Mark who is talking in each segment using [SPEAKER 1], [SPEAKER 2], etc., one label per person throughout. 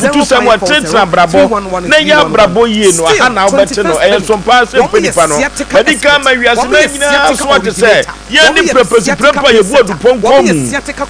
[SPEAKER 1] Afutusɛm a ɛtenetene abrabɔ na ɛyɛ abrabɔ yie no, aha na wobɛte no. Ɛyɛ som paa sɛ mpa nipa no. Madi kan ama wiase man nyinaa so ate sɛ yɛn ne prɛmpɛsi prɛmpɛ a yɛbu adupɔnkɔ mu,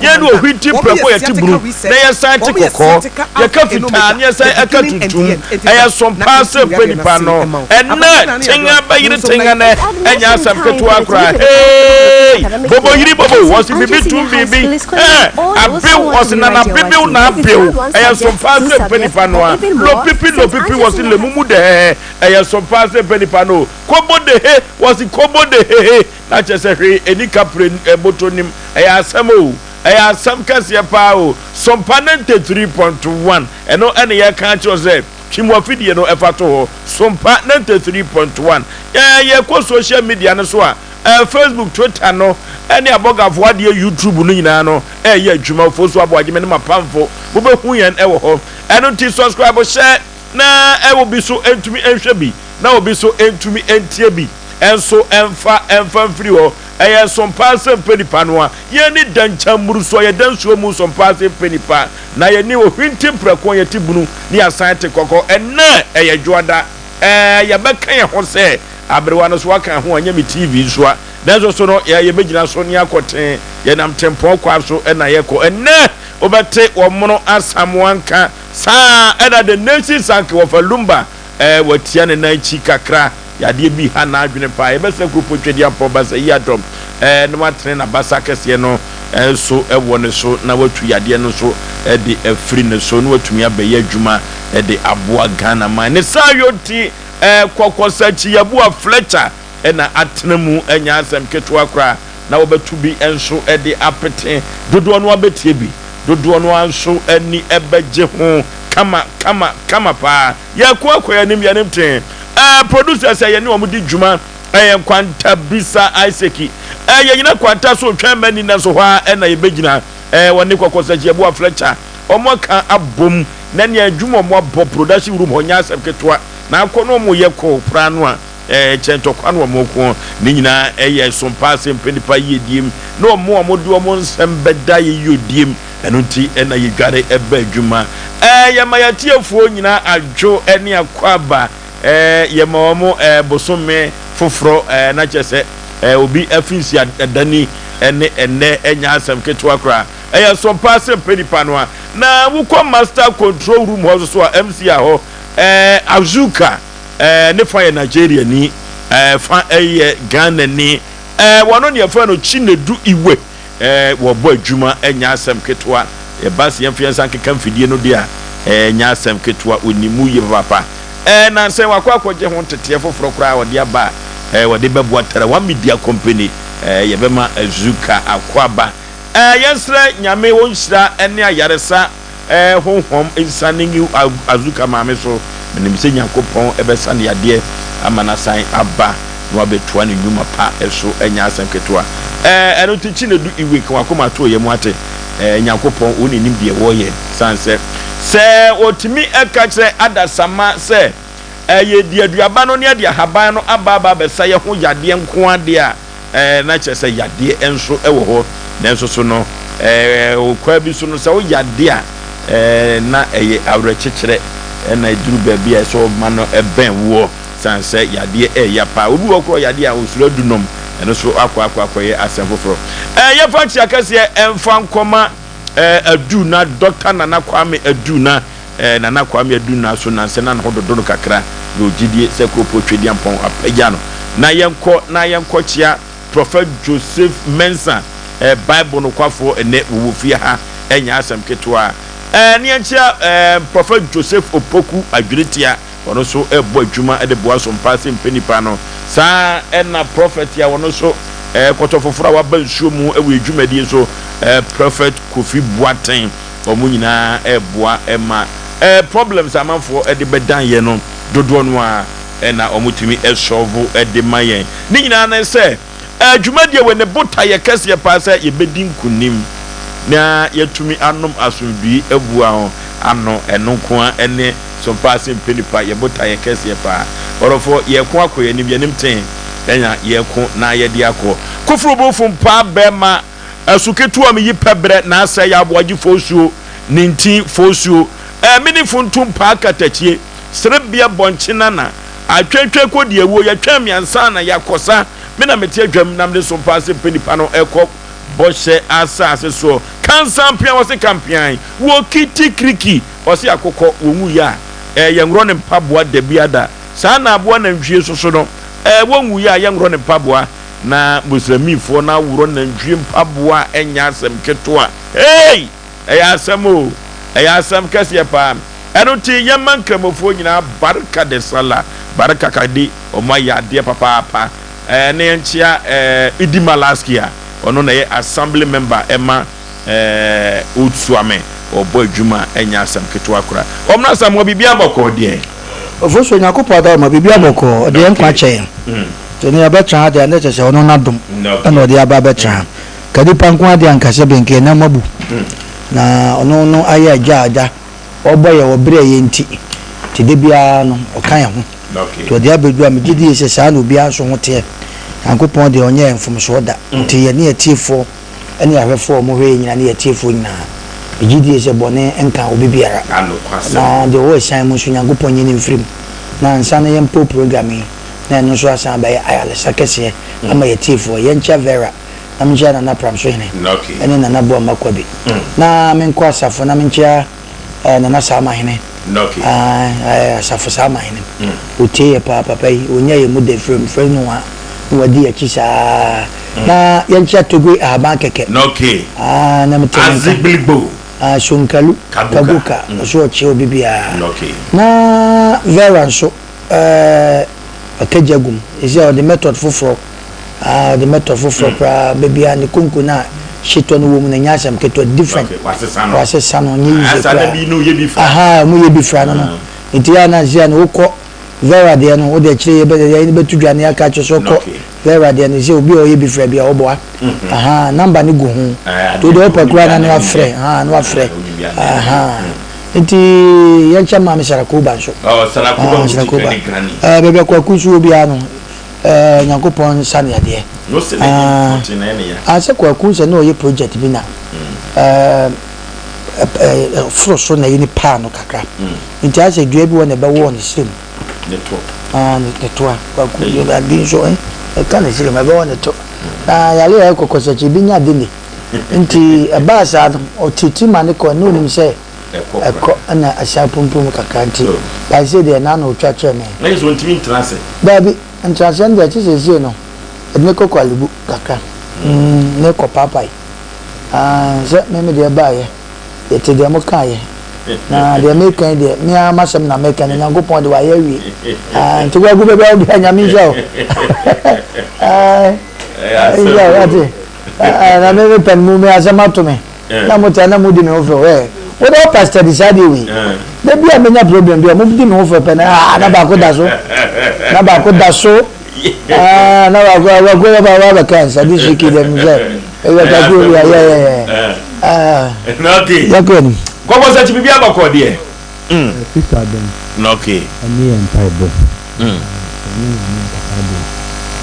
[SPEAKER 1] yɛn ne ohwinti prɛko a yɛte bunu na yɛsan te kɔkɔɔ, yɛka fitaa na yɛsan ɛka tuntum. Ɛyɛ som paa sɛ mpa nipa no. Ɛnnɛ, tenga bɛyere tenga nɛ, ɛnyɛ asɛm ketewa koraa. Hey! Bobo yiri bobo, wɔse biribi tum biribi. Eh, abew, wɔse nana bebew na abew. Ɛyɛ som paa sɛ mpa nipa no a. Lopipi lopipi, wɔse lemumu dɛhɛhɛ. Ɛyɛ som paa sɛ mpa nipa no o. Kobo dehe, wɔse kobo dehehe. Na kyerɛ sɛ hwee ɛni kapre bɔtɔ nim. Ɛyɛ asɛm o. Ɛyɛ asɛm kɛseɛ paa o. Sompa 93.1, ɛno ɛne yɛka akyerɛ wo sɛ twi mu afidie no ɛfa to hɔ. Sompa 93.1. Yɛ yɛkɔ social media no so a, ɛɛ Facebook, Twitter no ɛne abɔgafoɔ adeɛ YouTube no nyinaa no ɛyɛ adwuma. Ofosu Aboagye me ne m'apamfo mobɛhu yɛn ɛwɔ hɔ. Ɛno nti subscribe hyɛ na obi so ntumi nhwɛ bi na obi so ntumi ntie bi nso mfa mfa mfiri hɔ. Ɛyɛ nsɔmpaa sɛ mpɛ nipa no a yɛn ani da nkyɛn a yɛda nsuo mu nsɔmpaa sɛ mpɛ nipa na yɛne ohwinti mprɛko a yɛte bunu ne yɛasan te kɔkɔ. Ɛnnɛ ɛyɛ dwoada. Ɛɛ yɛbɛka yɛn ho sɛ aberewa no so aka ho a nyɛ me TV nso a nanso so no yɛ yɛbɛgyina so ne akɔ ten yɛnam tempɔn kwa so ɛna yɛkɔ. Ɛnnɛ wobɛte wɔn mono asamoa nka saa ɛna The Nation Sank wɔfa Lumba ɛɛ watia ne nan akyi kakra yadeɛ bi ha n'adwene paa. Yɛbɛsɛ kuropɔn Twɛdiampɔn basa yi adɔm ɛɛ na watene n'abasa kɛseɛ no nso ɛwɔ ne so na watu yadeɛ no nso ɛde afiri ne so na watumi abɛyɛ adwuma ɛde aboa Ghana man ne saa yɔnti ɛɛ kɔkɔsakyi yabua Fletcher ɛna atena mu ɛnyɛ asɛm ketewa koraa na wɔbɛto bi nso ɛde apete dodoɔ no abɛtie bi dodoɔ no nso ani ɛbɛgye ho kama kama kama paa. Yɛkɔ akɔ yɛnim yɛnim tee. Ɛɛ producer sɛ yɛne wɔn di dwuma ɛyɛ Nkwanta Bisa Isaac. Ɛɛ yɛnyina Kwanta so twɛn mani na nso hɔ a ɛna yɛbɛgyina. Ɛɛ wɔne kɔkɔsakyi yɛboa Fletcher wɔn aka abom na nea adwuma wɔn abɔ production room hɔ nyɛ asɛm ketewa na akɔ no wɔn yɛ kɔ koraa no a ɛɛ kyɛn tɔkwa no wɔn ko ne nyinaa ɛyɛ sompa ase mpɛ nipa yie diem na wɔn a wɔde wɔn nsɛm bɛda yɛ yie diem. Ɛno nti ɛna yɛdware ɛba adwuma. Ɛɛ yɛma yɛatiefoɔ nyinaa adwo ɛne akwaaba. Ɛɛ yɛma wɔn ɛɛ bosome foforɔ ɛɛ na kyerɛ sɛ ɛɛ obi afinsi adani ɛne ɛnɛ ɛnyɛ asɛm ketewa koraa. Ɛyɛ sɔmpa sɛ mpɛ nipa no a. Na wokɔ master control room hɔ nso a MC a hɔ ɛɛ Azuka ɛɛ ne fa yɛ Nigeria ni ɛɛ fa ɛyɛ Ghana ni ɛɛ wɔn no yɛfrɛ no Chinedu Iwe. Ɛɛ wɔbɔ adwuma ɛnyɛ asɛm ketewa. Yɛba sɛ yɛmfa yɛn nsa nkeka mfidie no deɛ a, ɛnyɛ asɛm ketewa. Ɔnim mu yie papaapa. Ɛɛ nansa yi wakɔ akɔgye ho nteteɛ foforɔ koraa a ɔde aba a ɛɛ wɔde bɛboa Tarawa Media Company. Ɛɛ yɛbɛma Azuka akɔ aba. Ɛɛ yɛnsrɛ Nyame ɔnhyira ne ayaresa ɛɛ honhom nsiane ngu Azuka maame so. Menim sɛ Nyankopɔn bɛsa no yadeɛ ama no asan aba na wabɛtoa ne nnwuma pa so. Ɛnyɛ asɛm ketewa. Ɛɛ ɛno nti Chinedu Iwe ka w'akoma to yam wate. Ɛɛ Nyankopɔn ɔne nim deɛ wɔyɛ. Sane sɛ sɛ ɔtumi ka kyerɛ adasamma sɛ ɛɛ yɛdi aduaba no ne yɛde ahaban no aba aba abɛsa yɛ ho yadeɛ nko ara deɛ a, ɛɛ na kyerɛ sɛ yadeɛ nso wɔ hɔ. Nanso so no, ɛɛ kwan bi so no, sɛ woyɛ adeɛ a, ɛɛ na ɛyɛ awerɛkyekyerɛ ɛna ɛduru baabi a ɛsɛ ɔma no ɛbɛn woɔ, san sɛ yadeɛ ɛɛya paa. Obi wɔ korɔ yadeɛ a osuro adu nom, ɛno so akɔ akɔ akɔyɛ asɛm foforɔ. Ɛɛ yɛfa nkyia kɛseɛ ɛmfa nkɔma ɛɛ Aduna, Dɔkta Nana Kwame Aduna. Ɛɛ Nana Kwame Aduna so nansɛ na ne ho dodo no kakra na ogyidie sɛ Kuropɔn Tweduampɔn apagya no. Na yɛnkɔ na yɛnkɔ kyea Prɔfɛt Joseph Mensah, ɛɛ Bible nokwafoɔ ɛnɛ wɔwɔ fie ha, ɛnyɛ asɛm ketewa. Ɛɛ ne yɛnkyea ɛɛ Prɔfɛt Joseph Opoku Adweretia, ɔno nso ɛrebɔ adwuma de boa so mpa ase mpɛ nipa no. Saa ɛna Prɔfɛt a ɔno nso ɛɛ kɔtɔ foforɔ a waba nsuo mu wɔ yɛn dwumadie so, ɛɛ Prɔfɛt Kofi Boateng, wɔn nyinaa ɛreboa ma ɛɛ problems a amanfoɔ de bɛdan yɛn no dodoɔ no ara na wɔtumi sɔlvo de ma yɛn. Ne nyinaa ne sɛ, dwumadie wei ne botaeɛ kɛseɛ paa sɛ yɛbɛdi nkunim na yɛatumi anom asomdwoe abua ho ano. Ɛno nko ara ne Sompa ase mpɛ nipa yɛ botaeɛ kɛseɛ paa. Ɔdɔfoɔ, yɛreko akɔ yɛn anim, yɛn anim tee na yɛreko na yɛde akɔ. Koforo bofo mpaa bɛrima Asu ketewa mi yi pɛ brɛ na asɛe yɛ aboagye fosuo, ne ntin fosuo. Ɛɛ me ne funtum paa katakyie, serebea bɔnkye nana, atwetwe kɔ di awuo, yɛtwɛn me ansa na yɛakɔsa, me na mete adwam na mede so mpaa sɛ mpɛ nipa no ɛkɔ bɔhyɛ asase soɔ. Kansampean wɔse kampean, wɔ kiti kiriki, wɔse akokɔ wɔnwuiɛ a, ɛɛ yɛnworɔ ne mpaboa dabiada, saa na aboa nantwie nso so no, ɛɛ wɔnwuiɛ a yɛnworɔ ne mpaboa, na Muslimifoɔ no aworɔ nantwie mpaboa a ɛnyɛ asɛm ketewa, hey! Ɛyɛ asɛm o, ɛyɛ asɛm kɛseɛ paa. Ɛno nti yɛmma Nkramofoɔ nyinaa Barka de Sallah, Barka ka di, wɔn ayɛ adeɛ papaapa. Ɛɛ na yɛnkyea ɛɛ Idi Malaski a ɔno na ɛyɛ Assembly member ɛma ɛɛ Old Suame, ɔbɔ adwuma a ɛnyɛ asɛm ketewa koraa. Ɔmena Asamoah biribiara bɔkɔɔ deɛ?
[SPEAKER 2] Ofosu Onyankopɔn adaworoma biribiara bɔkɔɔ, ɔde yɛn nkwa kyɛ yɛn. Nti ɛnɛ yɛabɛtra ha deɛ a na kyerɛ sɛ ɔno n'adom na ɔde aba abɛtra ha. Ka nipa nko ara deɛ anka sɛ bɛnka yɛn nam abu. Na ɔno no ayɛ agya a agya ɔbɔ yɛn wɔ berɛ a yɛn nti. Nti da biara no ɔka yɛn ho. Nti ɔde abɛdu a megye die sɛ saa na obiara nso ho teɛ. Nyankopɔn deɛ ɔnyɛɛ mfomsoɔ da. Nti yɛne atiefoɔ ne ahwɛfoɔ a wɔhwɛ yɛn nyinaa ne yɛn atiefoɔ nyinaa, megye die sɛ bɔne nka obi biara. Na deɛ ɔwɔ asiane mu nso Nyankopɔn nyi no mfiri mu. Na ansa na yɛmpo program yi na ɛno nso asan abɛyɛ ayaresa kɛseɛ ama yɛn atiefoɔ. Yɛnkyɛ Vera. na menkyea Nana Pramsohene ne Nana Boamah Kwabi, na menkɔ Asafo na menkyea Nana Saamahene, Asafo Saamahene. Ɔtie yɛ paa papa yi, ɔnya yɛ mu dɛ frɛ frɛ no a na wadi yɛ akyi saa. Na yɛnkyea Togwe Ahaban Kɛkɛ, na mete ne nka. Sonkalu Kagoka, ɔso ɔkyea obi biara. Na Vera nso, Ɔkagya gum. Seesei ɔde method foforɔ, ah, ɔde method foforɔ koraa. Baabi a ne konko no a hyetɔ no wɔ mu no, ɛnyɛ asɛm ketewa, different.
[SPEAKER 1] Okay, wasesa no.
[SPEAKER 2] Wasesa no, ɛnyɛ easy
[SPEAKER 1] koraa.
[SPEAKER 2] Asa
[SPEAKER 1] bi no yɛ bi fra.
[SPEAKER 2] Aha, ɔmo yɛ bi fra no no. Nti yɛ a na seesei no wokɔ Vera deɛ no, wode akyire yɛ bɛ yɛn bɛto dwa no yɛaka akyerɛ sɛ wokɔ Vera deɛ no, seesei obi a ɔyɛ bi fra bi a ɔboa. Aha, number no gu ho. Nti wode wopɛ koraa na na wafrɛ, aha, na wafrɛ. Aha. Nti yɛnkyɛ maame Sarakoba nso.
[SPEAKER 1] Oh, Sarakoba
[SPEAKER 2] ah,
[SPEAKER 1] Sarakoba. Granny, granny.
[SPEAKER 2] Eh, baabi a Kwaku nso wɔ biara no, eh, Nyankopɔn nsa ne adeɛ.
[SPEAKER 1] No se ne
[SPEAKER 2] ah,
[SPEAKER 1] na ɛne ya.
[SPEAKER 2] Ah, sɛ Kwaku sɛ na ɔyɛ project bi na. Mm. Eh, eh, eh, foro so na yi ne paa no kakra. Mm. Nti asɛ dua bi wɔ na ɛbɛwɔ ne srem.
[SPEAKER 1] Ne to.
[SPEAKER 2] Ah, ne to a. Kwaku, ade nso eh, ɛka ne srem, ɛbɛwɔ ne to. Na yare a ɛkɔkɔ sɛ kyi bi nya de ne. Nti ɛbaa saa no, ɔtete ma ne kɔ, na onim sɛ ɛkɔ na asan apumpum kakra nti by sei deɛ na na ɔtwa kyerɛ me.
[SPEAKER 1] Na kyerɛ sɛ ɔntumi ntena ase?
[SPEAKER 2] Daabi, ntenaseɛ no deɛ kye seesei no ɛde ne kɔ Korle-Bu kakra, mm, ne kɔ paapae. Ah, sɛ me me deɛ baeɛ, yɛte deɛ mo kaeɛ, na deɛ meka yi deɛ, me ara m'asɛm na meka no, Nyankopɔn de wayɛ awie. Ah, nti kwaku baabi a wobia Nyame nhyira wo. Ah, nhyira wo, ate. Ah, na me me pɛn mu me asɛm ato me. Na mo taa na mo di me ho fɛw ɛ. Wo de wo pastor di saa deɛ wei. Da bi a menya problem bi a mo di me ho fɛw pɛ na ah na baako da so. Na baako da so. Ah na baako baako na baako abɛka nsa this week deɛ mi sɛ ɛyɛ kakra bi a yɛ yɛ yɛ. Ah.
[SPEAKER 1] Na okay.
[SPEAKER 2] Yɛ kɔ anim.
[SPEAKER 1] Kɔkɔ sɛ kyi bibi abɔkɔ deɛ. Mm.
[SPEAKER 3] Kristo adom.
[SPEAKER 1] Na okay.
[SPEAKER 3] Ɛne yɛn mpaebɔ. Na sɛ yɛne Nyame ankasa deɛ,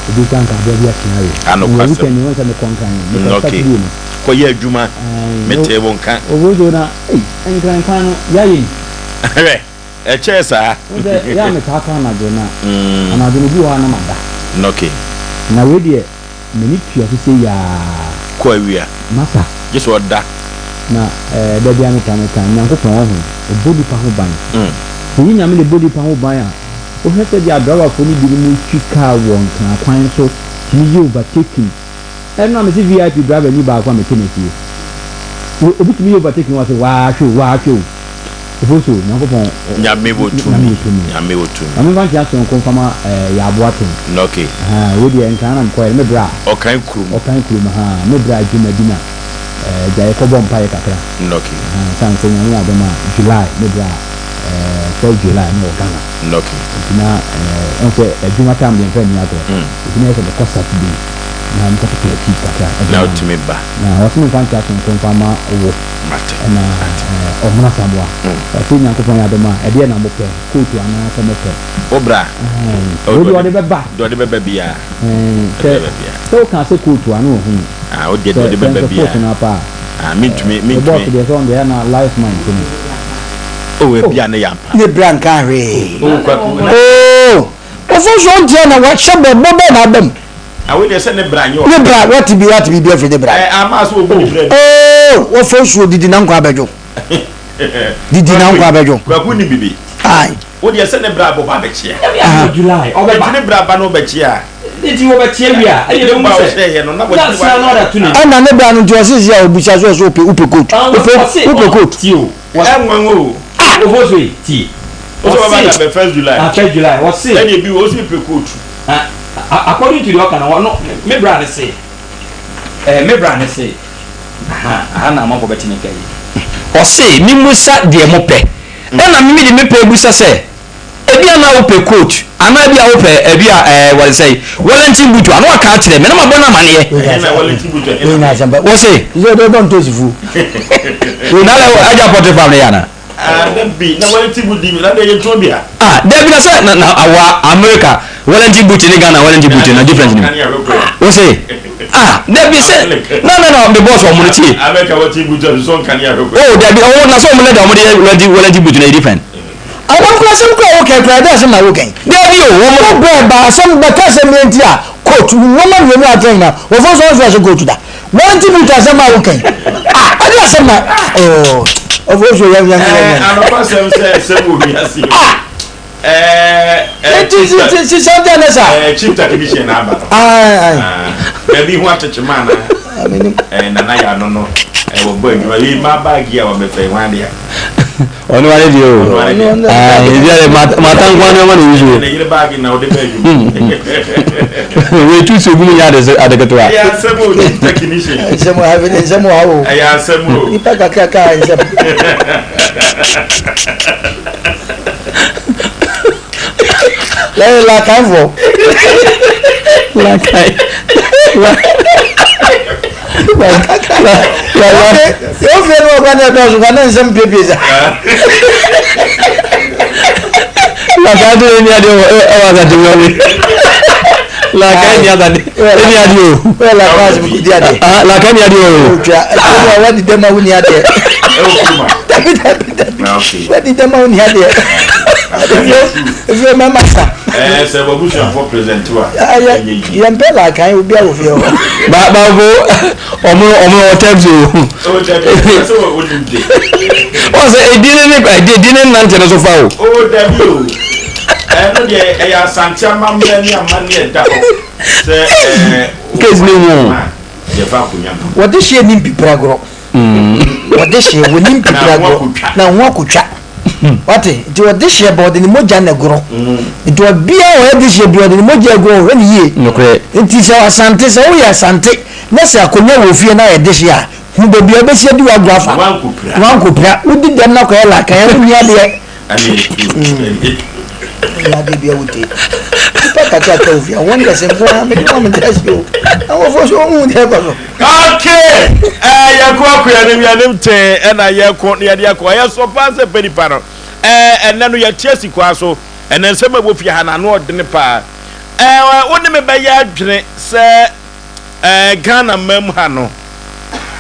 [SPEAKER 3] ebi koraa anka aboa bi atwe awe.
[SPEAKER 1] Anokwasɛm.
[SPEAKER 3] Mewɔ weekend yi, wohu sɛ mekɔ Nkran o, mekɔ
[SPEAKER 1] Okay.
[SPEAKER 3] Saturday no.
[SPEAKER 1] Kɔyɛ adwuma,
[SPEAKER 3] Ɛɛn,
[SPEAKER 1] metee wo nka.
[SPEAKER 3] Obodo na, ei, Nkran kwan no, yɛayɛ yi.
[SPEAKER 1] Hwɛ, ɛkyɛɛ saa.
[SPEAKER 3] Wohu sɛ, yɛ a metaa kɔ anadwo na, anadwo no, obi wɔ hɔ a na mada.
[SPEAKER 1] Okay.
[SPEAKER 3] Na wei deɛ, M'ani tua sesei aa.
[SPEAKER 1] Kɔ awia.
[SPEAKER 3] Masa.
[SPEAKER 1] Gye sɛ ɔda.
[SPEAKER 3] Na eh, da biara meka meka, Nyankopɔn ɔho, ɔbɔ nipa ho ban. Sɛ ɛnyɛ Nyame na ɛbɔ nipa ho ban a, wohwɛ sɛdeɛ adrawafoɔ no binom twi kaa wɔ Nkran kwan so, tumi yɛ overtaking. Ɛno a mese VIP driver ni baako a mete n'akyire. Obi tumi yɛ overtaking wɔ se waa hwɛ o, waa hwɛ o. Ofosu, Nyankopɔn,
[SPEAKER 1] Nyame wɔ
[SPEAKER 3] Nyame
[SPEAKER 1] tumi,
[SPEAKER 3] wɔ tumi.
[SPEAKER 1] Nyame wɔ tumi.
[SPEAKER 3] Ma memfa nkyea soronko mfa ma eh, Yaa Boateng.
[SPEAKER 1] Okay.
[SPEAKER 3] Ahaa, wei deɛ Nkran na mekɔeɛ no, me bra.
[SPEAKER 1] Ɔkan kurom.
[SPEAKER 3] Ɔkan kurom, ahaa, me bra Dwumadina, eh, gya yɛkɔbɔ mpaeɛ kakra.
[SPEAKER 1] Okay.
[SPEAKER 3] Ahaa, ɛsiane sɛ Nyame yɛ adom a, July, me bra, eh, first July na wɔ Ghana.
[SPEAKER 1] Okay.
[SPEAKER 3] Nti na, eh, ɔhu sɛ adwuma time deɛ mfa nni agorɔ. Nti na ɛyɛ sɛ mekɔ Saturday na mekɔtotɔ akyi kakra de
[SPEAKER 1] Na
[SPEAKER 3] ma no.
[SPEAKER 1] wotumi ba.
[SPEAKER 3] Na ɔse memfa nkyea soronko mfa ma wo.
[SPEAKER 1] Mate.
[SPEAKER 3] Ɛna Ɔhene Asamoah, ɔse Nyankopɔn yɛ adom a, ɛdeɛn na mopɛ? Kootu anaa sɛ mopɛ?
[SPEAKER 1] Wo bra.
[SPEAKER 3] Ɛɛn, wei deɛ ɔde bɛba.
[SPEAKER 1] Deɛ ɔde bɛba biara.
[SPEAKER 3] Ɛɛn, sɛ, sɛ wokaa sɛ kootu a, na wahunu.
[SPEAKER 1] Ah, wo deɛ deɛ ɔde bɛba
[SPEAKER 3] Sɛ, sɛ
[SPEAKER 1] biara.
[SPEAKER 3] nso foot no apa a.
[SPEAKER 1] Ah, mentumi, mentumi.
[SPEAKER 3] Me boss deɛ sɛ ɔno deɛ ɛyɛ na life man nti no.
[SPEAKER 1] Oh, ebi a ne yɛ ampa.
[SPEAKER 2] Ne bra nka hwee.
[SPEAKER 1] Oh, Kwaku.
[SPEAKER 2] Oh, ofosuo nteɛ na wahyɛ bɔ bɔ bɛn na aba mu.
[SPEAKER 1] Awo deɛ sɛ ne bra nyɛ
[SPEAKER 2] Ne bra wate bi wate biribi afiri ne bra.
[SPEAKER 1] Ɛ ama so obu ne bra bi.
[SPEAKER 2] Oh, ofosuo didi na nkwa abɛdwo. Didi na nkwa abɛdwo.
[SPEAKER 1] Kwaku ni bibi.
[SPEAKER 2] Aye.
[SPEAKER 1] Wo deɛ sɛ ne bra bɔ ba bɛkyea.
[SPEAKER 3] July ɔbɛba.
[SPEAKER 1] Nti ne bra ba no ɔbɛkyea.
[SPEAKER 3] Nti wɔbɛkyea wie a ɛyɛ
[SPEAKER 1] bɛ mu sɛ na
[SPEAKER 3] sena na ɔda to n'ani.
[SPEAKER 2] Ɛna ne bra no nti ɔse si a ɔbusa so ɔse wopɛ wopɛ coat wopɛ wopɛ coat.
[SPEAKER 3] Tie o.
[SPEAKER 1] Ɛnwanwa o.
[SPEAKER 3] Ah ofosu yi tie.
[SPEAKER 1] Ɔsɛ ɔbɛba da bɛ first July.
[SPEAKER 3] Ah first July ɔse.
[SPEAKER 1] Ɛna ebi wɔ ɔse pɛ coat.
[SPEAKER 3] Ah according to deɛ ɔka no ɔno me bra ne se ɛɛ me bra ne se aha aha na amanfoɔ bɛte me nka yi. Ɔse me musa deɛ mo pɛ ɛna me mede me pɛ busa sɛ ebia na wopɛ coat anaa ebia wopɛ ebia ɛɛ wɔde sɛ Wellington boot a na waka akyerɛ me na mabɔ no amaneɛ. Wɔse. Na agya pɔte farm no yɛ anaa.
[SPEAKER 1] Ah, dabi, na Wellington boot di, na deɛ yɛntɔn bi ha.
[SPEAKER 3] Ah, dabi na sɛ na na awa America Wellington boot ne Ghana Wellington boot na difference ni mu. Wo se, ah, dabi sɛ na na na me boss wɔn no tie.
[SPEAKER 1] America Wellington boot a sosɔ nkanea hwɛ kɔ.
[SPEAKER 3] Oh, dabi, ɔwɔ na sɛ wɔn leather wɔn de yɛ Wellington Wellington boot na yɛ different.
[SPEAKER 2] Àwọn kura asɛm kura wo kɛn kura ɛdɛ asɛm na wo kɛn.
[SPEAKER 3] Dabi o, wɔn.
[SPEAKER 2] Wo brɛ ba asɛm bɛka asɛm yɛn ti a coat nneɛma mmienu a atɛn nyinaa wɔfɔ nso wɔn nso ahyɛ coat da. Wɔn ti bi asɛm a woka yi. Ah, ɛde asɛm na oh, ɔfɔ so yɛn yɛn yɛn.
[SPEAKER 1] Ɛɛ anɔpa sɛm sɛ sɛm wɔ wiase.
[SPEAKER 2] Ah.
[SPEAKER 1] Ɛɛ ɛɛ.
[SPEAKER 2] Ti ti ti ti sɛ ɔdi ɛnɛ sa.
[SPEAKER 1] Ɛɛ chief technician na aba no.
[SPEAKER 2] Ayi ayi.
[SPEAKER 1] Baabi ho akyekye maa na. Ɛɛ nana yɛ ano no ɛɛ wɔbɔ adwuma yi maa baagi a wɔbɛfɛ yi wɔn adeɛ.
[SPEAKER 3] Ɔno ara deɛ o. Ayi ebi ayɛ mata nko ara ma na eyi so.
[SPEAKER 1] Ne yere baagi na ɔde bɛ adwuma.
[SPEAKER 3] Wei tu si ogu mu nyɛ ade ade ketewa.
[SPEAKER 1] Ɛyɛ asɛm o chief technician.
[SPEAKER 2] Nsɛm wɔ ha nsɛm wɔ ha o.
[SPEAKER 1] Ɛyɛ asɛm o.
[SPEAKER 2] Nipa kakra kaa nsɛm. Lẹ́yìn làkàn fọ.
[SPEAKER 3] Làkàn.
[SPEAKER 2] Yóò fi ẹnu ọgbà ní ẹdọ ṣùgbọ́n ní nsẹ́m piepie sa.
[SPEAKER 3] Làkàn tó ní adé ọwọ́ àtàtì wọlé. Làkàn ní adé ní adé o.
[SPEAKER 2] Wọ́n làkàn àti kò di adé.
[SPEAKER 3] Làkàn ní adé o.
[SPEAKER 2] Òtún ẹ̀ wọ́n di dẹ́mọ̀ wọ́n ní adé. Dabi dabi dabi wọ́n di dẹ́mọ̀ wọ́n ní adé. Efi o mẹ́ma sa.
[SPEAKER 1] Ẹ sẹ wọ́n busuafo present wa.
[SPEAKER 2] Yẹn pẹ́ làkàn obi a wò fi ọ.
[SPEAKER 3] Baako ɔmo ɔmo ɔtɛm so.
[SPEAKER 1] O dabi ɛsɛ wɔ onim de.
[SPEAKER 3] Wọ́n sɛ edi ne ne edi ne nante no so fa o.
[SPEAKER 1] O dabi o ɛno deɛ ɛyɛ asante amammerɛ ne amanneɛ ɛda hɔ sɛ ɛɛ.
[SPEAKER 3] Case ne mu.
[SPEAKER 1] Yɛfa akonnwa no.
[SPEAKER 2] Wɔde hyɛ nim pipira gorɔ. Wɔde hyɛ wɔ nim pipira gorɔ na ho akotwa. Wate nti wɔde hyɛ bɔ ɔde ne mogya na gorɔ. Nti ɔbia a ɔyɛ de hyɛ bi ɔde ne mogya gorɔ ɔhwɛ ne yie.
[SPEAKER 3] Nokorɛ.
[SPEAKER 2] Nti sɛ asante sɛ woyɛ asante na sɛ akonnwa wɔ fie na ayɛ de hyɛ a hu baabi a wobɛsi adi w'agorɔ afa.
[SPEAKER 1] Wankopira.
[SPEAKER 2] Wankopira. Wodi dɛm na kɔyɛ lakan ɛho nni adeɛ.
[SPEAKER 1] Ɛne etu.
[SPEAKER 2] Ɛnyɛ adeɛ bi a wotie. Nipa kakra ka ofie a wɔn kɛse nko ara mede ma mente ase o. Awofo so ohun deɛ ɛkɔ so.
[SPEAKER 1] Okay, ɛɛ yɛkɔ akɔ yɛn yɛn tee ɛna yɛkɔ na yɛde akɔ ɛyɛ so paa sɛ pɛ nipa no ɛɛ ɛnɛ no yɛte asi kwa so ɛnɛ nsɛm a ɛwɔ fie ha na ano ɔdene paa ɛɛ wo ne me bɛyɛ adwene sɛ ɛɛ Ghana man mu ha no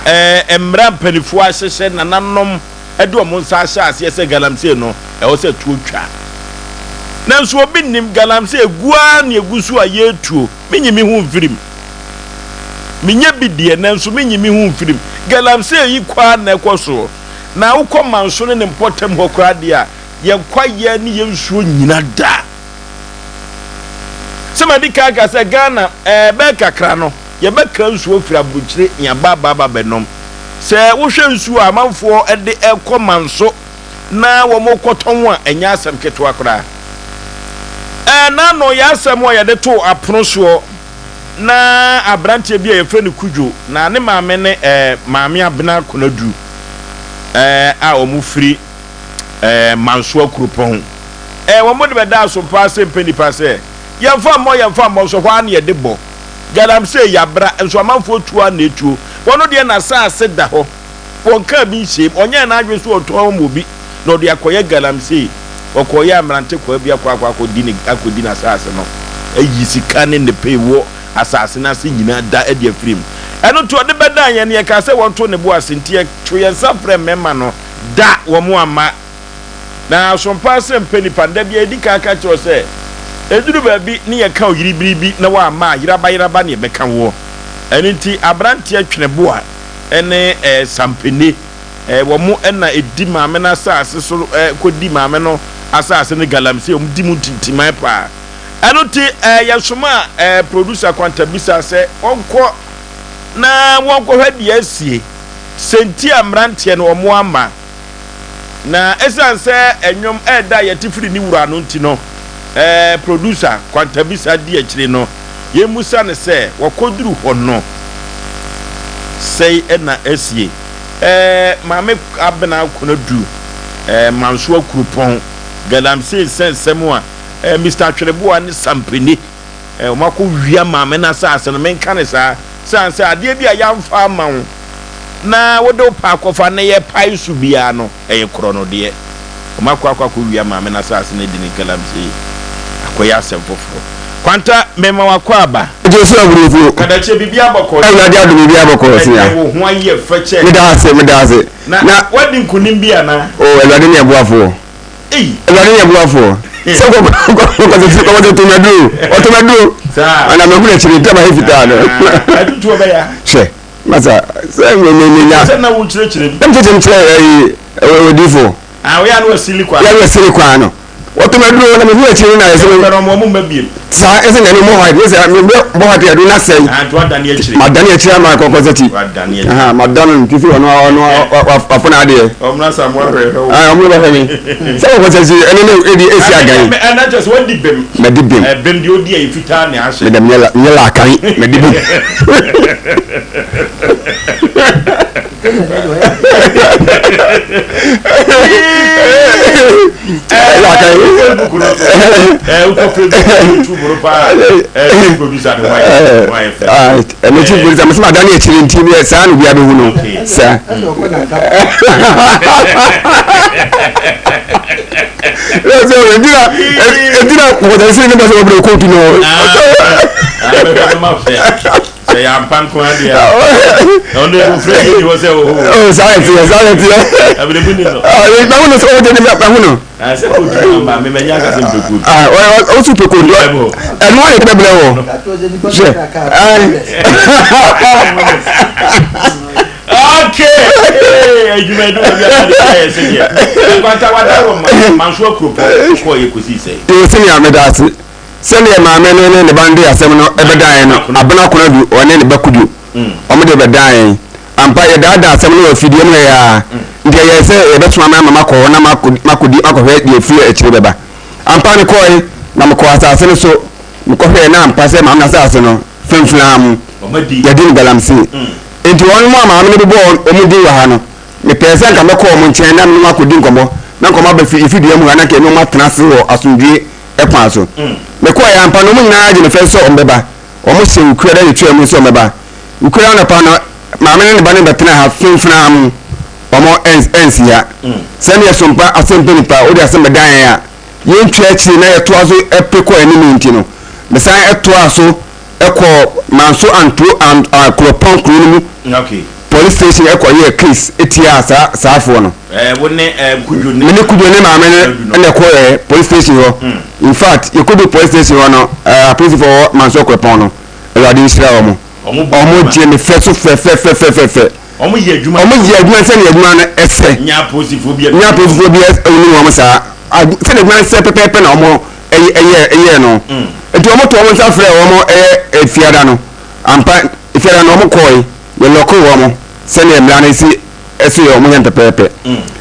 [SPEAKER 1] ɛɛ mmara mpanimfoɔ ahyehyɛ nananom de wɔn nsa ahyɛ aseɛ sɛ galamsey no, ɛwɔ sɛ tuo twa. Nanso obi nnim, galamsey gu ara na ɛgu so a yɛretuo. Menyi me ho mfiri mu. Menyɛ bi deɛ, nanso menyi me ho mfiri mu. Galamsey yi kɔ ara na ɛkɔ soɔ. Na wokɔ Manso ne ne mpɔtam hɔ koraa deɛ a, yɛn kwaeɛ ne yɛn nsuo nnyina da. Sɛ madi kan aka sɛ Ghana ɛɛbɛn kakra no, yɛbɛkra nsuo afiri aburokyire ne aba aba aba bɛnom. Sɛ wohwɛ nsuo a amanfoɔ de rekɔ Manso na wɔrekɔtɔn a, ɛnyɛ asɛm ketewa koraa. Ɛɛ n'ano yɛ asɛm a yɛde too apono soɔ na aberanteɛ bi a yɛfrɛ no Kudwo na ne maame ne ɛɛ Maame Abena Konadu ɛɛ a wɔfiri ɛɛ Mansoa kuropɔn. Ɛɛ wɔde bɛdaa so paa sɛ mpɛ nipa sɛ yɛmfa mmɔ yɛmfa mmɔ nso hɔ ara na yɛde bɔ. Galamsey yabra nso amanfoɔ tuo ara na ɛtuo. Wɔno deɛ n'asaase da hɔ wɔnkaa bi nhyɛm ɔnyɛɛ n'adwene sɛ ɔtɔn ama obi na ɔde akɔyɛ galamsey. Ɔkɔɔyɛ a mmerante kwaa bi akɔ akɔ akɔdi ne akɔdi n'asaase no ayi sika ne nnepa ɛwɔ asaase no ase nyinaa da de afiri mu. Ɛno nti ɔde bɛdan yɛn na yɛkaa sɛ wɔnto ne bo ase nti yɛto yɛn nsa frɛ mmarima no da wɔn amma. Na asompa asɛm pɛ nipa no, da biara yɛdi kan ka kyerɛ wo sɛ, ɛduru baabi ne yɛka wo yere biribi na woamma a, yeraba yeraba ne yɛbɛka woɔ. Ɛno nti aberanteɛ Tweneboa ne eh, Sampene, eh, wɔn na ɛdi maame no asase so eh, kɔdi maame no asase no galamsey, wɔn di mu ntintiman paa. Ɛno nti eh, yɛsomaa eh, producer Kwantabisa sɛ ɔnkɔ na wɔnkɔhwɛ deɛ asie, sɛ nti a mmeranteɛ no wɔn amma. Na ɛsiane sɛ ɛnwom ɛɛda a yɛte firi ne wura no nti no, ɛɛ producer Kwantabisa di akyire no, yɛmmusa no sɛ wɔkɔduru hɔ no sɛi na asie. Ɛɛ Maame Abena Konadu, ɛɛ Mansoa Kuropɔn, Galamsey nsɛnsɛm a ɛɛ Mister Atwereboa ne Sampene ɛɛ wɔn akɔ wia maame no asase no, menka no saa, sane sɛ adeɛ bi a yɛamfa ama wo na wode wo pɛ akɔfa na yɛpae so biara no, ɛyɛ korɔno deɛ. Wɔn akɔ akɔ akɔ wia maame no asase no adi ne galamsey akɔyɛ asɛm foforɔ. Kwanta, mema wakɔ aba.
[SPEAKER 4] Gye so aburokuo.
[SPEAKER 1] Kadakyie, biribi abɔkɔ.
[SPEAKER 4] Awurade adom biribi abɔkɔ sia.
[SPEAKER 1] Ɛnɛ wo ho ayɛ fɛ kyɛ.
[SPEAKER 4] Meda ase, meda ase.
[SPEAKER 1] Na wadi nkunim bi anaa?
[SPEAKER 4] Oh, Awurade ne ɛboafoɔ. Awurade yɛ boafoɔ. Sɛ kɔkɔsɛ tomaduro, ɔtomaduro. Ana mɛhu n'akyiri ntɛm ayɛ fitaa no.
[SPEAKER 1] Adutoɔ bɛya.
[SPEAKER 4] Hwɛ, masa sɛ me me me nya.
[SPEAKER 1] Sɛ na wo kyerɛkyerɛ mu.
[SPEAKER 4] Na me kyerɛkyerɛ mu kyerɛ ɛyi odifo.
[SPEAKER 1] Ah, oyɛ ano asili kwan.
[SPEAKER 4] Yɛ ano asili kwan no. Wɔtomaduro na mehu akyiri na ɛsɛ.
[SPEAKER 1] Ɛfɛ no ɔmo ɔmo mma biem.
[SPEAKER 4] Saa ɛsɛ na ɛno mo hɔ ɛsɛ sɛ mebɛ bɔ hɔ ade na sɛe.
[SPEAKER 1] Ah, nti wadane akyire.
[SPEAKER 4] Madane akyire ama kɔkɔsɛ ti.
[SPEAKER 1] Wadane akyire.
[SPEAKER 4] Aha, madane no nti fi ɔno ɔno wafona adeɛ.
[SPEAKER 1] Ɔmo na sa mo ahwɛ hwɛ wo.
[SPEAKER 4] Ah, ɔmo bɛhwɛ me. Sɛ kɔkɔsɛ ti ɛne ne ɛdi esi agan.
[SPEAKER 1] Ɛna kyerɛ sɛ wadi bem.
[SPEAKER 4] Madi bem.
[SPEAKER 1] Bem deɛ odi a yɛ fitaa ne ahyɛ.
[SPEAKER 4] Meda menyɛ la menyɛ laakan madi bem. Ɛno chief producer mesɛ madane akyire nti meɛ saa na obia bɛhu no saa ɛnti na kɔkɔtɛsiri ne bɛ sɛ wɔbrɛ kootu no.
[SPEAKER 1] Sɛ yɛ ampa nko ara deɛ a, ɔno deɛ ofura yie ni hɔ sɛ oho.
[SPEAKER 4] Oh, saa yɛ teɛ, saa yɛ teɛ.
[SPEAKER 1] Abiribu ni no.
[SPEAKER 4] Ah, mahu no sɛ ɔwɔ deɛ mahu no.
[SPEAKER 1] Ah, sɛ kootu na mba, mema nyɛ akasɛ mpɛ kootu.
[SPEAKER 4] Ah, ɔsi pɛ kootu. Ɛno ayɛ tɛ bɛbrɛ wɔ. Hwɛ.
[SPEAKER 1] Okay. Adwuma edu baabi a na de yɛ sɛ deɛ. Nkwanta wada wɔ manso akuropɔn kɔɔ yɛ kɔsii sɛ.
[SPEAKER 4] Yɛ sɛ nea meda ase. Sɛdeɛ maame no ne ne ba no de asɛm no bɛdaa yɛn no, Abena Konadu, ɔne ne ba Kudwo, wɔde bɛdaa yɛn. Ampa, yɛdaadaa asɛm no wɔ afidie mu ha yi ara, nti ɛyɛɛ sɛ yɛbɛsoma me ama makɔ hɔ na makɔdi, makɔhwɛ deɛ ɛfiri akyire bɛba. Ampa, mekɔɔe, na mekɔɔ asase no so, mekɔhwɛɛ na ampa sɛ maame no asase no, fimfinaam, yɛadi no galamsey. Enti wɔn a maame no bobɔɔ wɔn din wɔ ha no, mepɛɛ sɛ anka mɛkɔ wɔn nkyɛn na me ne wɔn akɔdi nkɔmmɔ, na anka wɔaba fidua mu ha na anka yɛne wɔn atena ase wɔ asomdwoeɛ kwan so. Mekɔeɛ ampa na wɔn nyinaa gye me fɛ sɛ wɔbɛba. Wɔhyɛɛ Wukuada da twaa mu sɛ wɔbɛba. Wukuada anɔpa no, maame ne ne ba no bɛtenaa ha fimfenaa mu. Wɔn ansi ha. Sɛdeɛ Sompa asɛmpɛ nipa, wode asɛm bɛdan yɛn a, yɛntwa akyire na yɛtoa so pe kɔ anim nti no, mesan toaa so kɔɔ Manso Antwo and Kuropɔn kuro no mu police station kɔyɛɛ case tiaa saa saafoɔ no.
[SPEAKER 1] Wo ne Kudwo ne.
[SPEAKER 4] Me ne Kudwo ne maame no na ɛkɔɛ police station hɔ. In fact, yɛkɔdu police station hɔ no, apolisifoɔ wɔ Manso Kuropɔn no, Awurade nhyira wɔn. Wɔn gye me fɛ so fɛfɛfɛfɛfɛ.
[SPEAKER 1] Wɔn yɛ adwuma.
[SPEAKER 4] Wɔn yɛ adwuma sɛdeɛ adwuma no ɛsɛ.
[SPEAKER 1] Nyɛ apolisifoɔ bi.
[SPEAKER 4] Nyɛ apolisifoɔ bi ɛnim wɔn saa. Sɛdeɛ adwuma no sɛ pɛpɛɛpɛ na wɔn ɛyɛ ɛyɛ no. Nti wɔn to wɔn nsa frɛ wɔn ɛyɛ efiada no. Ampa efiada no wɔn kɔɛ yɛ lɔko wɔn sɛdeɛ mmara no si ɛso yɛ wɔn yɛ pɛpɛɛpɛ.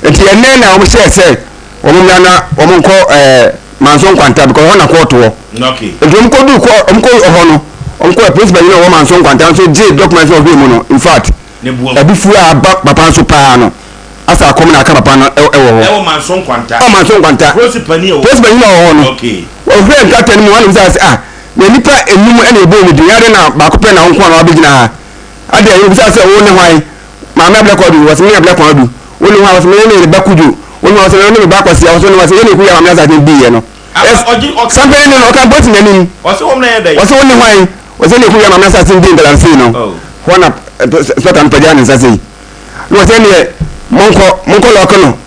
[SPEAKER 4] Nti ɛnɛ na wɔn hyɛ sɛ wɔn mmra na wɔn nkɔ ɛɛ Manso Nkwanta because hɔ na kɔɔto wɔ. Nti wɔn kɔ du kɔ wɔn kɔ hɔ no wɔn kɔ polisi panyin a ɔwɔ Manso Nkwanta nso gye document na ɔhwɛ mu no in fact abufuo a aba papa nso paa no asa akɔm na aka papa no ɛwɔ hɔ.
[SPEAKER 1] Ɛwɔ Manso Nkwanta.
[SPEAKER 4] Ɛwɔ Manso Nkwanta.
[SPEAKER 1] Polisi panyin a
[SPEAKER 4] ɔwɔ. Polisi panyin a ɔwɔ hɔ no. Ɔhwɛ nkrataa no mu wɔn sɛ ah na nipa enum ɛna ɛbɔ wɔn din adɛn na baako pɛ na wɔn nko a wɔabɛgyina ha adɛn obisa sɛ wo ne hwan. Maame Abla Kwadu, wɔse me Abla Kwadu, wo ne hwan? Wɔse me ne ne ba Kudwo, wo ne hwan? Wɔse me ne me ba Kwasia, wɔse wo ne hwan? Wɔse yɛne Kuya maame asase no diiɛ no. Sampene no, ɔka bɔsi n'anim.
[SPEAKER 1] Wɔse wɔn na yɛ dɛn?
[SPEAKER 4] Wɔse wo ne hwan? Wɔse ne Kuya maame asase no dii galamsey no. Hɔ na sɔta no pagyaa ne nsa sei. Na wɔse ɛneɛ monkɔ, monkɔ lɔɔke no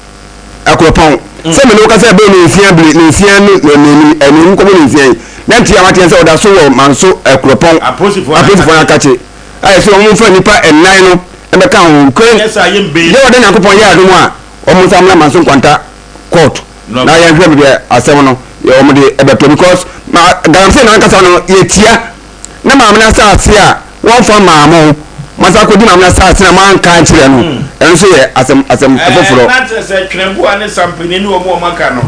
[SPEAKER 4] Akuropɔn. Sɛ me ne wo kasa ɛbɛyɛ nnansia bere, nnansia ne nnanim, ɛnum kɔbɔ nnansia yi, na nte a mateɛ sɛ ɔda so wɔ Manso Kuropɔn
[SPEAKER 1] Apolisifoɔ
[SPEAKER 4] apolisifoɔ no akakye a ɛsɛ wɔn mfa nnipa nnan no mmɛka ho. Nkuran
[SPEAKER 1] Nyɛ saa yɛmbɛyi
[SPEAKER 4] yɛ ɔda Nyankopɔn yɛ adom a wɔn nsa mmra Manso Nkwanta court na yɛnhwɛ baabi a asɛm no yɛ wɔn de ɛbɛtɔ because ma galamsey no ankasa no yɛtia na maame no asase a wɔmfa mmaa mo, moasan akɔdi maame no asase na moanka ankyerɛ no, ɛno nso yɛ asɛm asɛm foforɔ.
[SPEAKER 1] Na kyerɛ sɛ Tweneboa ne Sampene ne wɔn a wɔaka no,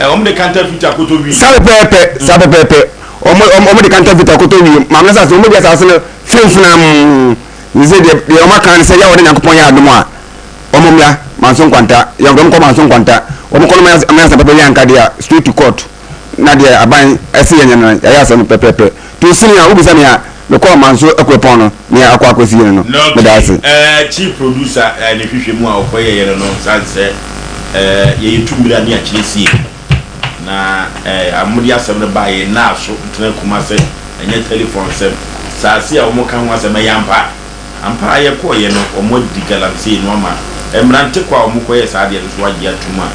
[SPEAKER 1] wɔn de counterfeit akɔtɔ wii.
[SPEAKER 4] Saa pɛpɛɛpɛ, saa pɛpɛɛpɛ, wɔn wɔn de counterfeit akɔtɔ wii, maame no asase, wɔn de asase no finfinam, ne sɛ deɛ deɛ wɔn aka ne sɛ yɛ wɔde Nyankopɔn yɛ adom a, wɔn mmra Manso Nkwanta, yɛn wɔn kɔ Manso Nkwanta, wɔn kɔ no wɔn asɛm pɛpɛ yɛ anka deɛ straight to court. Na deɛ aban se yɛnyɛ no, yɛayɛ asɛm no pɛpɛɛpɛ. To sini a wobisa me a, mekɔɔ Manso Akuropɔn no, nea akɔ akɔsi no no, meda ase.
[SPEAKER 1] Okay, eh, chief producer eh, ne hwehwɛ mu a ɔkɔyɛeɛ no no, sane sɛ eh, yɛyɛ tu mmira ne akyerɛ sie, na eh, amode asɛm no baa yɛn nna so ntena Kumase, ɛnyɛ telefon sɛm. Saase a wɔka ho asɛm, ɛyɛ ampa. Ampa ara yɛkɔeɛ no wɔadi galamsey no ama mmerante kɔ a wɔkɔyɛɛ saa adeɛ no nso agye atom a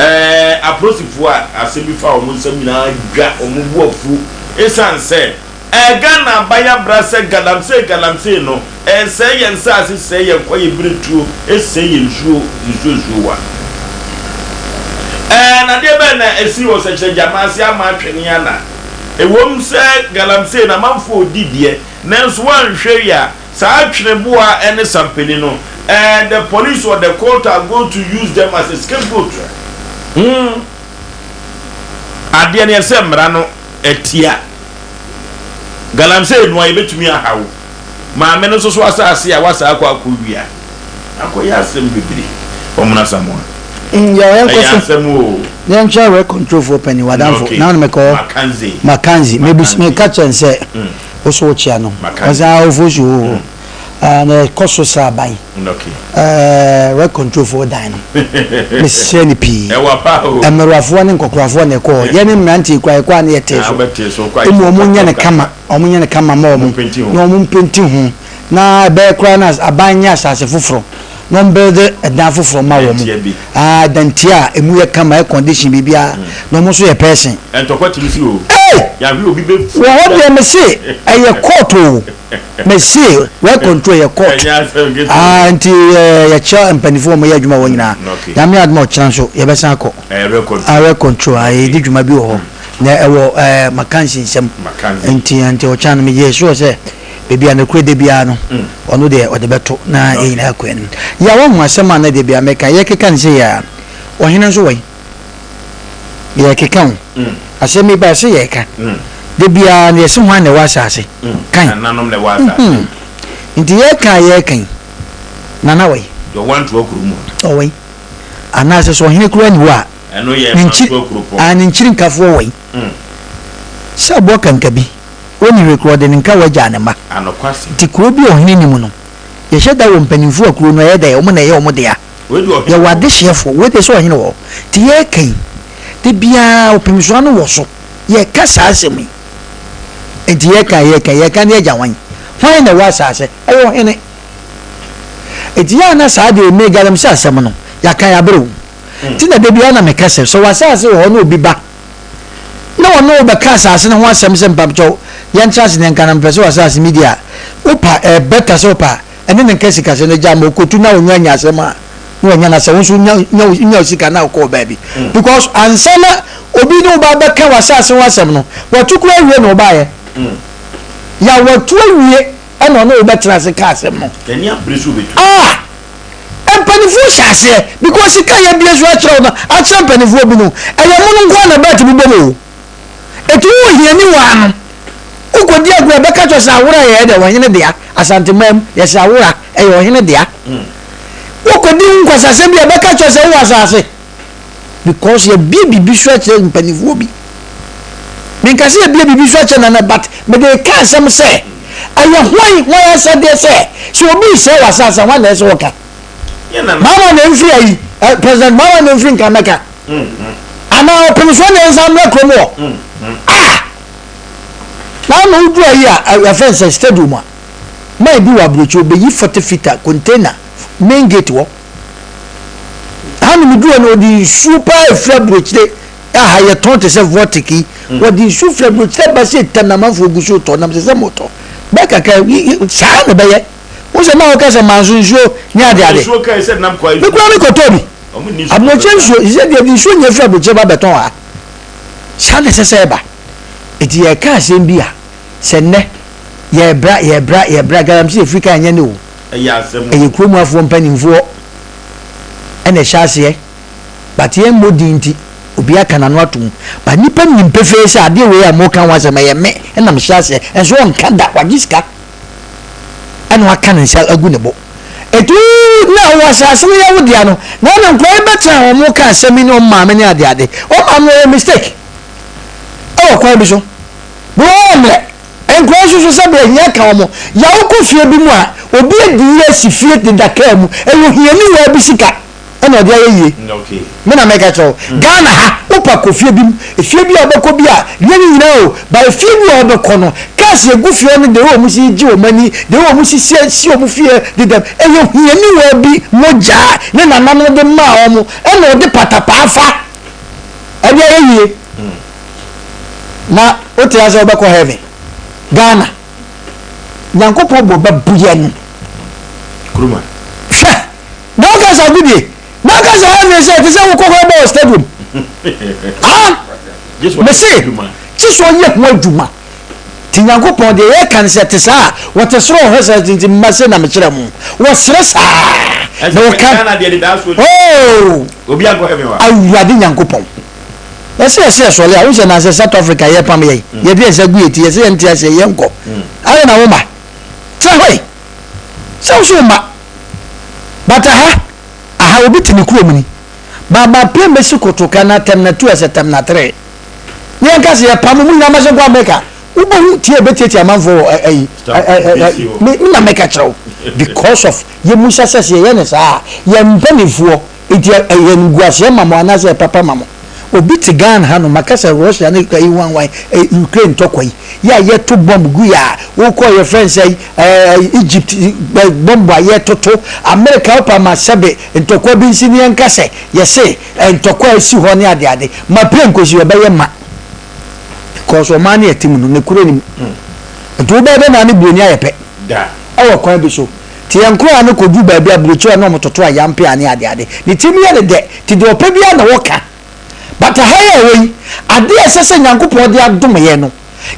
[SPEAKER 1] ɛɛ apolisifoɔ a asɛm bi fa wɔn nsam nyinaa dwa wɔn bo afu esiane sɛ ɛɛ Ghana aban abra sɛ galamsey galamsey no ɛresɛe yɛn nsaase sɛe yɛn kwaeɛ biretuo ɛsɛe yɛn nsuo nsuo nsuo wa ɛɛ na adeɛ bɛn na ɛsii wɔ sɛkyerɛ gyama ase ama atwene ana ɛwom sɛ galamsey no amanfoɔ redi deɛ Nanso woanhwɛ wie a, saa tweneboa ne sampani no, eh, the police or the court are going to use them as a scapegoat. Hmm. Adeɛ no yɛ sɛ mmara no atia. Galamsey no a yɛbɛtumi aha wo. Maame no nso so asase a wasa akɔ akɔwia. Akɔyɛ asɛm bebree. Ɔmono Asamoah.
[SPEAKER 2] Mm, yɛ yɛnkɔ
[SPEAKER 1] Ɛyɛ
[SPEAKER 2] so.
[SPEAKER 1] asɛm o.
[SPEAKER 2] Yɛnkyerɛ rent control foɔ panin w'adamfo
[SPEAKER 1] Okay.
[SPEAKER 2] na mekɔ hɔ
[SPEAKER 1] Makanze.
[SPEAKER 2] Makanzi mebis
[SPEAKER 1] Makanzi.
[SPEAKER 2] meka kyerɛ no sɛ wo so wokyea no
[SPEAKER 1] Makanzi.
[SPEAKER 2] ɔsɛ ah ofosu oo ah na ɛkɔ so sɛ aban
[SPEAKER 1] Okay.
[SPEAKER 2] ɛɛ rent control foɔ dan no mesrɛ no pii
[SPEAKER 1] Ɛwɔ pa o.
[SPEAKER 2] mmerewafoɔ ne nkɔkorafoɔ na ɛkɔ hɔ yɛne mmeranteɛ kura yɛkɔ a ne yɛtee
[SPEAKER 1] Ah,
[SPEAKER 2] so
[SPEAKER 1] wobɛtee so kɔ
[SPEAKER 2] emu ɔmo nyɛ no kama ɔmo nyɛ no kama ma ɔmo
[SPEAKER 1] Ɔmo mpenti ho.
[SPEAKER 2] na ɔmo mpenti ho na ɛbɛyɛ koraa na aban nyɛ asase foforɔ na wɔn build ɛdan foforɔ ma wɔn
[SPEAKER 1] Dantia bi.
[SPEAKER 2] aa dantia a emu yɛ kama air condition biribiara na wɔn nso yɛ person.
[SPEAKER 1] Ntɔkwa tumi si o.
[SPEAKER 2] Hey!
[SPEAKER 1] Yahweh obi bɛ fu.
[SPEAKER 2] Wɔ hɔ deɛ me se ɛyɛ court o me se rent control yɛ court
[SPEAKER 1] Ɛnyɛ asɛm ketewa.
[SPEAKER 2] aa nti ɛɛ yɛkyɛ mpanimfoɔ wɔn yɛ adwuma wɔ nyinaa
[SPEAKER 1] Okay.
[SPEAKER 2] Nyame adom a ɔkyena nso yɛbɛsan akɔ
[SPEAKER 1] Ɛyɛ rent control.
[SPEAKER 2] ah rent control ah yɛdi dwuma bi wɔ hɔ na ɛwɔ ɛɛ Makansi nsam
[SPEAKER 1] Makansi.
[SPEAKER 2] nti nti ɔkyena no meyɛ sure sɛ. Baabi a nokorɛ da biara no, ɔno deɛ ɔde bɛto na yɛn nyinaa akɔ anim. Yea, woahu asɛm a na da biara meka, yɛkeka no sei ara, ɔhene nso wɔ he? Yɛkeka o, asɛm yi ba yɛse yɛka, da biara no yɛse hwan na ɛwɔ asase? Kan.
[SPEAKER 1] Nananom na ɛwɔ asase.
[SPEAKER 2] Nti yɛka a yɛka yi, Nana wɔ he?
[SPEAKER 1] Deɛ ɔwɔ Antoa kurom hɔ.
[SPEAKER 2] Ɔwɔ he? Anaasɛ sɛ ɔhene koraa nni hɔ a,
[SPEAKER 1] Ɛno yɛ Antoa kuropɔn.
[SPEAKER 2] ne nkyiri nkafoɔ wɔ he? Sɛ aboa kankabi. Onni hwee koraa, ɔde ne nkawa gyaa ne mma. Nti kuro bi a ɔhene nni mu no, yɛhyɛ da wɔ mpanimfoɔ a kuro no ɛyɛ dɛ, wɔn na ɛyɛ wɔn dea. Yɛwɔ adehyeɛfoɔ, wei deɛ sɛ ɔhene wɔ hɔ. Nti yɛreka yi, da biara ɔpemsoa no wɔ so, yɛreka saa asɛm yi. Nti yɛreka yɛreka yɛreka ne agya hwan? Hwan na ɛwɔ asase? Ɛyɛ ɔhene. Nti yɛ a na saa deɛ me galamsey asɛm no, yɛaka yɛabrɛ o. Nti na da biara na meka sɛ, sɛ w'asase wɔ hɔ na obi ba na ɔne wo bɛka asase no ho asɛm sɛ mpakyɛw yɛntra ase na yɛnka na mepɛ sɛ w'asase me di a, wopa ɛyɛ better sɛ wopa ɛne no nka sikasɛm no gya ma ɔkɔtu na ɔnya nya asɛm a na wanya no asɛm wo nso nya nya wo sika na wokɔɔ baabi because ansa na obi ne wo ba bɛka w'asase ho asɛm no watu kura awie na ɔbaeɛ ya watu awie ɛna ɔne wo bɛtena ase ka asɛm no ah Mpaninfoɔ hyɛ aseɛ because sika a yɛabue so akyerɛ wo no akyerɛ mpaninfoɔ bi no ɛyɛ mono nko ara na belt bobɔ mu o. Eti wo ohiani waa no wokɔdi agorɔ a ɛbɛka kyerɛ sɛ awora yɛ ɛdɛ ɔhene dea Asanteman mu yɛsɛ awora ɛyɛ ɔhene dea. Wokɔdi ho nkwasasɛm bi a ɛbɛka kyerɛ sɛ wowɔ asase because yɛabue biribi so akyerɛ mpaninfoɔ bi. Menka sɛ yɛabue biribi so akyerɛ nana but mede reka asɛm sɛ Ɛyɛ hwan hwan asɛdeɛ sɛ sɛ obi resɛe w'asase a hwan na ɛsɛ sɛ ɔka? Mahama na ɛmfiri ayi eh, President Mahama na ɛmfiri nka mɛka anaa ɔpemsoɔ na ɛnsa mmra kurom hɔ ah na ama woduru ayi a yɛfrɛ no sɛ stadium a man bi wɔ aburokyi obeyi 40 feet a container main gate hɔ. no meduru hɔ no wɔde nsuo paa ɛfiri aburokyire a ha yɛtɔn te sɛ vortic yi wɔde nsuo firi aburokyire ba sɛ tam na amanfoɔ gu so tɔ nam sɛ sɛ motɔ bɛɛ kakra saa na ɛbɛyɛ wo sɛ na wɔka sɛ manso nsuo ne ade ade me kura me kɔtɔ bi aburokyire nsuo sɛ deɛ de nsuo nyɛ firi aburokyire ba bɛtɔn ha saa na ɛsɛ sɛ ɛba eti yɛka asɛm bi a sɛ nnɛ yɛbra yɛbra yɛbra galamsey efiri kan nyɛ ne o ɛyɛ kurom afoɔ mpanimfoɔ ɛna ɛhyɛ aseɛ but yɛn mmɔ din nti obi aka n'ano ato mu but nipa nim pefee sɛ adeɛ wei a mo ka ho asɛm ɛyɛ me ɛna mehyɛ aseɛ ɛnso ɔnka da wagye sika ɛna waka ne nsa agu ne bo etu na wɔ asase no yɛ wo dea no na ɔne nkɔla yi bɛtena wɔn ka asɛm yi ne wɔn maame ne ade ade wɔn maame no yɛ mistake ɛwɔ kwan bi so bi wɔn mmerɛ nkɔla nso so sɛ bɛ hia ka wɔn yawo kɔ fie bi mu a obi adi yie asi fie deda kaa mu ɛyɛ ohiani wɔ bi sika ɛna ɔde ayɛ yie me na mɛka kyerɛ wo Ghana ha wopa kɔ fie bi mu efie bi a wobɛkɔ bi a nyɛ ne nyinaa o ba efie bi a wobɛkɔ no cars egu fie hɔ no de wɔn si gye wɔn ani de wɔn si si si wɔn fie dedam ɛyɛ ohiani bi mogya ne nananom de maa wɔn ɛna ɔde patapaa fa ɛde ayɛ yie na wote ase wobɛkɔ heaven Ghana Nyankopɔn bɔ bɛbu yɛ no
[SPEAKER 1] kuruma
[SPEAKER 2] hwɛ na woka sɛ agodie na woka sɛ heaven sɛ ɛte sɛ wokɔ hɔ bɔɔ stadium ah mese kye sɛ ɔyɛ ho adwuma nti Nyankopɔn deɛ yɛka no sɛ te saa a wɔte soro ɔhwɛ sɛ nti mma se na mekyerɛ mo wɔsere saa na wɔka oh Awurade Nyankopɔn yɛsɛ yɛsɛ yɛsɔre a wosɛ nansɛ South Africa yɛpam yɛn yɛde yɛn nsa gu yɛ ti yɛsɛ yɛnte aseɛ yɛnkɔ ayɛ na woma tena hɔ yi sɛ wo so woma but aha aha obi te ne kurom ni baaba pɛ mɛsi kotoka na tɛm na tu ɛsɛ tɛm na tere ne yɛn ka sɛ yɛpam mu nyinaa mɛsɛ nkɔ Amerika wobɛhu tie bɛtiatia amanfoɔ wɔ ɛyi me na mɛka kyerɛ wo because of yɛmusa sɛ sɛ yɛyɛ ne saa yɛn mpanimfoɔ nti ɛyɛ nguaseɛ ma mo anaasɛ ɛpapa ma mo obi te Ghana ha no maka sɛ Russia ne ɛyi wanwan Ukraine ntɔkwa yi yɛ a yɛto bomb gu yɛ a wokɔ yɛ friend sɛ ɛɛ Egypt bomb a yɛtoto America wopa ma sɛbe ntɔkwa bi nsi ne yɛnka sɛ yɛse ntɔkwa a esi hɔ ne adeade ma plane nkosi ɔbɛyɛ ma because ɔman ne yɛte mu no ne kuro nim nti wobɛyɛ dɛ na ne buroni ayɛ pɛ ɛwɔ kwan bi so nti yɛn nkoraa no kɔduru baabi a burokyire a na wɔtoto ayampea ne adeade ne tirim yɛ ne dɛ nti deɛ ɔpɛ biara na wɔka but ha yɛ ɛwɔ yi adeɛ a ɛsɛ sɛ Nyankopɔn de adom yɛ no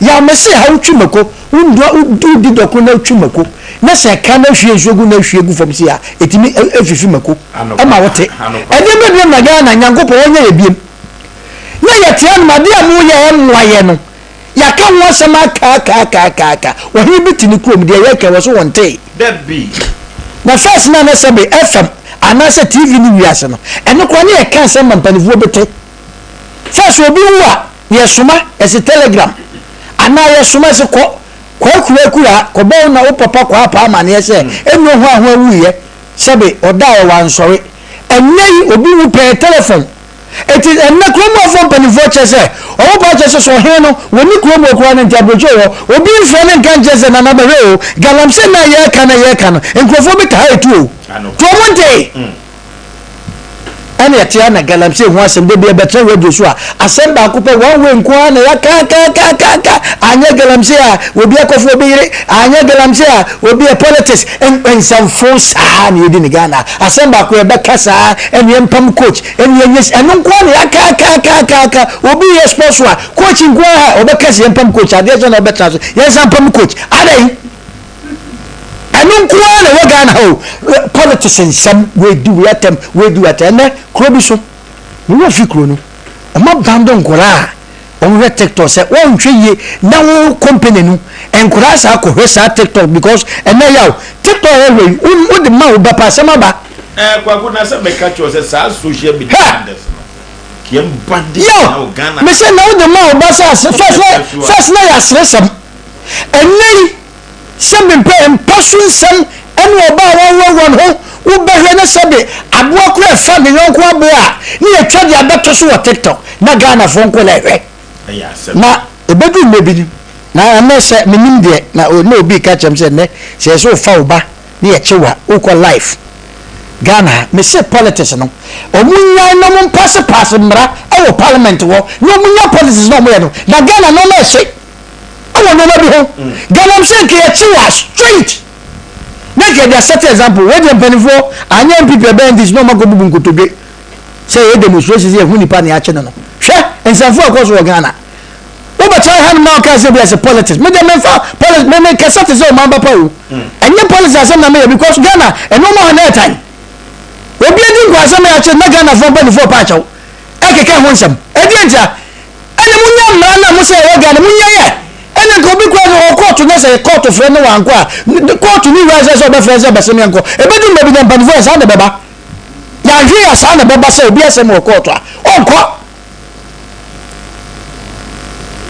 [SPEAKER 2] yɛ mese ha wotwi mako wondua wodi dɔko na wotwi mako na sɛ ɛka na hwie nsuo gu na hwie gu fam si a ɛtumi ɛfifi mako ɛma wote ɛdeɛ bɛbiam na Ghana Nyankopɔn ɔnyɛ yɛ biem na yɛte anom adeɛ a moyɛ ɛmmoa yɛ no yɛaka ho asɛm akaakaakaakaaka ɔhene bi te ne kurom deɛ yɛka wɔ so wɔntee na first na na sɛbe FM anaasɛ TV ne wiase no ɛno koraa ne yɛka asɛm ma mpanimfoɔ bɛte first obi wu a yɛsoma ɛsɛ telegram anaa yɛsoma ɛsɛ kɔ kɔ akura akura kɔbɔ wo na wo papa kɔ apa amaneɛ sɛ ɛnu ho aho awuyɛ sɛbe ɔda a ɛwɔ ansɔre ɛnnɛ yi obi wu pɛɛ telephone eti ɛnnɛ kurom afoɔ mpanimfoɔ kyerɛ sɛ ɔmo pa kyerɛ sɛ sɛ ɔhene no wɔni kurom wɔ koraa no nti aburokyi wɔ obi mfrɛ ne nka nkyerɛ sɛ nana bɛhwɛ o galamsey na yɛreka na yɛreka no nkurɔfoɔ bi taa etu o to ɔmo nte ɛna ɛte ana galamsey ho asɛm de bi ɛbɛtena radio so a asɛm baako pɛ one way nko ara na yɛakaakaakaaka anyɛ galamsey a obi akɔfo obi yere anyɛ galamsey a obi yɛ politics nsɛmfo saa na yɛdi ne Ghana asɛm baako yɛbɛka saa ɛne yɛmpam coach ɛne yɛnyɛ ɛno nko ara na yɛakaakaakaaka obi yɛ sports a coach nko ara ɔbɛka sɛ yɛmpam coach adeɛ sɛ na ɔbɛtena so yɛnsa mpam coach adɛn ɛno nko ara na ɛwɔ Ghana ha o politics nsɛm wɔadi wei atɛm wɔadi wei atɛm ɛnɛ kuro bi so mewɔ fi kuro no ɔma bando nkɔraa a wɔhwɛ TikTok sɛ wɔnhwɛ yie na wo company no nkɔraa saa kɔhwɛ saa TikTok because ɛnɛ yaw TikTok ɛhwɛ yi wode ma wo ba pa asɛm aba.
[SPEAKER 1] Ɛɛ Kwaku na sɛ mɛka kyerɛ sɛ saa social media handles no kìí bandi
[SPEAKER 2] na wɔ Ghana. Mesɛ na wode ma wo ba sɛ ase first first na yɛ aseresɛm ɛnɛ yi sɛ mepɛ mpa so nsɛm ɛne ɔbaa wɔnworɔworɔ ne ho wobɛhwɛ ne sɛbe aboa kora ɛfa ne yɔnko aboa a ne yɛtwa de abɛto so wɔ TikTok na Ghanafoɔ nko na ɛhwɛ na ɛbɛdu mmerɛ bi na ɛnɛ sɛ menim deɛ na na obi ka kyerɛ m sɛ nnɛ sɛ yɛ sɛ wofa wo ba ne yɛkye wa wokɔ life. Ghana ha, mese politics no, ɔmo nyae na ɔmo mpaase paase mmara wɔ parliament hɔ na ɔmo nya politics na ɔmo yɛ no, na Ghana nneɛma ɛhye ɛwɔ nneɛma bi ho. Galamsey nka yɛkye wɔ a straight na nka yɛde asɛte example. Wei deɛ mpanimfoɔ anyɛ NPP ɛbɛn NDC na ɔmo akɔ bubu nkotodwe sɛ yɛyɛ demonstration sɛ yɛhu nipa na yɛakye no no. Hwɛ nsɛmfo a ɛkɔ so wɔ Ghana. Wobɛtena hanom na woka sɛ bi ase politics. Me deɛ memfa politics, me me kasa te sɛ ɔman ba pa o. Ɛnyɛ politics asɛm na meyɛ because Ghana ɛnneɛma hɔ na ɛtan. Obi adi nkwasɛm yɛ akyɛ na Ghanafoɔ mpanimfoɔ pa akyɛw ɛkeka ho nsɛm. Ɛdeɛ ntia? Ɛna munya mmara no a mo sɛ ɛwɔ Ghana munya yɛ. Ɛna nka obi kura no wɔ kɔɔto na sɛ kɔɔto frɛ no wankɔ a kɔɔto ne wura sɛ sɛ ɔbɛfrɛ sɛ bɛsɛ meɛnkɔ. Ɛbɛduru baabi na mpanimfoɔ yɛ saa na ɛbɛba. Yɛanhwɛ yɛ saa na ɛbɛba sɛ obi asɛm wɔ kɔɔto a ɔnkɔ.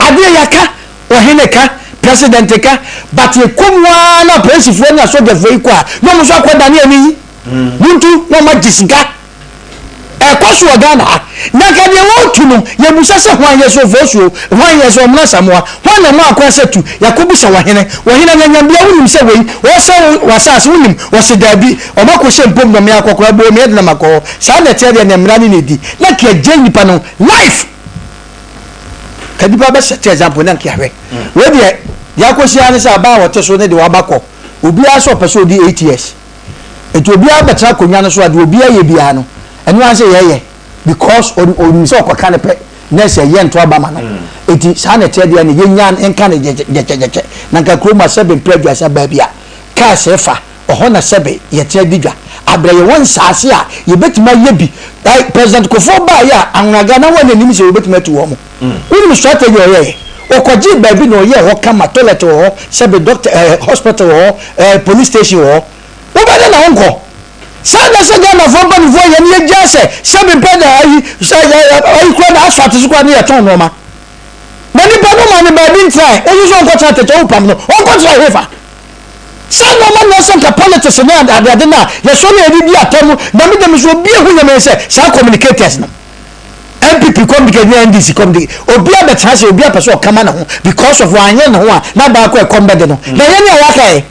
[SPEAKER 2] Adeɛ yɛaka, ɔhene ka, president ka, but yɛkɔ mu ara na apolisifoɔ ne asogyafoɔ yi kɔ a, na wɔn nso akɔ dane ani. Muntu na wɔn agye sika. Ɛkɔ so wɔ Ghana ha. Na nka deɛ wɔretu no, yɛbusa sɛ hwan yɛ sɛ Ofosuo, hwan yɛ sɛ Ɔmena Asamoah, hwan na ɛmaa kwan sɛ tu? Yɛakɔbusa ɔhene. Ɔhene anyanyambea wonim sɛ wei, wɔresɛe wo w'asaase, wonim? Ɔse daabi. Wɔn akɔhyɛ mpom na me akɔkora boo me ɛde na makɔ hɔ. Saa na ɛteɛ deɛ na mmara ne na ɛdi. Na nka yɛgyae nnipa no life. Ka nnipa bɛ set example na nka yɛahwɛ. Wei deɛ, deɛ akɔsi ara ne sɛ aba a wɔte so ne deɛ waba kɔ. Obiara sɛ ɔpɛ sɛ ɔdi 8 years. Nti obiara bɛtena akonnwa no so a deɛ obiara yɛ biara no, ɛno ara sɛ yɛyɛ because ɔnim sɛ ɔkɔka no pɛ na sɛ yɛ nto aba ma no. Nti saa na ɛteɛ deɛ no yɛnya nka no gyɛkyɛgyɛkyɛ. Na nka kurom a sɛbe mpere aduasa baabi a cars fa Ɔhɔ na sɛbe yɛtena di dwa. Abrɛ yɛwɔ nsaase a yɛbɛtumi ayɛ bi. Like President Kufuor baeɛ a, Anwnaga na wɔn anim sɛ wɔbɛtumi atu wɔn. Wonim strategy a ɔyɛeɛ? Ɔkɔgyee baabi na ɔyɛɛ hɔ kama, toilet wɔ hɔ, sɛbe doctor eh, hospital wɔ hɔ, eh, police station wɔ hɔ. Wobɛdɛn na wonkɔ? Saa na sɛ Ghanafoɔ mpanimfoɔ yɛ no yɛgyaa sɛ sɛbe mpɛ na ayi, sɛ, ayi koraa na asphalt so koraa ne yɛtɔn nnoɔma. Na nipa no ma no baabi ntrae, wo nso sɛ ɔnkɔtena atɛkyɛ wopam no, ɔnkɔtena hefa? Saa nnoɔma no sɛ nka politics ne adeade no a yɛsɔ ne yɛde di atɛm na me deɛ me so obi ehu nyame sɛ saa communicators no NPP communicate ne NDC communicate obi abɛtena sɛ obi apɛ sɛ ɔkama ne ho because of wanyɛ ne ho a na baako ɛkɔm bɛde no na yɛne a yɛaka ɛ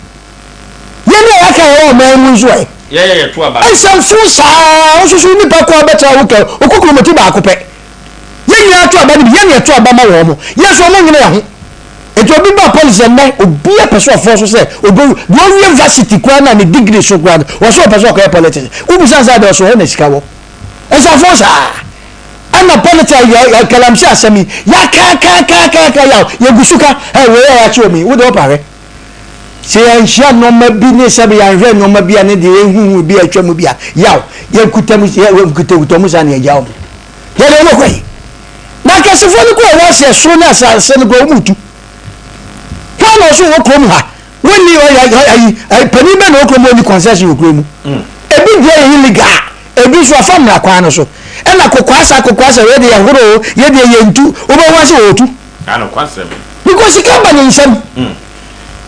[SPEAKER 2] yɛne a yɛaka ɛ wɔ ɔman mu nso ɛ nsɛmfo saa nso so nipa ko abɛtena wo kɛ okokuromoti baako pɛ yɛn nyinaa to aba no bi yɛne ɛto aba ma wɔn mo yɛn nso wɔn nyina yɛn ho Enti obi ba policy ɛnnɛ obi apɛ sɛ ɔfɔ so sɛ obe deɛ ɔwie varsity koraa na ne degree so koraa no wɔsɛ ɔpɛ sɛ ɔkɔyɛ politics wobisa sɛ adeɛ ɔso hɔ na sika wɔ nsafo saa ɛna politics yɛ galamsey asɛm yi yɛakaakaakaaka yaw yɛgu so ka ɛ wei a yɛakye omi wode ɔpa hwɛ sɛ yɛnhyia nneɛma bi ne sɛbe yɛanhwɛ nneɛma bi a ne deɛ yɛhuhu bi a atwa mu bi a yaw yɛnkuta mu yɛnkutakuta mu saa ne yɛgya wɔn yɛde wɔn kɔ yi Na akɛsefoɔ no kura wɔn aseɛ, soro ne asase no kura wɔn retu. Hwan na ɔso wɔ kurom ha? Wɔnni ayi ayi panin bɛn na wɔ kurom wɔnni concession wɔ kurom mu? Mm. Ebi deɛ yɛ illegal, ebi nso afa mmara kwan no so. Ɛna kokoasa kokoasa yɛ deɛ horo yɛ deɛ yɛ ntu, wobɛhu ase wɔtu. Because sika ba ne nsam. Mm.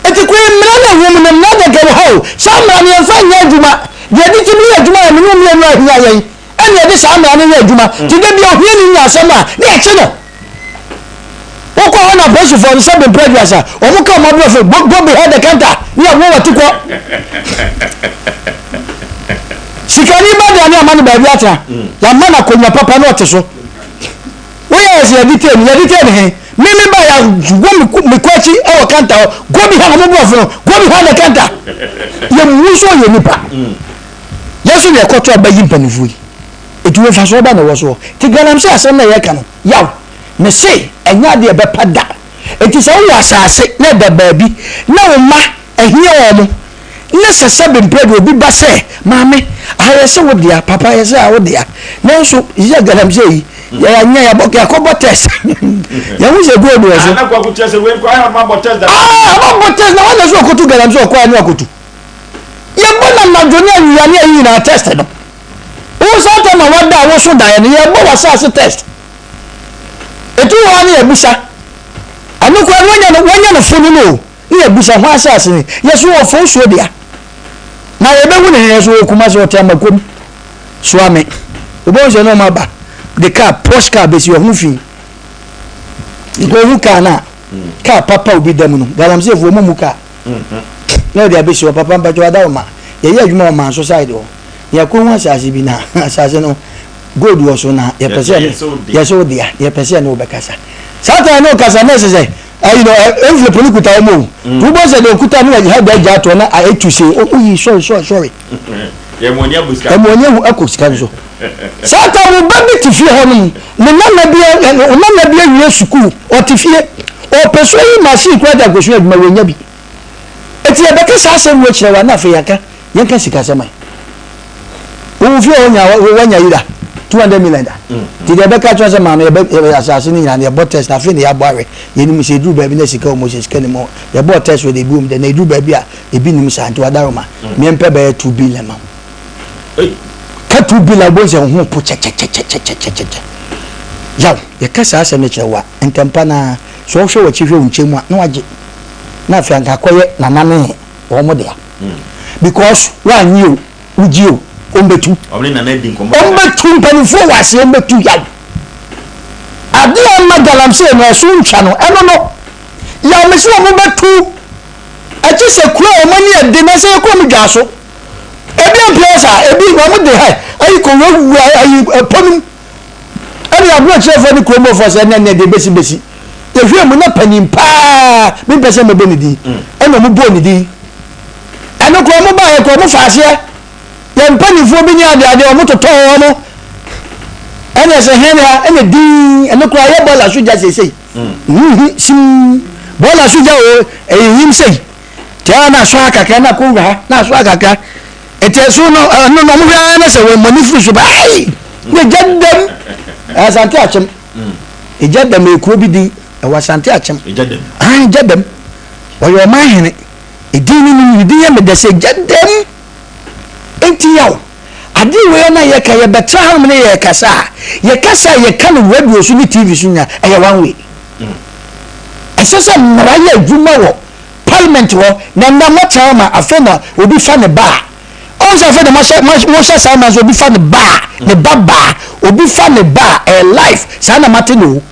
[SPEAKER 2] Eti kò mmara na ɛwɔ mu no mmara dɛgɛ wɔ ha o. Saa mmara no yɛmfa nyɛ adwuma. Deɛ ɛde tumi yɛ adwuma yɛ me ne wo mmienu ahia yɛn. Ɛna yɛde saa mmara no yɛ adwuma. Nti da bi a ohiani nya asɛm a, ne yɛkye no. Wokɔ hɔ na apolisifoɔ no sɛ bempere aduasa, wɔn ka wɔn aborɔfo, go, go behind the counter, ne yɛwɔ wɔn ti kɔ. Sikani ba deɛ ne ama no baabi atena, yɛama no akonnwa papa na ɔte so. Woyɛ yɛ sɛ yɛde tee no, yɛde tee no he? Me me ba yɛago me kɔ akyi wɔ counter hɔ, go behind, wɔn borɔfo no, go behind the counter. Yɛmmu nso ɔyɛ nipa. Yɛn nso na yɛkɔto aba yi mpanimfoɔ yi. Enti wo mfasoɔ bɛn na ɛwɔ soɔ? Nti galamsey asɛm no a yɛreka no, yaw. Mese ɛnyɛ adeɛ a ɛbɛpa da. Enti sɛ wowɔ asase na ɛda baabi na wo mma ahia wɔn na sɛ sɛbe mprɛ deɛ obi ba sɛ, maame, aha yɛse wo dea, papa yɛse aha wo dea, nanso yɛ galamsey yi, yɛanyɛ, yɛabɔ, yɛakɔbɔ test. Yɛhu sɛ gold wɔ so.
[SPEAKER 1] Ah, na kwaku kyerɛ sɛ wei nkɔ ayɛ ɔma bɔ test dada.
[SPEAKER 2] Ah, ɔma bɔ test na wɔn na so ɔkɔtu galamsey ɔkɔ ano akɔtu. Yɛbɔ no anadwo ne awia ne ayi nyinaa test no. Wo saa time a wada a woso daeɛ no yɛbɔ w'asaase test. Ɛtu hɔ a ne yɛbusa. Ɛno koraa no wanya no wanya no fo no no o. Ne yɛbusa ho asaase ne yɛso wɔ fo suo dea. Na yɛbɛhu ne yɛso wɔ Kumasi ɔte amakom. Soa me. Wobɛhu sɛ ne ɔma ba de car posh car bɛsi ɔho fi. Nkɔhu car no a car papa obi da mu no galamseyfoɔ mu mu car. Na ɔde abɛsi hɔ, papa mpakyɛw ada wo ma yɛyɛ adwuma wɔ manso side hɔ. Yɛakɔhu asase bi na asase no gold wɔ so na yɛpɛ sɛ yɛsɛ wo dea, yɛpɛ sɛ yɛne wo bɛkasa. Saa time ne wo kasa na ɛsɛ sɛ ayi no envelope no kuta wɔn o. Mm. Wobɔ sɛ deɛ okuta no ha da gya toɔ na etu se oyi sorry sorry sorry.
[SPEAKER 1] Ɛmu
[SPEAKER 2] ani ahu akɔ sika no so. Saa time wo ba bi te fie hɔ nom ne nana bi nana bi awie sukuu ɔte fie ɔpɛ so yi machine kura de akɔsua adwuma wɔnya bi. Eti yɛbɛka saa asɛm wei kyerɛ wo a na afei yɛaka yɛnka sikasɛm ɛ. Wo fie hɔ nya wanya yira 200 million da. Nti deɛ ɛbɛka kyerɛ sɛ maame yɛbɛ yɛbɛ asase no nyinaa no yɛbɔ test na afei na yɛabɔ ahwɛ yɛnim sɛ ɛduru baabi na sika wɔ mu sɛ sika nim hɔ yɛbɔɔ test wɔ de ebi wɔ mu dɛ na ɛduru baabi a ebi nim saa nti wadaroma meɛmpɛ bɛyɛ 2 billion ma wo. Ka 2 billion wobɛhu sɛ wo ho po kyɛkyɛkyɛkyɛkyɛkyɛ. Yaw yɛka saa asɛm no kyerɛ wo a ntɛmpa no ara sɛ wohwɛ w'akyi hwɛ wo nkyɛn mu a na wagye. Na afei anka akɔyɛ nana ne wɔn dea because woanye o wogye o wɔmbɛtu wɔmbɛtu mpanimfoɔ wɔ aseɛ wɔmbɛtu yaw ade a ɛma galamsey no ɛso ntwa no ɛno no yaw me sɛ wɔn bɛtu ɛkye sɛ kuro a wɔn ani ɛde na sɛ yɛ kurom dwa so ebi mpɛ saa ebi wɔn de hɛ ayi kɔ wurawura ayi ɛpɔ no mu. Ɛne aberɛkyerɛfoɔ ne kuromfoɔ sɛ ɛnɛ neɛ deɛ bɛsi bɛsi. Yɛhwɛɛ mu na panin paa, mempɛ sɛ mɛbɔ ne din, ɛna ɔmo bɔɔ ne din. Ɛno koraa ɔmo baeɛ koraa ɔmo faa aseɛ. Yɛn mpanimfoɔ bi ne adeade ɔmo totɔɔ ɔmo. Ɛne ɛsɛ hɛn ha ɛna din, ɛno koraa yɛ bɔɔla so gya seesei. Huhu sim, bɔɔla so gya o, ɛyɛ him sei. Tia na aso akakra na akɔ wura ha, na aso akakra. Eti ɛso no ɛno no ɔmo hwɛ ara na sɛ wɔn ani firi so ba ayi na egya dɛm Asante Akyem egya dɛm ekuro bi din ɛwɔ Asante Akyem ah egya dɛm ɔyɛ ɔman hene edin no no edin yɛ medɛ sɛ egya dɛm enti yaw adeɛ wei na yɛka yɛbɛtra hanom ne yɛkasa a yɛkasa a yɛka no radio so ne TV so nyinaa ɛyɛ one way ɛsɛ sɛ mmara yɛ adwuma wɔ Parliament hɔ na ndɛ moatena hɔ ma afei na obi fa ne ba a ɔhu sɛ afei na moahyɛ mohyɛ saa ma sɛ obi fa ne ba a ne ba baa obi fa ne ba a ɛyɛ life saa na mate no o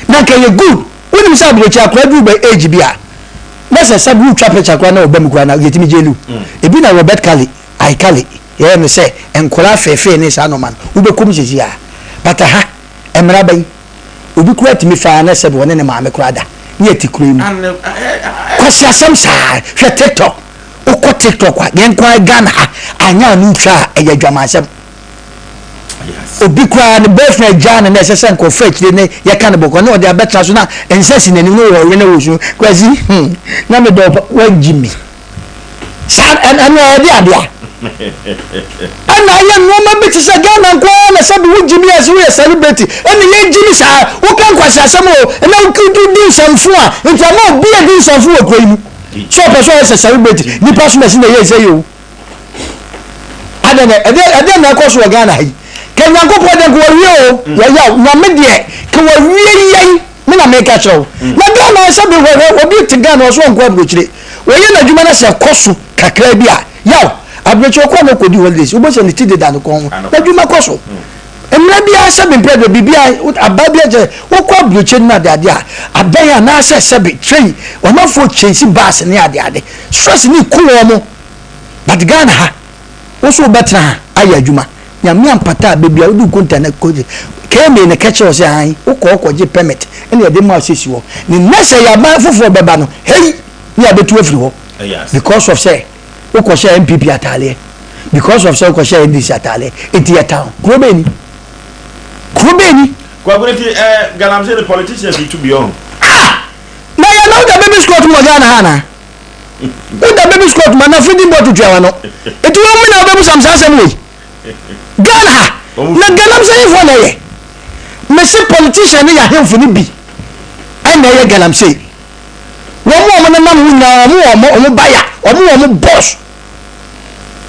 [SPEAKER 2] na nka ɛyɛ good wonim sɛ abrɛkyi akora duru bɛ age bi a na sɛ sɛ wotwa picture koraa na ɔba mu koraa na yɛtumi jail wo ebi na Robert Kali I Kali yɛyɛ no sɛ nkora feefee ne saa nɔɔma no wobɛkɔ mu sɛsi a but aha mmara bɛn Obi koraa tumi fa na sɛbi ɔne ne maame koraa da ne yɛte kuro yi mu. Kwasi asɛm saa hwɛ tiktok wokɔ tiktok a yɛn nko ara Ghana ha anyɛ ano twa a ɛyɛ adwamansɛm. Obi koraa ne boyfriend gyaa no na ɛsɛ sɛ nkurɔfoɔ akyire ne yɛka no bɔkɔ ne ɔde abɛtena so na nsa si n'anim ne wɔwe ne wɔ su Kwasi hmm na medɔ wagyi me. Saa ɛno ɛyɛ de adeɛ a ɛna ayɛ nneɛma bi te sɛ Ghana nko ara na sɛbi wo gyimi a sɛ woyɛ celebrity ɛna yɛ gyimi saa woka nkwasi asɛm o ɛna wodi nsɛmfo a nti ama obi a di nsɛmfo wɔ kuro yi mu sɛ ɔpɛ sɛ ɔyɛ sɛ celebrity nipa so na ɛsi na ɛyɛ sɛ yɛ o adɛn na ɛdeɛ ɛdeɛ na ɛkɔ so wɔ Ghana ha yi ka Nyankopɔn deɛ nka wɔwie o yɛyɛ Nyame deɛ ka wɔwie yɛn. Me na meka kyerɛ wo. Na Ghana sɛ bi hwɛ obi te Ghana ɔso ɔnkɔ aburokyire. Ɔyɛ n'adwuma na sɛ ɛkɔ so kakra bi a, yaw, aburokyire ɔkɔ na ɔkɔdi holidays, wobɛhu sɛ ne ti deda ne kɔn ho. N'adwuma kɔ so. Mmerɛ biara sɛ bi mprɛ deɛ biribiara aba bi sɛ wokɔ aburokyire no adeade a, abɛn anaasɛ sɛbe train, ɔmanfoɔ chase bus ne adeade. Stress ne ku wɔn. But Ghana ha, Wo nso wobɛtena ha ayɛ adwuma. Nyame ampata a, baabi a wode wo konta no kɔ, KMA no kɛkyerɛ wo sɛ aane, wokɔ hɔ kɔgye permit ɛna yɛde ma wo sɛ si hɔ. Ne nnɛ sɛ yɛ aban foforɔ bɛba no, hei! Ne yɛabɛtu afiri hɔ because of sɛ wokɔhyɛɛ NPP ataaleɛ, because of sɛ wokɔhyɛɛ NDC ataaleɛ, nti yɛtan wo. Kuro bɛn ni? Kuro bɛn ni?
[SPEAKER 1] Kwaku nti eh, galamsey no politicians yi tu bi ɔho.
[SPEAKER 2] Ah! Na yɛ na woda baby squat mu wɔ Ghana ha anaa? Woda baby squat ma na feeding bottle tua wano. Eti wɔn mu na wobɛbusa m saa asɛm wei. Ghana ha na galamsey foɔ na ɛyɛ. Mese politician ne yɛ ahemfo no bi ɛna ɛyɛ galamsey. Wɔn a wɔn nenam ho nyinaa wɔn wɔ wɔn baya, wɔn wɔ wɔn boss.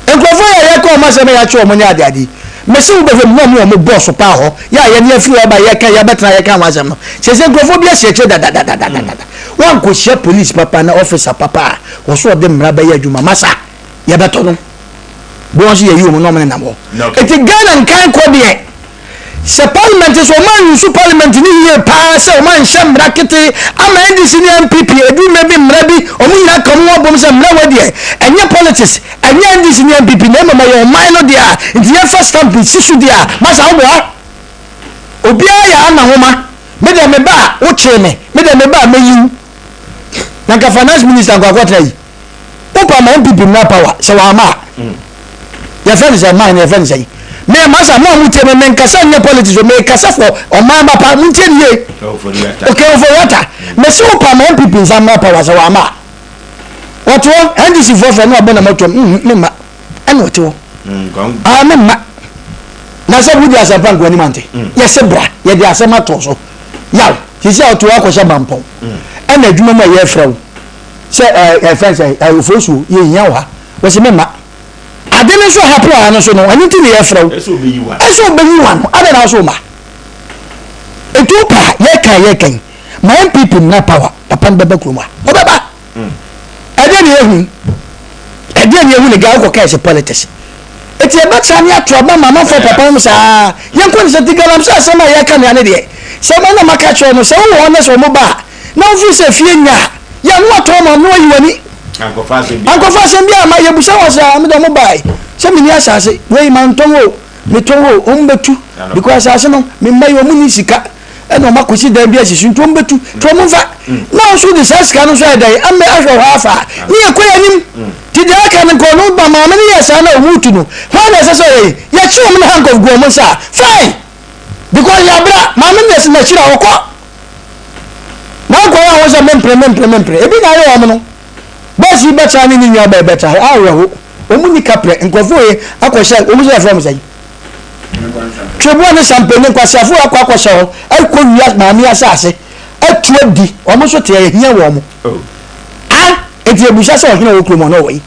[SPEAKER 2] Nkurɔfoɔ yi a yɛka wɔn asɛm a yɛakye wɔn ne adeade yi, mese wobɛhwɛ mu na wɔn wɔn bɔɔso paa hɔ, yɛ a yɛne afiri hɔ aba yɛka yɛabɛtena yɛka ho asɛm no, seesei nkurɔfoɔ bi asi akyire dadadadadada. Woankɔhyia police papa na officer papa a wɔ so ɔde mmara bɛyɛ adwuma, masa yɛbɛtɔ no. Bɔn nso yɛyi wɔn na wɔn nenam hɔ. Eti Ghana nkan kɔ deɛ. Sɛ parliament nso ɔmo anwusu parliament no yie paa sɛ ɔmo anhyɛ mmara ketee ama NDC ne NPP ɛduru mmerɛ bi mmara bi ɔmo nyinaa ka ɔmo ho abom sɛ mmara wei deɛ ɛnyɛ politics ɛnyɛ NDC ne NPP na mmom ɛyɛ ɔman no deɛ a nti yɛmfa stamp nsi so deɛ a masa woboa obiara yɛ ana homa me deɛ meba a wokyee me me deɛ meba a mɛyi wo na nka finance minister nkɔ akɔtena yi Wopa ma NPP mmra power sɛ wamma a yɛfrɛ no sɛ man no yɛfrɛ no sɛn? Me masa mo a motie me menkasa nyɛ politics o mekasa for ɔman ba pa montie ne yie. Okay Ofori-Atta mese wopa ma NPP nsa mmra power sɛ wamma a ɔte hɔ NDC foɔ frɛ no wabɔ na mɔtoam mm memma ɛna ɔte hɔ ah memma na sɛ wodi asɛmpa nko anim ante yɛse bra yɛde asɛm ato so yaw sisi a ɔte hɔ akɔhyɛ mampɔn ɛna adwuma mu a yɛfrɛ wo sɛ ɛɛ ɛfɛn sɛ ɛɛ ofosuo yɛ hia wɔ ha wɔsi mi ma ade no nso happen wɔ ha no nso no ɛno ti na yɛfrɛ wo ɛsɛ obeyi wa ɛsɛ obeyi wa no ada na ɔso ma etu pa yɛ kan yɛ kan ma npp mmra power papa no bɛba kurom a ɔbɛba ɛdeɛ na yɛhu ɛdeɛ na yɛhu ne gaa wokɔ kaa sɛ politics eti ɛbɛtra ne ato aba ma amanfoɔ papa mu saa yɛnkɔ ne sɛ ti galamsey asɛm a yɛka nea ne deɛ sɛ ɔma na maka kyerɛ no sɛ wowɔ hɔ ne sɛ ɔmo ba a na wofiri sɛ fie nya a, yɛ ano atɔ ama wɔn na wɔayi w'ani.
[SPEAKER 1] Ankɔfa asɛm bi.
[SPEAKER 2] Ankɔfa asɛm bi ama yɛbusa wɔn sɛ ah, mede wɔn bae sɛ menni asase wei mantɔn o metɔn o wɔn bɛtu because asase no me mma yi wɔn nni sika ɛna wɔn akɔsi dan bi asi so nti wɔn bɛtu nti wɔn mfa mm. na wɔn nso de saa sika no nso ayɛ dɛn ama ahwɛ hɔ afa ne yɛ kɔ yɛ anim mm. ti deɛ aka no nkɔ no ba maame no yɛ saa na wɔn tu no hɔn na ɛsɛ sɛ ɔyɛ yi yɛkye wɔn no handcuff gu wɔn nsa fine because yɛabra maame no yɛ sɛ n'akyiri a wɔkɔ. Na nkɔyɛ ho sɛ mempere mempere mempere ebi na ayɛ wɔn no boys yi bɛtra ne ne nua bɛɛ bɛtra awerɛho wɔn ni kaprɛ nkurɔfoɔ yi akɔhyɛ wɔn sɛ yɛfrɛ wɔn sɛ tweboa ne sampe ne nkwaseafoɔ akɔ akɔhyɛ hɔ akɔ wia maame asase atu adi wɔn nso te ɛhia wɔn oh. a eti ebusa sɛ ɔhene wɔ kurom ɔno wɔ yi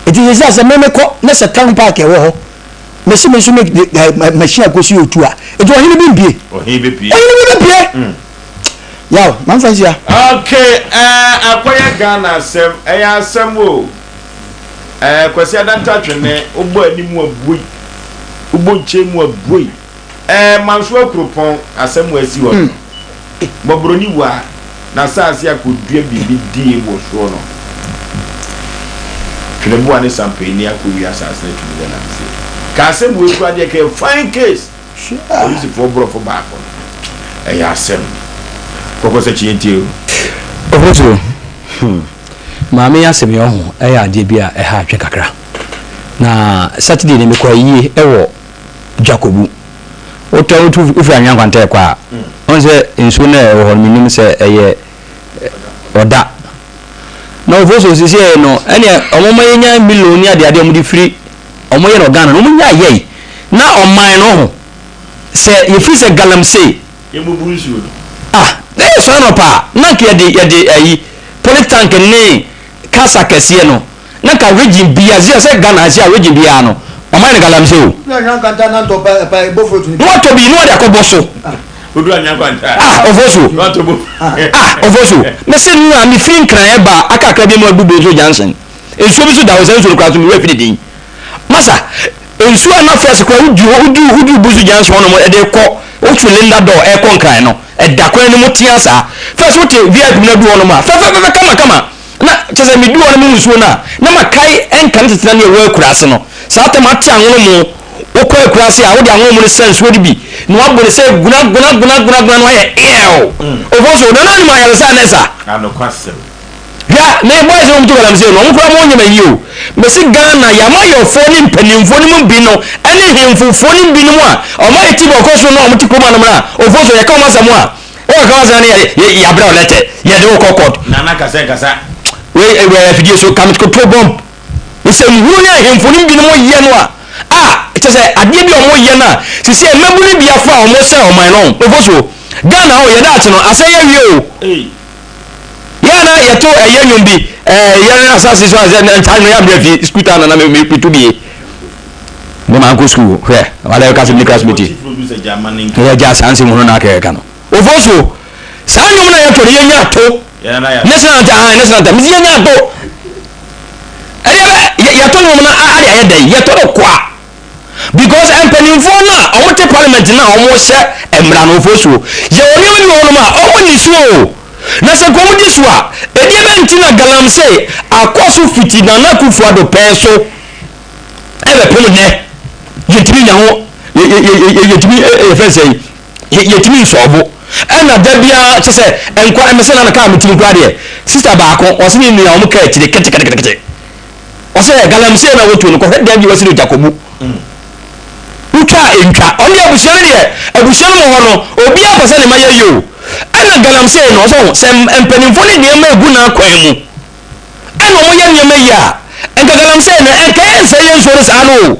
[SPEAKER 2] eti sɛ sɛ sɛ meme kɔ ne sɛ town park ɛwɔ hɔ mesi me nso me de ɛ machine akosi otu a nti ɔhene bi mpie
[SPEAKER 1] ɔhene bɛ pie
[SPEAKER 2] ɔhene bi bɛ pie mm. yaw manfa nsia.
[SPEAKER 1] Okay ɛɛ akɔyɛ Ghana asɛm ɛyɛ asɛm o ɛɛ Kwasi Adanta Twene wobɔ anim abuoi wobɔ nkyɛn mu abuoi ɛɛ Mansoa Kuropɔn asɛm a asi hɔ no. Mm. Mmɔborɔni wa n'asase akɔdua biribi die wɔ soɔ no, tweneboa ne sampaani akɔwia asase no atumi galamsey. Ka asɛm wei koraa deɛ kɛyɛ fine case. Polisifoɔ borɔfo baako no, ɛyɛ asɛm. Kɔkɔ sɛ kyeɛ ntie o.
[SPEAKER 3] Ofosuo, hmm, maame yi asɛm yi ɔho ɛyɛ adeɛ bi a ɛha adwene kakra. Na Saturday no mekɔ ayie ɛwɔ Dwakobu. Wotɔ wotu wofiri anwea nkwanta ɛkɔ a, ɔn sɛ nsuo no a ɛwɔ hɔ no menim sɛ ɛyɛ ɔda. Na ɔfo so sisi ɛyɛ no ɛneɛ ɔmo ma yɛnya milo ne adeade a ɔmo de firi ɔmo yɛ no Ghana no ɔmo nya yɛi na ɔman no ho sɛ yɛfiri sɛ galamsey
[SPEAKER 1] Yɛmbubu nsuo no.
[SPEAKER 3] Ah na yɛ sɔre anɔpa a na nka yɛde yɛde ayi poly tank ne cars akɛseɛ no Na nka region bia zia sɛ Ghana ha sia region biara no ɔman no galamsey o.
[SPEAKER 2] Na
[SPEAKER 3] watɔ bi na wɔde akɔbɔ so. Ah Ofosu ah Ofosu mese no a mefiri Nkran ɛba aka kakra bi mu adu Bonso junction nsuo bi so da hɔ saa nsuo no koraa so me werɛ fi ne din masa nsuo a na first koraa wodu hɔ wodu wodu Bonso junction hɔ nom ɛde kɔ wofiri Linda door ɛkɔ Nkran no ɛda kwan no mu tea saa first wote VIP mu na du hɔ nom a fɛfɛfɛfɛ kama kama Na kyerɛ sɛ medu hɔ na mehu nsuo no a, na makae ɛnkane tete na ne ɛwɔ akuraase no. Saa tam ate anwono mo, wokɔ akuraase a, wode anwono mo no sa nsuo no bi na wabɔ no sɛ guna guna guna guna guna na wayɛ eew. Ofosu, Nana nim ayaresa a nɛsa.
[SPEAKER 1] Anokwasɛm.
[SPEAKER 3] Hwɛ, me boys no wɔn tu galamsey no, wɔn koraa wɔn nyɛ ma yie o. Mesi Ghana, yɛn amayɔfoɔ ne mpanimfoɔ no mu bi no, ɛne hemfofoɔ no binom a wɔn ayɛ ti bɔkɔ so no a wɔn te kurom anom no a, Ofosu, yɛka wɔn asɛm a, Wọ́n kàn wá sẹ́ni yẹ yẹ abrɛ lẹ́tẹ̀ yẹ de wọ́n kɔ court.
[SPEAKER 1] Nana kasa nkasa.
[SPEAKER 3] Wei ewura yɛ afidie so kam to bomb. Nsɛmhunu ne ahemfo no binom yɛ no a a kyɛ sɛ adeɛ bi a wɔn yɛ no a sisi mmabu no bi afa a wɔn sɛ ɔman no ofo so Ghana hɔ yɛ daakye no asɛ yɛ wie o. Yɛ ana yɛto ɛyɛ nnwom bi ɛɛ yɛn asase so asɛ ntaa no yɛ ambrɛ fi sukuu taa na na me me to bie. Me maa nkɔ sukuu hwɛ wala yɛ kasa mi classmate yɛ gya saa nsɛm hunu na akɛkɛ ka no ofo so saa nnwom na yɛto no yɛnya ato national anthem ah national anthem mesi yɛnya ato ɛdeɛ bɛ yɛto nnwom no ade ayɛ dɛn yɛto no kwa.
[SPEAKER 5] Because mpanimfoɔ no a wɔte parliament no a wɔhyɛ mmara no Ofosuo, yɛwɔ nneɛma bi wɔ hɔnom a wɔnni so o. Na sɛ nka wɔdi so a, ɛdeɛ bɛn nti na galamsey akɔ so fiti Nana Akufo Addo pɛn so ɛbɛpem nnɛ? Yɛntumi nya ho, yɛntumi, yɛfrɛ no sɛn, yɛntumi nsɔɔbo. Ɛna da biara kyɛ sɛ nkwa, ɛmɛ sɛ na kaa me tirim koraa deɛ, sista baako, ɔse ne nua wɔn kaa akyire keteketekete. Ɔsɛ galamsey na wotu no, kɔhwɛ dan bi wasi no Jakobu. Wotwa a ɛntwa. Ɔno deɛ abusua no deɛ, abusua no mu hɔ no, obiara pɛ sɛ ne ma yɛ yie o. Ɛna galamsey no, ɔsɛ sɛ mpanimfoɔ ne nneɛma egu n'akwan mu, ɛna wɔyɛ nneɛma yie a, nka galamsey no, ɛnka ɛnsɛe yɛn nsuo no saa no o.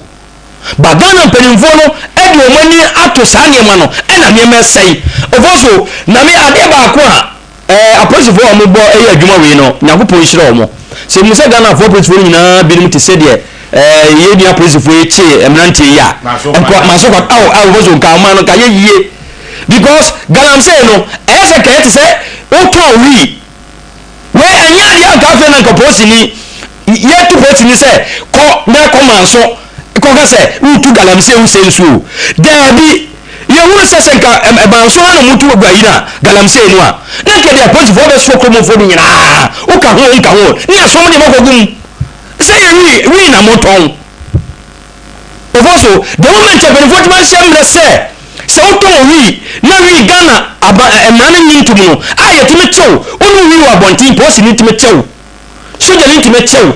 [SPEAKER 5] Ba Ghana mpanimfoɔ no de wɔn ani ato saa nneɛma no, ɛna nneɛma ɛsɛe. Ofosu, na me adeɛ baako a Ɛɛ apolisifoɔ a wɔbɔ yɛ adwuma wei no Nyankopɔn nhyira wɔn. Sɛ mehu sɛ Ghanafoɔ apolisifoɔ no nyinaa binom te sɛ deɛ ɛɛ yɛn nua apolisifoɔ yi kyee mmeranteɛ yi a, nka maso kwa aw aw wɔso nka ɔman no nka yɛ yie because galamsey no ɛyɛ sɛ nka yɛ te sɛ wotɔn wii. Wei ɛnyɛ adeɛ a nka afei na nka polisini yɛtu polisini sɛ kɔ na kɔ manso kɔka sɛ wotu galamsey wo sɛ nsuo. Daabi. Yɛhunu sɛ sɛ nka manso ha na wɔtu ayi no a, galamsey no a, na nka deɛ apolisifoɔ bɛsoɔ kuromfoɔ no nyinaa, woka ho o, nka ho o, ne yɛasoa mo nneɛma kɔgu mu sɛ yɛ wii, wii na motɔn. Ɔfɔ so, the moment mpanimfoɔ tumi ahyɛ mmerɛ sɛ, sɛ wotɔn wii, na wii Ghana aba, mmara no nnye ntom no, a yɛtumi kyew, wonom wii wɔ abɔnten, polisini tumi kyew, sogyani tumi kyew.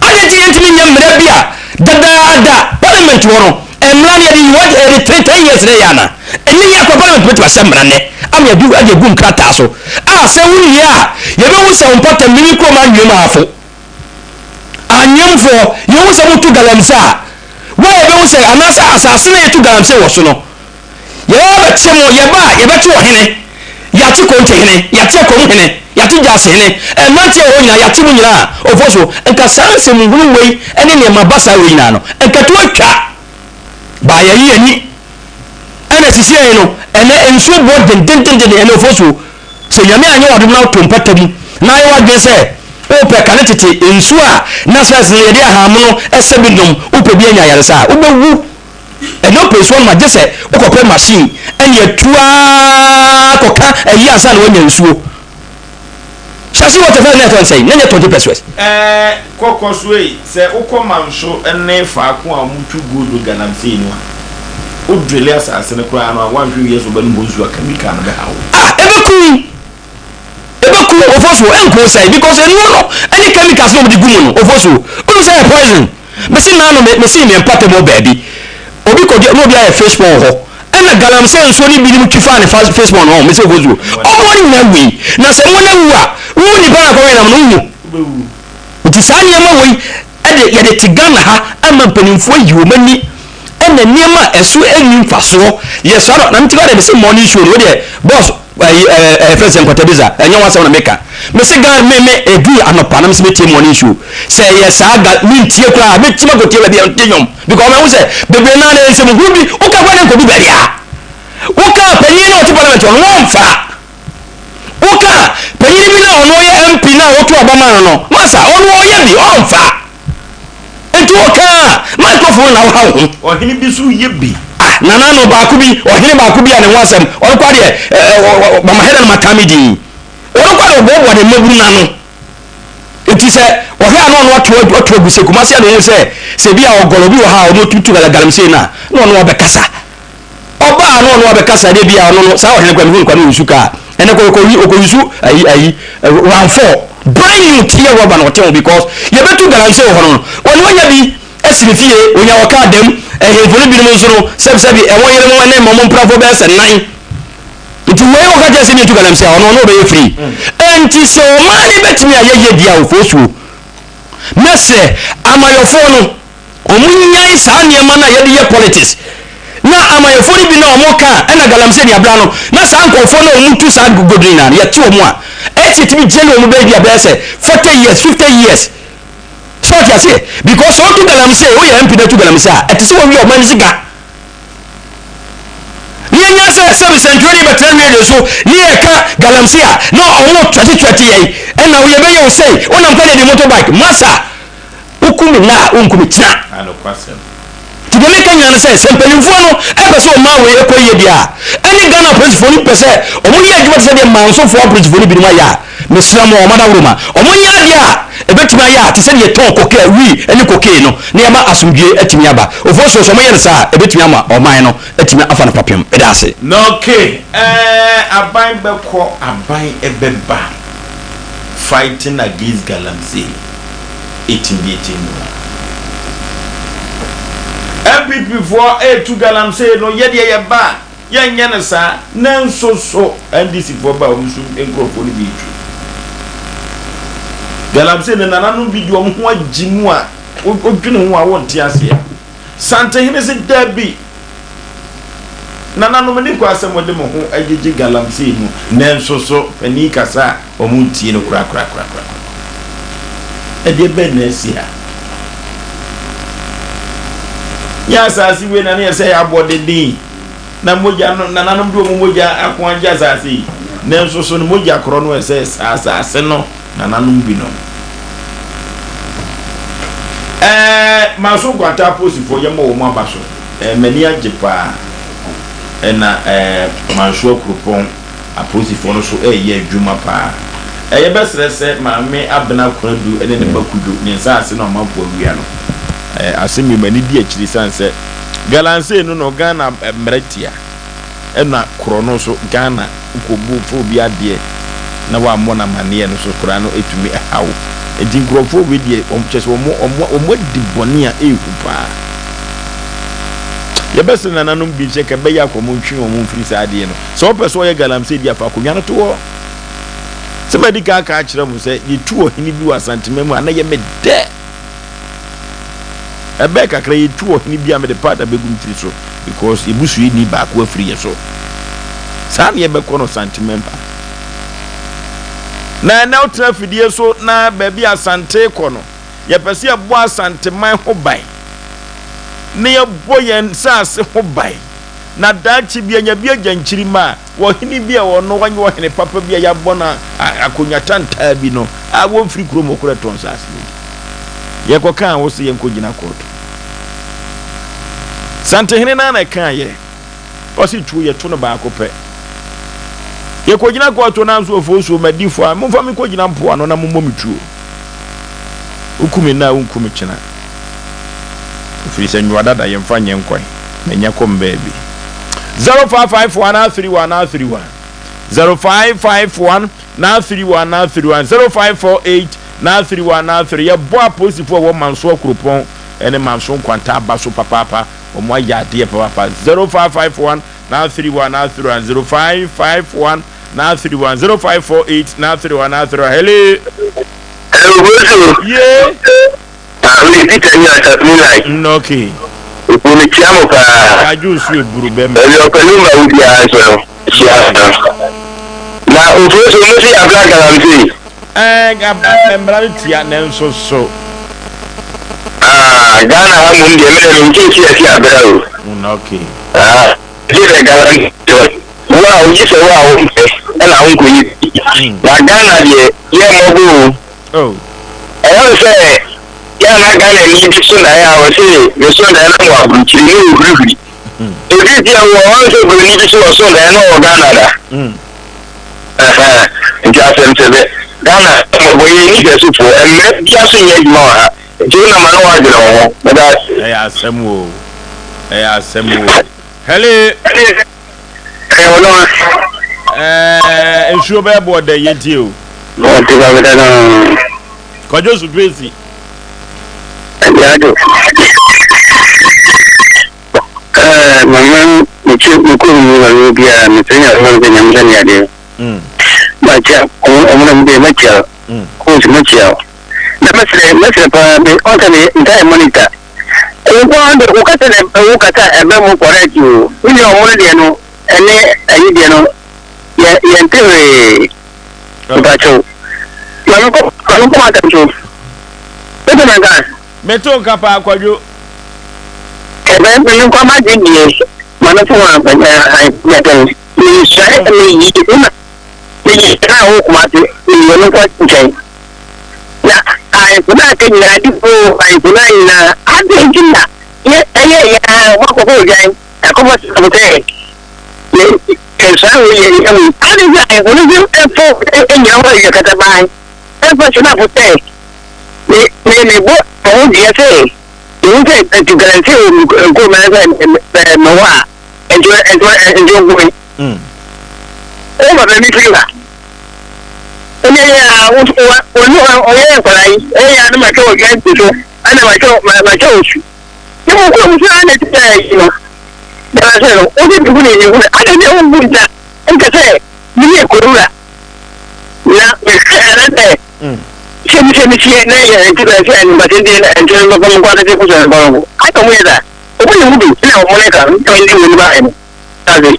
[SPEAKER 5] Adɛn nti yɛntumi nyɛ mmara bi a dadaada parliament wɔ no mmara no yɛde what yɛde ten ten years na ɛyɛ ana? Ɛnyɛ yɛ akora parliament bɛtumi ahyɛ mmara nnɛ ama yɛde ade agu nkrataa so a sɛ wonwie a yɛbɛhu sɛ wo mpɔtam mimi kurom anwea mu ahafo anwemfoɔ yɛhu sɛ motu galamsey a wo a yɛbɛhu sɛ anaasɛ asase no a yɛtu galamsey wɔ so no Yɛbɛba abɛkye mo, yɛba a, yɛbɛkye ɔhene, yɛakye Kontihene, yɛakye Akomuhene, yɛakye Gyasehene, mmeranteɛ a wɔwɔ hɔ nyinaa, yɛakye mo nyinaa. Ofosuo, nka saa nsɛmhunu wei ne nneɛma basaa wei nyinaa no, nka to atwa. Baa yɛayi yɛn ani. Ɛna sisiei no, ɛnɛ nsuo bɔ dendendenden, ɛnɛ Ofosuo, sɛ Nyame anyɛ w'adom na woto mpata mu, na ayɛ w'adwene sɛ wopɛ kane tete nsuo a na first no yɛde ahahammono sɛ bi nom, wopɛ bi anya ayaresa a, wobɛwu. Ɛnyɛ ɔpɛ nsuo anom a gye sɛ wokɔpɛ machine ɛne atu ara kɔka ayi ansa na woanya nsuo. Hyɛse water fɛ na ɛtɔ nsɛn na nyɛ 20 pesewas.
[SPEAKER 1] Ɛɛ kɔ kɔ so ei, sɛ wokɔ Manso ne faako a wɔtu gold galamsey no a, wo drille asase no koraa no a woanhwɛ wie sɛ wobɛnom hɔ nsuo a chemical no bɛha wo.
[SPEAKER 5] Ah ɛbɛku wo. Ɛbɛku wo Ofosuo, ɛnku wo sɛe because nnuro no ne chemicals no a wɔde gu mu no Ofosuo, wonim sɛ ɛyɛ poison. Mese naano me mese me mpata mu wɔ baabi obi kɔ na obi ayɛ fish pond wɔ hɔ ɛna galamsey nsuo no binom twi faa ne fa fish pond hɔ mese obozuo ɔmo no nyinaa wui na sɛ mo na wu a wo nipa na kɔwe nam no wo nti saa nneɛma wei ɛde yɛde te Ghana ha ama mpanimfoɔ yi wɔn ani ɛna nneɛma a ɛso ɛnni mfasoɔ yɛ saa na mete kɔ deɛ mese morning show no wo deɛ boss Ayi ɛɛ ɛɛ fɛn sɛ nkɔtɛbiza ɛnyɛ wɔn asɛm na meka. Mese Ghana me me edu anɔpa na mese metie morning show. Sɛ ɛyɛ saa ga mentie koraa metim akɔtie baabi a nte nnwom because mahu sɛ bebree naa na nsɛm hunu bi woka koraa na nkɔdu baabi a woka panyin na ɔte parliament hɔ no wɔmfa woka panyin bi na ɔno ɔyɛ MP na woto aba ma no no masa ɔno ɔyɛ bi ɔmfa. Nti wo kaa microphone na woha wo ho.
[SPEAKER 1] Ɔhene bi nso yɛ bi.
[SPEAKER 5] Ah nana no baako bi ɔhene baako bi a ne ho asɛm ɔno koraa deɛ ɛɛ mama hɛdɛ no mata me din ɔno koraa deɛ ɔboaboa ne mmabunu no ano nti sɛ ɔhwɛ a na ɔno ato ato agu sɛ Kumasi a na ɔhu sɛ sɛ bi a ɔgɔlɔ bi wɔ ha a ɔno tutu galamsey no a na ɔno ɔbɛkasa. Ɔbaa na ɔno abɛkasa dɛ bi a ɔno no saa ɔhene koraa mehu no kwa no ɔnsu kaa ɛnɛ kɔ ɔkɔ ɔkɔyusu ayi ayi round four brand new tear rubber na ɔte ho because yɛbɛtu galamsey wɔ hɔ no no ɔno ɔnya bi asi ne fie ɔnya wɔ kaa dam ɛhemfo no binom nso no sɛbisɛbi ɛwɔ yere mo ne mmɔ mo mprafoɔ bɛyɛ sɛ nan nti wei wɔka kyerɛ sɛ ne yɛtu galamsey a ɔno ɔno ɔbɛyɛ free ɛnti sɛ ɔman ne bɛtumi ayɛ yɛ di a ɔfoosuo mɛsrɛ amayɔfoɔ no Wɔn nyae saa nneɛma no a yɛde yɛ politics na amanyɔfoɔ no bi na wɔn ka a ɛna galamsey ne abira no na saa nkurɔfoɔ no a wɔn tu saa gold no nyinaa no yɛte wɔn a ɛsɛ yɛtumi jail wɔn bɛyɛ bi a bɛyɛ sɛ 40 years 50 years so ɔte aseɛ because sɛ wotu galamsey woyɛ MP na tu galamsey a ɛte sɛ wɔwia ɔman no sika ne yɛnya sɛ sɛbi sɛntwerɛni bɛtena radio so ne yɛka galamsey a na ɔmo twɛtetwɛte yɛn ɛna woyɛbɛyɛ wo sɛi wonam kwan de motorbike masa Woku me nnɛ a, wonku me kyena. Nti deɛ meka nyinaa ne sɛ, sɛ mpanimfoɔ no pɛ sɛ ɔman wei kɔ yie deɛ a, ɛne Ghana apolisifoɔ no pɛ sɛ wɔyɛ adwuma te sɛ deɛ Mansofoɔ apolisifoɔ no binom ayɛ a, mesrɛ mo, wɔn adaworoma, wɔnyɛ adeɛ a ɛbɛtumi ayɛ a te sɛ deɛ yɛtɔn koke, wii ne cocaine no, na yɛama asomdwoeɛ atumi aba. Ofosuo, sɛ wɔyɛ no saa a, ɛbɛtumi ama ɔman no atumi afa no fapem. Meda ase.
[SPEAKER 1] Na ok eh aban bɛkɔ aban bɛba fighting against galamsey etim bi etim mu NPP foɔ etu galamsey no yɛdeɛ yɛba a yɛnyɛ no saa nanso so NDC foɔ ba a wɔn nso nkorɔfoɔ no bi etu galamsey no nananom bi de wɔn ho agye mu a wodwene ho a wonte aseɛ. Santehene se, Dabi! Nananom, menni kwan sɛ mode mo ho gyegye galamsey mu, nanso so panin kasa a wɔntie no korakorakorakora? Ɛdeɛ bɛn na asi ha? Nyɛ asase wei na ne yɛ sɛ yɛ abɔdeden na mogya no nananom de wɔn mogya ako agye asase yi, nanso so no mogya korɔ no ɛsɛ saa asase no Nananom binom. Ɛɛ Manso Nkwanta apolisifoɔ yɛmmɔ wɔn aba so. Ɛɛ m'ani agye paa. Ɛna ɛɛ Manso Akuropɔn apolisifoɔ no so ɛreyɛ adwuma paa. Ɛɛ yɛbɛsrɛ sɛ Maame Abena Konadu ne ne ba Kudwo ne nsaase no amanfoɔ awia no. Ɛɛ asɛm yi m'ani di akyiri sane sɛ Galamsey no no Ghana mmara tia. Ɛna korɔ no nso Ghana wokɔbu fa obi adeɛ na wammɔ no amaneɛ no so koraa no ɛtumi ha wo. Nti nkurɔfoɔ wei deɛ wɔn kyerɛ sɛ wɔn wɔn wɔn adi bɔne a ɛɛhu paa. Yɛbɛsrɛ nananom bi sɛ nka ɛbɛyɛ akɔ wɔn ntwe wɔn mfiri saa adeɛ no. Sɛ wɔpɛ sɛ wɔyɛ galamsey di afa akonnwa no to hɔ. Sɛ madi kan aka akyerɛ mo sɛ yɛtu ɔhene bi wɔ Asantema mu a na yɛ me dɛ. Ɛbɛɛ kakra yɛtu ɔhene bi a mede powder bɛgu me tiri so because yɛbusuani baako afiri yɛ so. Saa na yɛbɛkɔ no Santemam ha. Na ɛnɛ wotena afidie so na baabi a Asante kɔ no, yɛpɛ sɛ yɛbɔ Asanteman ho ban na yɛbɔ yɛn nsaase ho ban na daakye bi anya bi agya nkyirimma a Ɔhene bi a ɔno ɔnyɛ ɔhene papa bi a yɛabɔ no akonnwa tantaa bi no a wɔmfiri kurom hɔ koraa tɔn nsaase no bi. Yɛkɔkaa wo sɛ yɛnkɔgyina kɔɔto. Santehene no ara na ɛkaeɛ. Ɔse tuo yɛto no baako pɛ. Yɛkɔgyina kɔɔto no nso ɔfoɔ madi fɔ a momfa me kɔgyina mpoano na mommɔ me tuo. Woku me nnɛ a wonku me kyena. Ɛfiri sɛ nwoa dada yɛmfa nyɛ nkwan. Manya kɔm baabi. 0554 931 931 0551 931 931 0548 931 93 Yɛbɔ apolisifoɔ a ɛwɔ Manso Akuropɔn ne Manso Nkwanta aba so papaapa. Wɔn ayɛ adeɛ papaapa. 0551 931 931 0551 931 0548 931 931 Hello.
[SPEAKER 6] Hello, Bonsu.
[SPEAKER 1] Yeah.
[SPEAKER 6] Ah, me Peter ni asafo mu lai.
[SPEAKER 1] Okay.
[SPEAKER 6] Nti mekyia mo paa.
[SPEAKER 1] Yɛadwo nsu eburu bɛma.
[SPEAKER 6] Baabi a ɔpɛ no ma wo biara nso no, hyia no. Na ofo so mo si abra galamsey.
[SPEAKER 1] Ɛɛ, mmara no tia nanso so.
[SPEAKER 6] Ah, Ghana ha mmom deɛ me deɛ mente si asi abra o.
[SPEAKER 1] Okay.
[SPEAKER 6] Ah, gye sɛ galamsey wo a wogye sɛ wo a wompɛ ɛna wonkɔyi bi. Na Ghana deɛ yɛ mmɔbɔ o.
[SPEAKER 1] Oh.
[SPEAKER 6] Ɛyɛ me sɛ yɛ a na Ghanani bi so daeɛ a ɔse meso daeɛ na mewɔ aburokyiri na ɔhurihuri. Ɛfiri sɛ wɔ hɔ sɛ buroni bi so ɔso daeɛ na ɔwɔ Ghana da. Ɛhɛn, nti asɛm sɛ bɛ Ghana mmɔbɔ yɛ ni hwɛ so foɔ mmerɛ bia so nyɛ adwuma wɔ ha nti wonam a na woadwene wo ho. Meda ase.
[SPEAKER 1] Ɛyɛ asɛm o, ɛyɛ asɛm o. Hello.
[SPEAKER 6] Ɛyɛ wo no.
[SPEAKER 1] Ɛɛ nsuo bɛyɛ boɔ dɛ yɛn tie o.
[SPEAKER 6] Ɔte ba bɛda no.
[SPEAKER 1] Kwadwo Supresi.
[SPEAKER 6] Ɛdi ado. Ɛɛ mama mekyi mekɔ mu ma mi biara mesrɛ nyame sɛ nyame sɛ ne adeɛ. Makyia ɔmo na mo deɛ makyia. Kɔɔsi makyia. Na mɛsrɛ mɛsrɛ paa me ɔnsɛ me ntae monitor. Nko ara de wo kasa na wo kasa ɛbɛ mu correct o. Wo nua ɔmo no deɛ no ɛne ɛyi deɛ no yɛ yɛn te hwee. Mpakyɛw. Maame kɔ maame kɔ m'asɛm so. Wote me nka?
[SPEAKER 1] Meto nka paa Kwadwo.
[SPEAKER 6] Ɛbɛ me nkɔ ma gye die maame fo ma ɛɛ ɛɛ mesua meyi me meyi na wo kuma se meyi no nkɔ nkyɛn. Na ahemfo no a aka nyinaa, adifo ahemfo no nyinaa, adɛn nti na yɛ ɛyɛ yɛn ɔmo akɔkɔ odwan akɔbɔ sɛ sɛ yɛ saa wei yɛ yɛ mu adi sɛ ahemfo no nso ɛfo ɛnyina hɔ yɛ kataban ɛmfa hyɛnafo sɛ me me mebɔ ɔmo dua sɛ ehu sɛ ɛtu galamsey wɔ me kurom ɛsɛ mɛ hɔ a ɛnti ɛnti ɛnti ɔgu me wo papa mi firi ha ɛnɛ yɛ a wɔne ɔyɛ nkwadaa yi ɛyɛ a na makyɛ wɔ dwan so ɛna makyɛ makyɛ wɔ su ne mo kurom so a na ɛte sɛ ayi no galamsey no wode bi hu ne hu ne ade ne wo nsa nka sɛ meyɛ kurom na mehwɛ ɛna sɛ sɛ mi sɛ mi sie na yɛ nti bɛ sɛ nipa tenten na nti no bɛkɔ mu kɔ akɛse kɔ sɛ nkɔ no ayɛ ɔmo yɛ saa ɔmo ne mu bi na ɔmo ne ka nti ɔmo ne mu ba ɛno ase.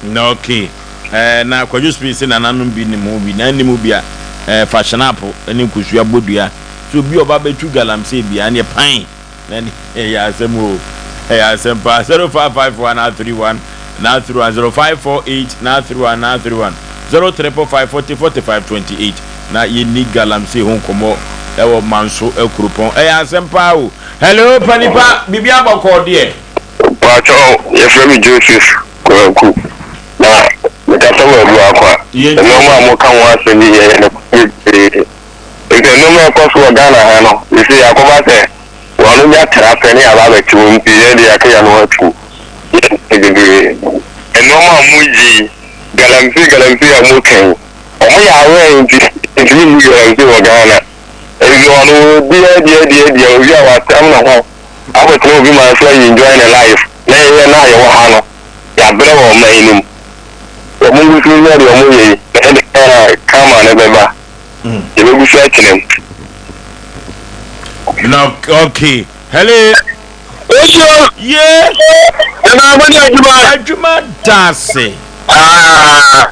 [SPEAKER 1] Na okay eh, na Kwadwo Smith se nananom bi nim ho bi na nnim bi a eh, fa hyenapo ne nkosua bɔ dua sɛ obi a ɔba bɛtu galamsey biara neɛ pan. Na ne ɛyɛ asɛm o, ɛyɛ asɛm paa. 0551 931 931 0548 931 931 0555 40 45 28 na yɛnni galamsey ho nkɔmmɔ ɛwɔ Manso Akuropɔn. Ɛyɛ asɛm paa o. Hello panipa, biribi abɔkɔɔ deɛ?
[SPEAKER 7] Mpakyɛw, yɛfrɛ me Joseph Kwaku, na mekasa wɔ Abuakwa. Nneɛma a moka ho asɛm yi yɛ nokorɛ bebree. Efisɛ nneɛma a ɛkɔ so wɔ Ghana ha no, seesei akɔba sɛ wɔn nya tra pɛ ne yɛaba abɛte wɔn nti yɛn de yɛaka yɛn ano atom. Yɛnte bebree. Nneɛma a wɔgye yi, galamsey galamsey a wɔka yi, wɔyɛ aware nti yɛntumi nni galamsey wɔ Ghana. Efisɛ ɔno ɔdi adi adi adi a owie a watam ne ho akɔtena obi man so ayi enjoy ne life na yɛn a yɛwɔ ha no yɛabrɛ wɔ ɔman yi no mu. Wɔn nso nyɛ deɛ wɔyɛ yi na ɛde karma no bɛba. Yɛbɛgu so atena mu.
[SPEAKER 1] Na okay. Hello.
[SPEAKER 6] Osuo.
[SPEAKER 1] Ye.
[SPEAKER 6] Ɛna abɔde adwuma.
[SPEAKER 1] Adwuma daase.
[SPEAKER 6] Ah,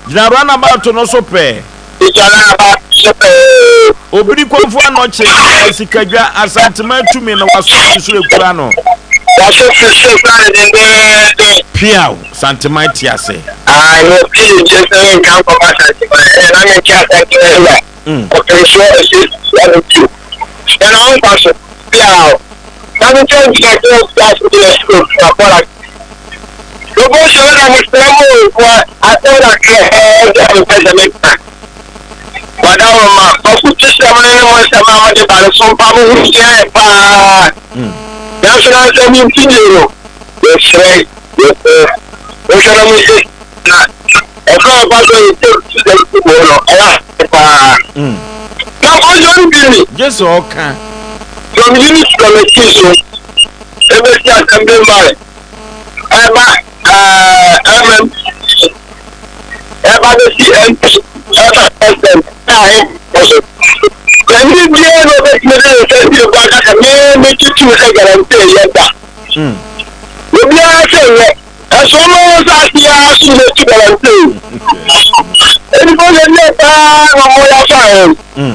[SPEAKER 1] Gyina runabout no so pɛɛ. Obiri Kɔmfo Anɔkye, Sikadwa, Asantema tumi na wasɔ fi so ekura no.
[SPEAKER 6] Wasɔ fi so ekura no dendeenden.
[SPEAKER 1] Piaw, Santeman te ase.
[SPEAKER 6] Ae, na ɔpii nkyɛ sɛ menka nkɔma Santeman, ɛnna na mente Asanteman wura. Ɔpere soɔ ɛsɛ sua no bio. Na na ɔmfa so. Piaw, na mekyɛ nkyɛ sɛ ɔfi ase de asi ofi abɔra. Lobo hyɛ na mesrɛ mo o, wɔ asɛm kakra ɛɛ a mepɛ sɛ meka. Wadaworo ma m'afotusɛm no ne mo nsɛm a mode ba no so mpa mo ho hia yɛn paa. Nanso na nsɛm yi mfidie no, yɛsrɛ, yɛsrɛ, monhwɛ na monsie na ɛkwan a ɛfa so a yɛtie afotusɛm fi mo hɔ no, ɛyɛ asɛm paa. Na ɔyɔ no bi ni.
[SPEAKER 1] Gye sɛ ɔka.
[SPEAKER 6] From Unit Committee so ebesi Assembly man ɛba ɛɛ MMC ɛba besi MP ɛba President na ahemfo so. Panyin biara na obetumi de ne nsa si ne bo aka sɛ me me tutu sɛ galamsey yɛ da. Obiara sɛ nyɛ. Ɛso ɔmo wɔ nsaase yi ara so na etu galamsey. Nnipa yɛ yie paa na ɔmo yɛ afa yɛn.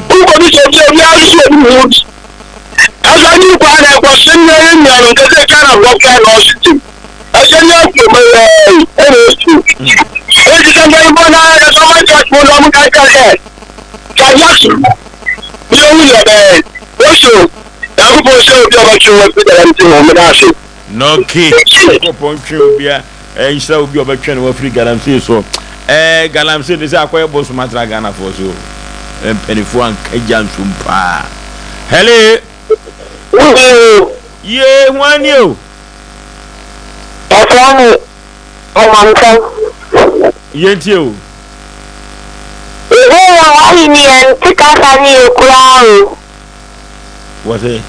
[SPEAKER 6] Wokɔ bi sɛ obi a obiara nso obi hu bi. Ɛsɛ ne kwan na ɛkɔ so nyɛ yɛn nuanom kɛsɛ Ghana foɔ koraa na ɔso tim. Ɛsɛ ne akurom yɛ ɛna etu. Eti sɛ mpanyinfoɔ no ara kɛsɛ ɔmo nkyɛ ɔmo na ɔmo nka kyerɛ sɛ Kajak bi owu yɛ bɛn. Woso Nyankopɔn sɛ obi a ɔbɛtwe wɔn afiri galamsey ho meda ase.
[SPEAKER 1] Nɔke, Nyankopɔn ntwe obi a nhyira obi a ɔbɛtwe ne ho afiri galamsey so. Ɛɛ galamsey de sɛ akɔyɛ bosom atra Ghanafoɔ so. Mpanimfoɔ anka gya nsom paa. Hello. Yee, hwan ni o?
[SPEAKER 6] Ɛfrɛ me ɔmantam.
[SPEAKER 1] Yɛntie o.
[SPEAKER 6] Yehowa w'ahenni yɛnte kasa no yie koraa o.
[SPEAKER 1] Wɔse.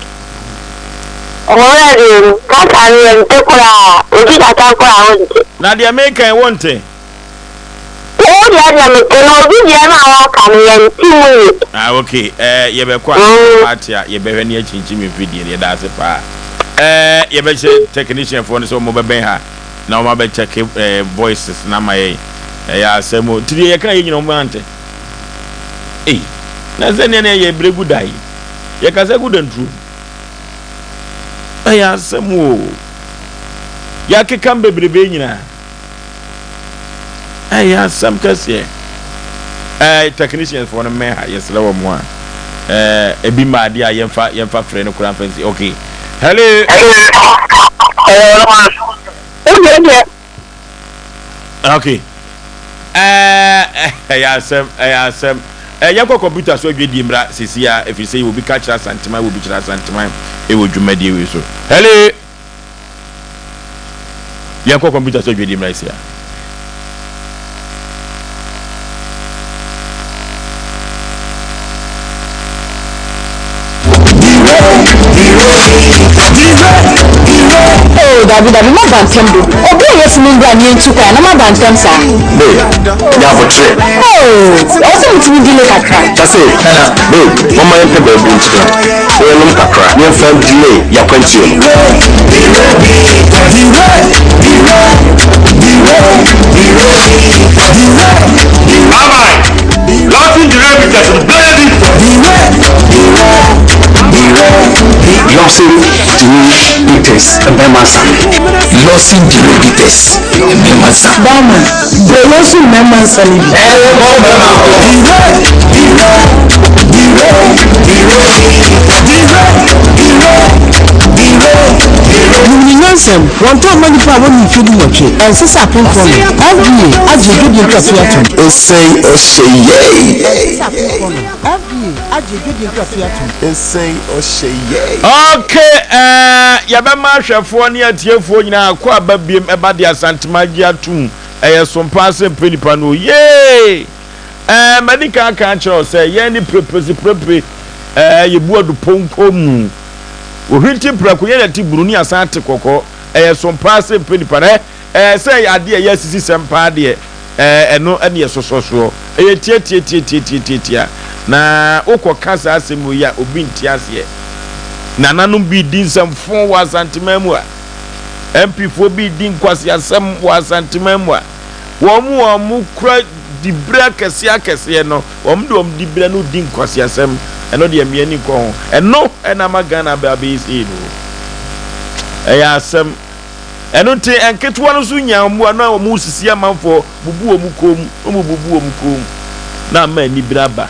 [SPEAKER 6] Ɔwɔ deɛ mu, kasa no yɛnte koraa, obi kasa koraa wonte.
[SPEAKER 1] Na deɛ meka yi wonte?
[SPEAKER 6] Wo deɛ deɛ mete na obi deɛ no a waka no yɛnte mu yie.
[SPEAKER 1] Ah ok, eh, yɛbɛkɔ a party a yɛbɛhwɛ ne akyinkyim mfidie no, yɛda ase paa. Eh, yɛbɛhyɛ technician foɔ no sɛ wɔn bɛbɛn ha na wɔn abɛ check eh, voices na ama yɛn. Ɛyɛ asɛm o, nti deɛ yɛka yɛ nyina wɔn ante. Ei, na sɛ nea na yɛ brɛ gu da yi, yɛkasa gu danturo. Ɛyɛ asɛm o. Yɛakeka bebrebe nyinaa. Ɛyɛ asɛm kɛseɛ. Ɛɛ technicians foɔ no mmɛn ha, yɛsrɛ wɔn a. Ɛɛ ebi mmaa adeɛ a yɛmfa yɛmfa frɛ no koraa mfa nsi. Okay. Hello. Okay. Ɛɛ ɛyɛ asɛm ɛyɛ asɛm. Ɛɛ yɛnkɔ kɔmputa so adwadie mmra sisi a ɛfiri sɛ yɛwɔ bi ka kyerɛ Asanteman wɔ bi kyerɛ Asanteman ɛwɔ dwumadie wei so. Hello. Yɛnkɔ kɔmputa so adwadie mmra sisi a.
[SPEAKER 8] Oh, dabi dabi, maba ntɛm dodo. Obi a yɛsi me mbra ne yɛntu kwan na maba ntɛm saa.
[SPEAKER 7] Babe, nya abotrɛ.
[SPEAKER 8] Oh, ɛwɔ sɛ mutumi delay kakra.
[SPEAKER 7] Kase, babe, momma yɛmpɛ baabi ntena na yɛnom kakra na yɛmfa delay y'akwantuo no.
[SPEAKER 9] Bye-bye. Lawson Delay Bitters no bɛyɛ bi.
[SPEAKER 7] Lawson Delay Bitters mmarima nsa. Lawson Delay Bitters mmarima nsa.
[SPEAKER 8] Barman, brɛ yɛn nso mmarima nsa no bi.
[SPEAKER 10] Nim ne nyansam, wɔntɔn mma nnipa a wɔnni mfe dunwɔtwe, ɛnsɛ sɛ apemfoɔ nom. FDA agye adwadie nkratoɔ atom.
[SPEAKER 7] Nsɛn ɔhyɛ yɛi.
[SPEAKER 10] Ɛnsɛ sɛ apemfoɔ nom. FDA agye adwadie nkratoɔ atom.
[SPEAKER 7] Nsɛn ɔhyɛ yɛi.
[SPEAKER 1] Ok eh yɛbɛma ahwɛfoɔ ne atiefoɔ nyinaa akɔ aba biem ɛba de Asantema agye atom ɛyɛ som paa sɛ mpɛ nipa no yee eh madi kan aka akyerɛ wo sɛ yɛn ne prepresi prepre eh yɛbu adupɔnkɔ mu Ohwinti prɛko yɛn na ɛte bunu ne asan ate kɔkɔɔ ɛyɛ som paa sɛ mpɛ nipa no eh Ɛɛ sɛ ɛyɛ adeɛ a ɛyɛ asisisɛm paa deɛ, ɛɛ ɛno ɛne ɛsosɔ soɔ. Ɛyɛ tiatiatiatiatiatiatia. Na wokɔ ka saa asɛm wei a, obi nte aseɛ. Nananom bi redi nsɛmfo wɔ Asanteman mu a, MP foɔ bi redi nkwaseasɛm wɔ Asanteman mu a, wɔn a wɔkura diberɛ akɛseɛ akɛseɛ no, wɔn de wɔn diberɛ no redi nkwaseasɛm. Ɛno deɛ mmea ani nkɔ ho. Ɛno ɛna ama Ghana abɛ abɛyɛ sei no. Ɛyɛ asɛm. Ɛno nti, nketewa no nso nyaa mmoa na wɔresisi amanfoɔ, bubu wɔn kɔn mu, na wɔbubu wɔn kɔn mu, na ama anibere aba.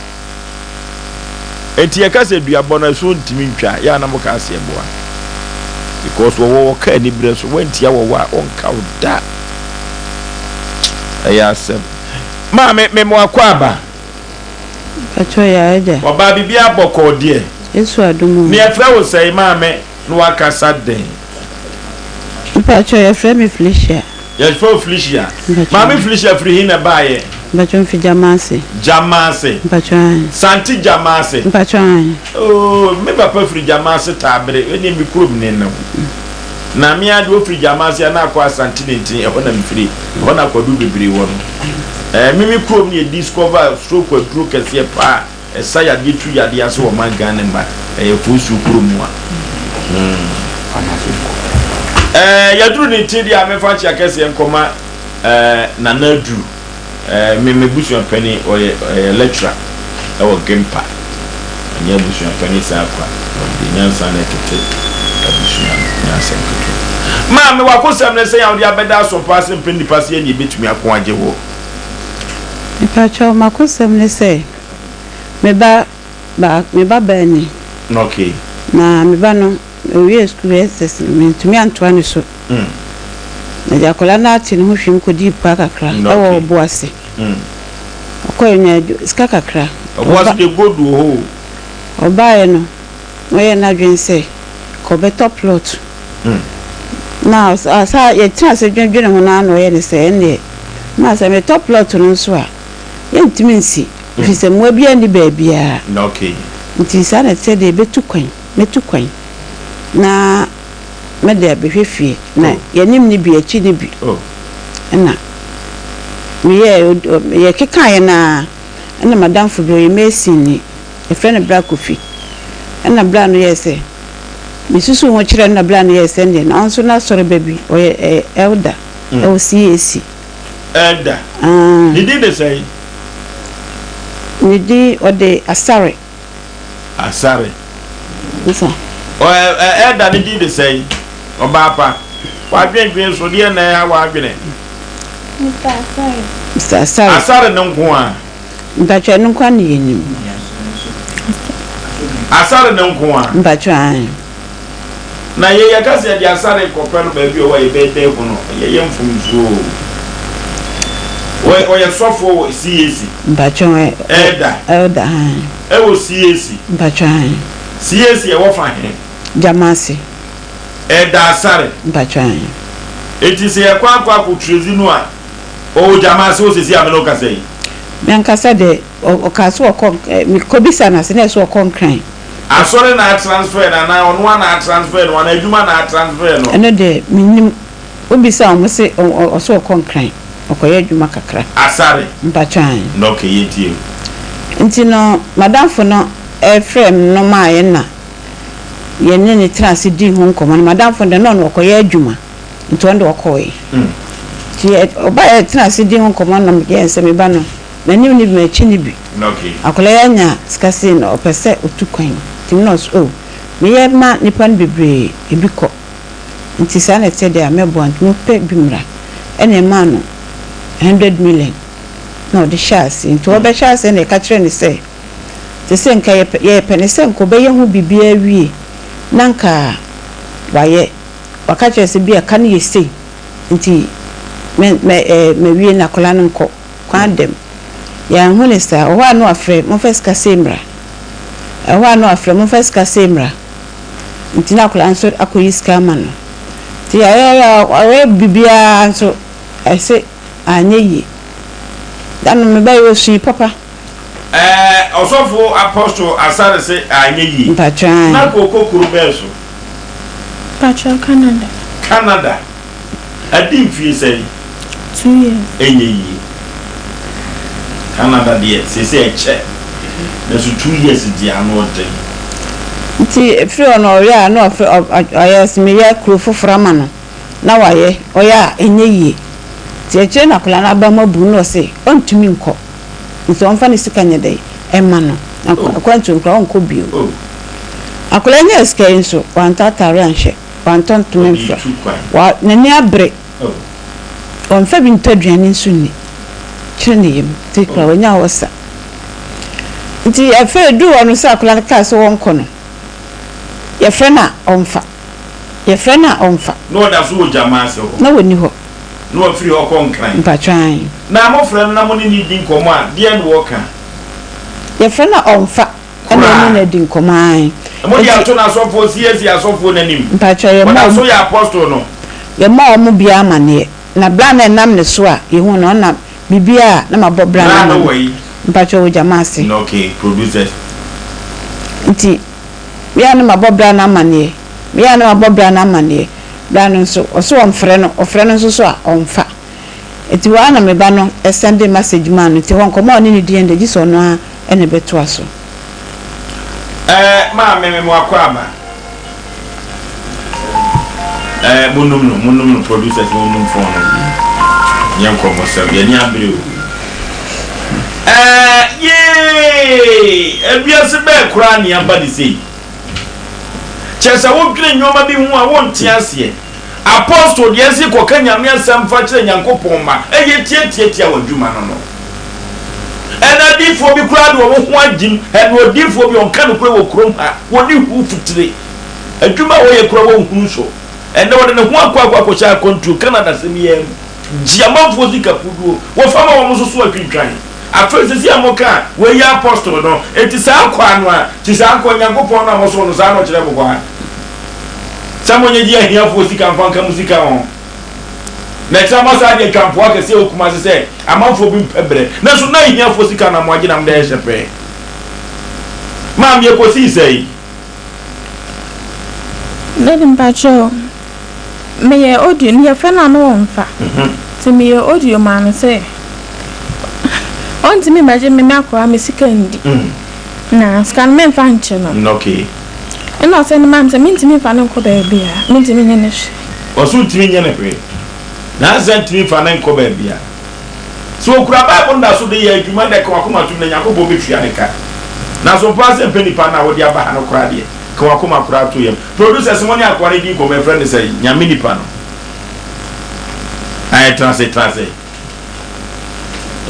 [SPEAKER 1] Enti yɛka sɛ duabɔ no ɛso ntumi ntwa, yɛ a na moka ase ɛboa. Because wɔwɔ wɔka anibere so, wɔantia wɔwɔ a, wɔnka wo da. Ɛyɛ asɛm. Maame, mema wakɔ aba.
[SPEAKER 11] Mpakyɛw yɛ agya.
[SPEAKER 1] Ɔbaa biribiara bɔkɔɔ deɛ.
[SPEAKER 11] Yesu adom o.
[SPEAKER 1] Ne yɛfrɛ wo sɛn maame? Na wakasa dɛn?
[SPEAKER 11] Mpakyɛw yɛfrɛ me Felicia.
[SPEAKER 1] Yɛfrɛ wo Felicia.
[SPEAKER 11] Mpakyɛw.
[SPEAKER 1] Maame Felicia firi he na ɛbaeɛ?
[SPEAKER 11] Mpakyɛw mfiri Gyamaase.
[SPEAKER 1] Gyamaase.
[SPEAKER 11] Mpakyɛw ae.
[SPEAKER 1] Sante Gyamaase.
[SPEAKER 11] Mpakyɛw ae.
[SPEAKER 1] Oo, me papa firi Gyamaase Taabere, ɛneɛ me kurom ne no. Na me ara deɛ ɔfiri Gyamaase a na akɔ Asante Nintini, ɛhɔ na mefiri. Ɛhɔ na akwadu bebree wɔ no. Ɛɛ, me me kurom no yɛ discover stroke aduro kɛseɛ paa. Ɛsa yadeɛ tu yadeɛ ase wɔ man Ghana mu a ɛyɛ Fosuo kuro mu a hmm. Ɛɛ yɛduru ne ti deɛ a mefa nkyea kɛseɛ nkɔma ɛɛ Nana Aduru ɛɛ me me busua panin ɔyɛ ɔyɛ lecturer ɛwɔ Gimpa ɔnyɛ abusua panin saa kwa ɔde nyansa na ɛtete abusua no nyɛ asɛm ketewa. Maame wakosɛm ne sɛn a wode abɛda asɔmpa ase mpɛ nnipa sɛ yɛne yɛbɛtumi ako agye woɔ.
[SPEAKER 11] Mepakyɛw makosɛm ne sɛ Me ba baa me ba baa ni.
[SPEAKER 1] Okay.
[SPEAKER 11] Na me ba no, owiee sukuu SS no, mantumi antoa ne so. Na deɛ akwadaa no ate ne ho hwim kɔdii paa kakra wɔ Ɔboase. Ɔkɔeɛ ɔnyaa adwu sika kakra.
[SPEAKER 1] Ɔboase deɛ gold wɔ hɔ o.
[SPEAKER 11] Ɔbaeɛ no, na ɔyɛɛ n'adwene sɛ nka ɔbɛtɔ plot. Na saa yɛtenaa ase dwendwenee ho no ara na ɔyɛɛ no sɛ ɛnneɛ ma sɛ metɔ plot no nso a, yɛntumi nsi, ɛfiri sɛ mmoa biara nni baabiara. Nti saa na ɛte sɛ deɛ yɛbɛtu kwan, mɛtu kwan na mɛde abɛhwɛ fie, na yɛanim no bi, akyi no bi. Ɛna meyɛɛ, yɛkekaeɛ no ara, ɛna m'adamfo bi, ɔyɛ masonni, yɛfrɛ no Bra Kofi. Ɛna bra no yɛɛ sɛ, mesusuu ho kyerɛɛ no na bra no yɛɛ sɛ ɛndeɛ, na ɔno nso n'asɔreba bi, ɔyɛ elder ɛwɔ CAC.
[SPEAKER 1] Elder.
[SPEAKER 11] Ah.
[SPEAKER 1] Ne din de sɛn?
[SPEAKER 11] Ne din ɔde Asare.
[SPEAKER 1] Asare.
[SPEAKER 11] Nsa.
[SPEAKER 1] Ɔ ɛ ɛ elder ne din de sɛn? Ɔbaa pa. W'adwendwen so deɛ na ɛha w'adwene.
[SPEAKER 12] Mister Asare.
[SPEAKER 11] Mister Asare.
[SPEAKER 1] Asare no nko ara.
[SPEAKER 11] Mpakyɛ ɛno nko ara na yɛnim.
[SPEAKER 1] Asare no nko ara?
[SPEAKER 11] Mpakyɛw, aane.
[SPEAKER 1] Na yɛ yɛka sɛ yɛde asare rekɔpɛ no baabi a ɔwɔ a yɛbɛyɛ dɛn ahu no? Yɛyɛ mfomsoɔ o. Ɔyɛ ɔyɛ sɔfoɔ wɔ CAC.
[SPEAKER 11] Mpakyɛw ɛ.
[SPEAKER 1] Elder.
[SPEAKER 11] Elder, aane.
[SPEAKER 1] Ɛwɔ CAC.
[SPEAKER 11] Mpakyɛw, aane.
[SPEAKER 1] CAC ɛwɔ fa he?
[SPEAKER 11] Gyamase.
[SPEAKER 1] Elder Asare.
[SPEAKER 11] Mpakyɛw, aane.
[SPEAKER 1] Enti sɛ yɛkɔ akɔ akɔtwerɛzi no a, ɔwɔ Gyamase hɔ seesei a me ne wo kasa yi?
[SPEAKER 11] Me ankasa deɛ, ɔkaa sɛ ɔkɔ, mekɔbisaa no ase na ɛsɛ ɔkɔ Nkran.
[SPEAKER 1] Asɔre na atransfer no anaa ɔno ara na atransfer no anaa adwuma na atransfer no?
[SPEAKER 11] Ɛno deɛ mennim. Wobisa a wɔn se ɔse ɔkɔ Nkran ɔkɔyɛ adwuma kakra.
[SPEAKER 1] Asare?
[SPEAKER 11] Mpakyɛ ae.
[SPEAKER 1] Na okay yɛntie o.
[SPEAKER 11] Nti no madamfo no frɛɛ me no maa yɛn na yɛne no tenaa ase dii ho nkɔmmɔ no madamfo no deɛ na ɔno ɔkɔyɛ adwuma nti ɔno deɛ ɔkɔɔe. Nti ɔbaeɛ yɛtenaa ase dii ho nkɔmmɔ no na meyɛɛ no sɛ me ba no M'anim no bi, m'akyi no bi. Akwadaa yi anya sika sei na ɔpɛ sɛ ɔtu kwan nti me na ɔse oh meyɛ ma nnipa no bebree ebi kɔ nti saa na ɛteɛ deɛ a mɛboa nti mompɛ bi mmra ɛna ɛmaa no hundred million na ɔde hyɛɛ aseɛ nti ɔbɛhyɛ aseɛ na yɛka kyerɛɛ no sɛ sesei nka yɛpɛ yɛpɛ no sɛ nka ɔbɛyɛ ho biribiara awie na nka wayɛ waka kyerɛ sɛ bi a ka no yɛ sei nti mɛ mɛ ɛɛ mawie na akwadaa no nkɔ. Kwan dɛm. Yɛannhu no saa. Ɔhɔ a na ɔafrɛ, Momfa sika sei mbra. Ɛhɔ a na ɔafrɛ, Momfa sika sei mbra. Ntsi na akwadaa no so akɔyi sika ama no. Ntsi yɛayɛ a ɔayɛ biribiara nso ɛse annyɛ yie. Da no mebae osui papa.
[SPEAKER 1] Ɛɛ ɔsɔfo Apostle Asare se anyɛ yie.
[SPEAKER 11] Mpakyɛw ae.
[SPEAKER 1] Na kɔkɔ kuro bɛn so?
[SPEAKER 12] Mpakyɛw Canada.
[SPEAKER 1] Canada. Adi mfie sɛn?
[SPEAKER 12] 2 years.
[SPEAKER 1] Ɛnyɛ yie. Canada deɛ seesei ɛkyɛ nanso 2 years deɛ ano ɔden.
[SPEAKER 11] Nti ɛfiri hɔ no ɔyɛ a na ɔfrɛ ɔyɛ sɛ meyɛ kuro foforɔ ama no na wayɛ ɔyɛ a ɛnyɛ yie nti akyire na akwadaa no aba mu abu na ɔse ɔntumi nkɔ nti ɔmfa ne sika nyɛ dɛn ɛma no na akwantuo no koraa ɔnkɔ bio. Akwadaa yi nyaa sika yi nso wantɔ ataare anhyɛ. Wantɔ ntoma mfira. Wa, n'ani abere. Ɔmfa bi ntɔ aduane nso nni. Kyere ne yam. Nti koraa wanya ɔsa. Nti afei eduu hɔ no sɛ akwadaa no kaa sɛ wɔnkɔ no, yɛfrɛ no a ɔmfa. Yɛfrɛ no a ɔmfa.
[SPEAKER 1] Na ɔda so wɔ Gyama ase hɔ.
[SPEAKER 11] Na ɔnni hɔ.
[SPEAKER 1] Na wafiri hɔ kɔ Nkran.
[SPEAKER 11] Mpakyɛ ae.
[SPEAKER 1] Na mofrɛ no na mo ne no di nkɔmmɔ a, deɛn na ɔka?
[SPEAKER 11] Yɛfrɛ no a ɔmfa. Ɛna ɔne no adi nkɔmmɔ ae.
[SPEAKER 1] Mo de ato n'asɔfoɔ CAC asɔfoɔ no anim.
[SPEAKER 11] Mpakyɛw yɛ
[SPEAKER 1] Wɔda so yɛ apostle no.
[SPEAKER 11] Yɛ mma wɔn biara amaneɛ. Na bra na ɛnam ne so a yɛhu no ɔnam biribiara a na mabɔ bra no
[SPEAKER 1] Bra
[SPEAKER 11] ama
[SPEAKER 1] no
[SPEAKER 11] no.
[SPEAKER 1] wɔ yi.
[SPEAKER 11] Mpakyɛw wɔ gyama ase.
[SPEAKER 1] No okay producers.
[SPEAKER 11] Nti me a na mabɔ bra no amaneɛ. Me a na mabɔ bra no amaneɛ. Bra no nso ɔse ɔmfrɛ no ɔfrɛ no nso so a ɔmfa. Nti hɔ ara na me ba no sɛnde message maa no nti hɔ nkɔmmɔ a ɔne no diiɛ no deɛ gye sɛ ɔno ara na ɛbɛtoa so.
[SPEAKER 1] Ɛɛ maame me mo akwaaba. Ɛɛ mo num no mo num no producers mo num phone no yɛn nkɔmɔ sɛm yɛn ni abere o. Ɛɛ yee ewiase bɛɛ koraa ni aba ne sei. Kyerɛ sɛ wodwene nneɛma bi ho a wonte aseɛ. Apostle deɛ se kɔka Nyame asɛm fa kyerɛ Nyankopɔn mma ɛyɛ tiatiatia w'adwuma no no. Ɛna adiifoɔ bi koraa de wɔn ho agyim, ɛna odiifoɔ bi ɔnka nokorɛ wɔ kurom ha, wɔne hu fitire. Adwuma a wɔyɛ koraa wɔnhunu so. Ɛnɛ wɔde ne ho akɔ akɔ akɔhyɛ akwantuo Canada sɛm yi ara mu. Gye amanfoɔ sika kodoɔ, wɔfa ma wɔn nso so atwintwan. Afei sɛsi a moka a, wei yɛ apostle no, enti saa kwaa no a, ti saa nkoa Nyankopɔn no a mosom no saa na ɔkyerɛ mo kwaa? Sɛ monyegye ahiafoɔ sika mfa nka mo sika ho. Na ɛkyerɛ mo asaa de atwa mpoa kɛseɛ wɔ Kumase sɛ amanfoɔ bi mpɛ berɛ. Nanso na ahiafoɔ sika na moagye na mode ayɛ hyɛpɛɛ. Maame ɛkɔsii sɛn?
[SPEAKER 12] Daddy mpakyɛw meyɛ audio no yɛfrɛ no a na ɔmfa nti meyɛ audio maa no sɛ ɔntumi mmɛgye me m'akora me sika ndi na sika no memfa nkyɛ no.
[SPEAKER 1] Okay.
[SPEAKER 12] Ɛna ɔsɛ ne maame sɛ mentumi mfa no nkɔ baabiara, mentumi nyɛ no hwee.
[SPEAKER 1] Ɔse wontumi nyɛ no hwee. Nansa ntumi mfa no nkɔ baabiara. Sɛ okura Bible no da so de yɛ adwuma dɛ ka w'akoma tom na Nyankopɔn bɛtua ne ka. Nanso mpa sɛ mpɛ nipa no a wode aba ha no koraa deɛ, ka w'akoma koraa to yam. Producers mo ne akoa no di nkɔmmɔ yɛfrɛ no sɛn? Nyame nipa no. Ae tena ase, tena ase.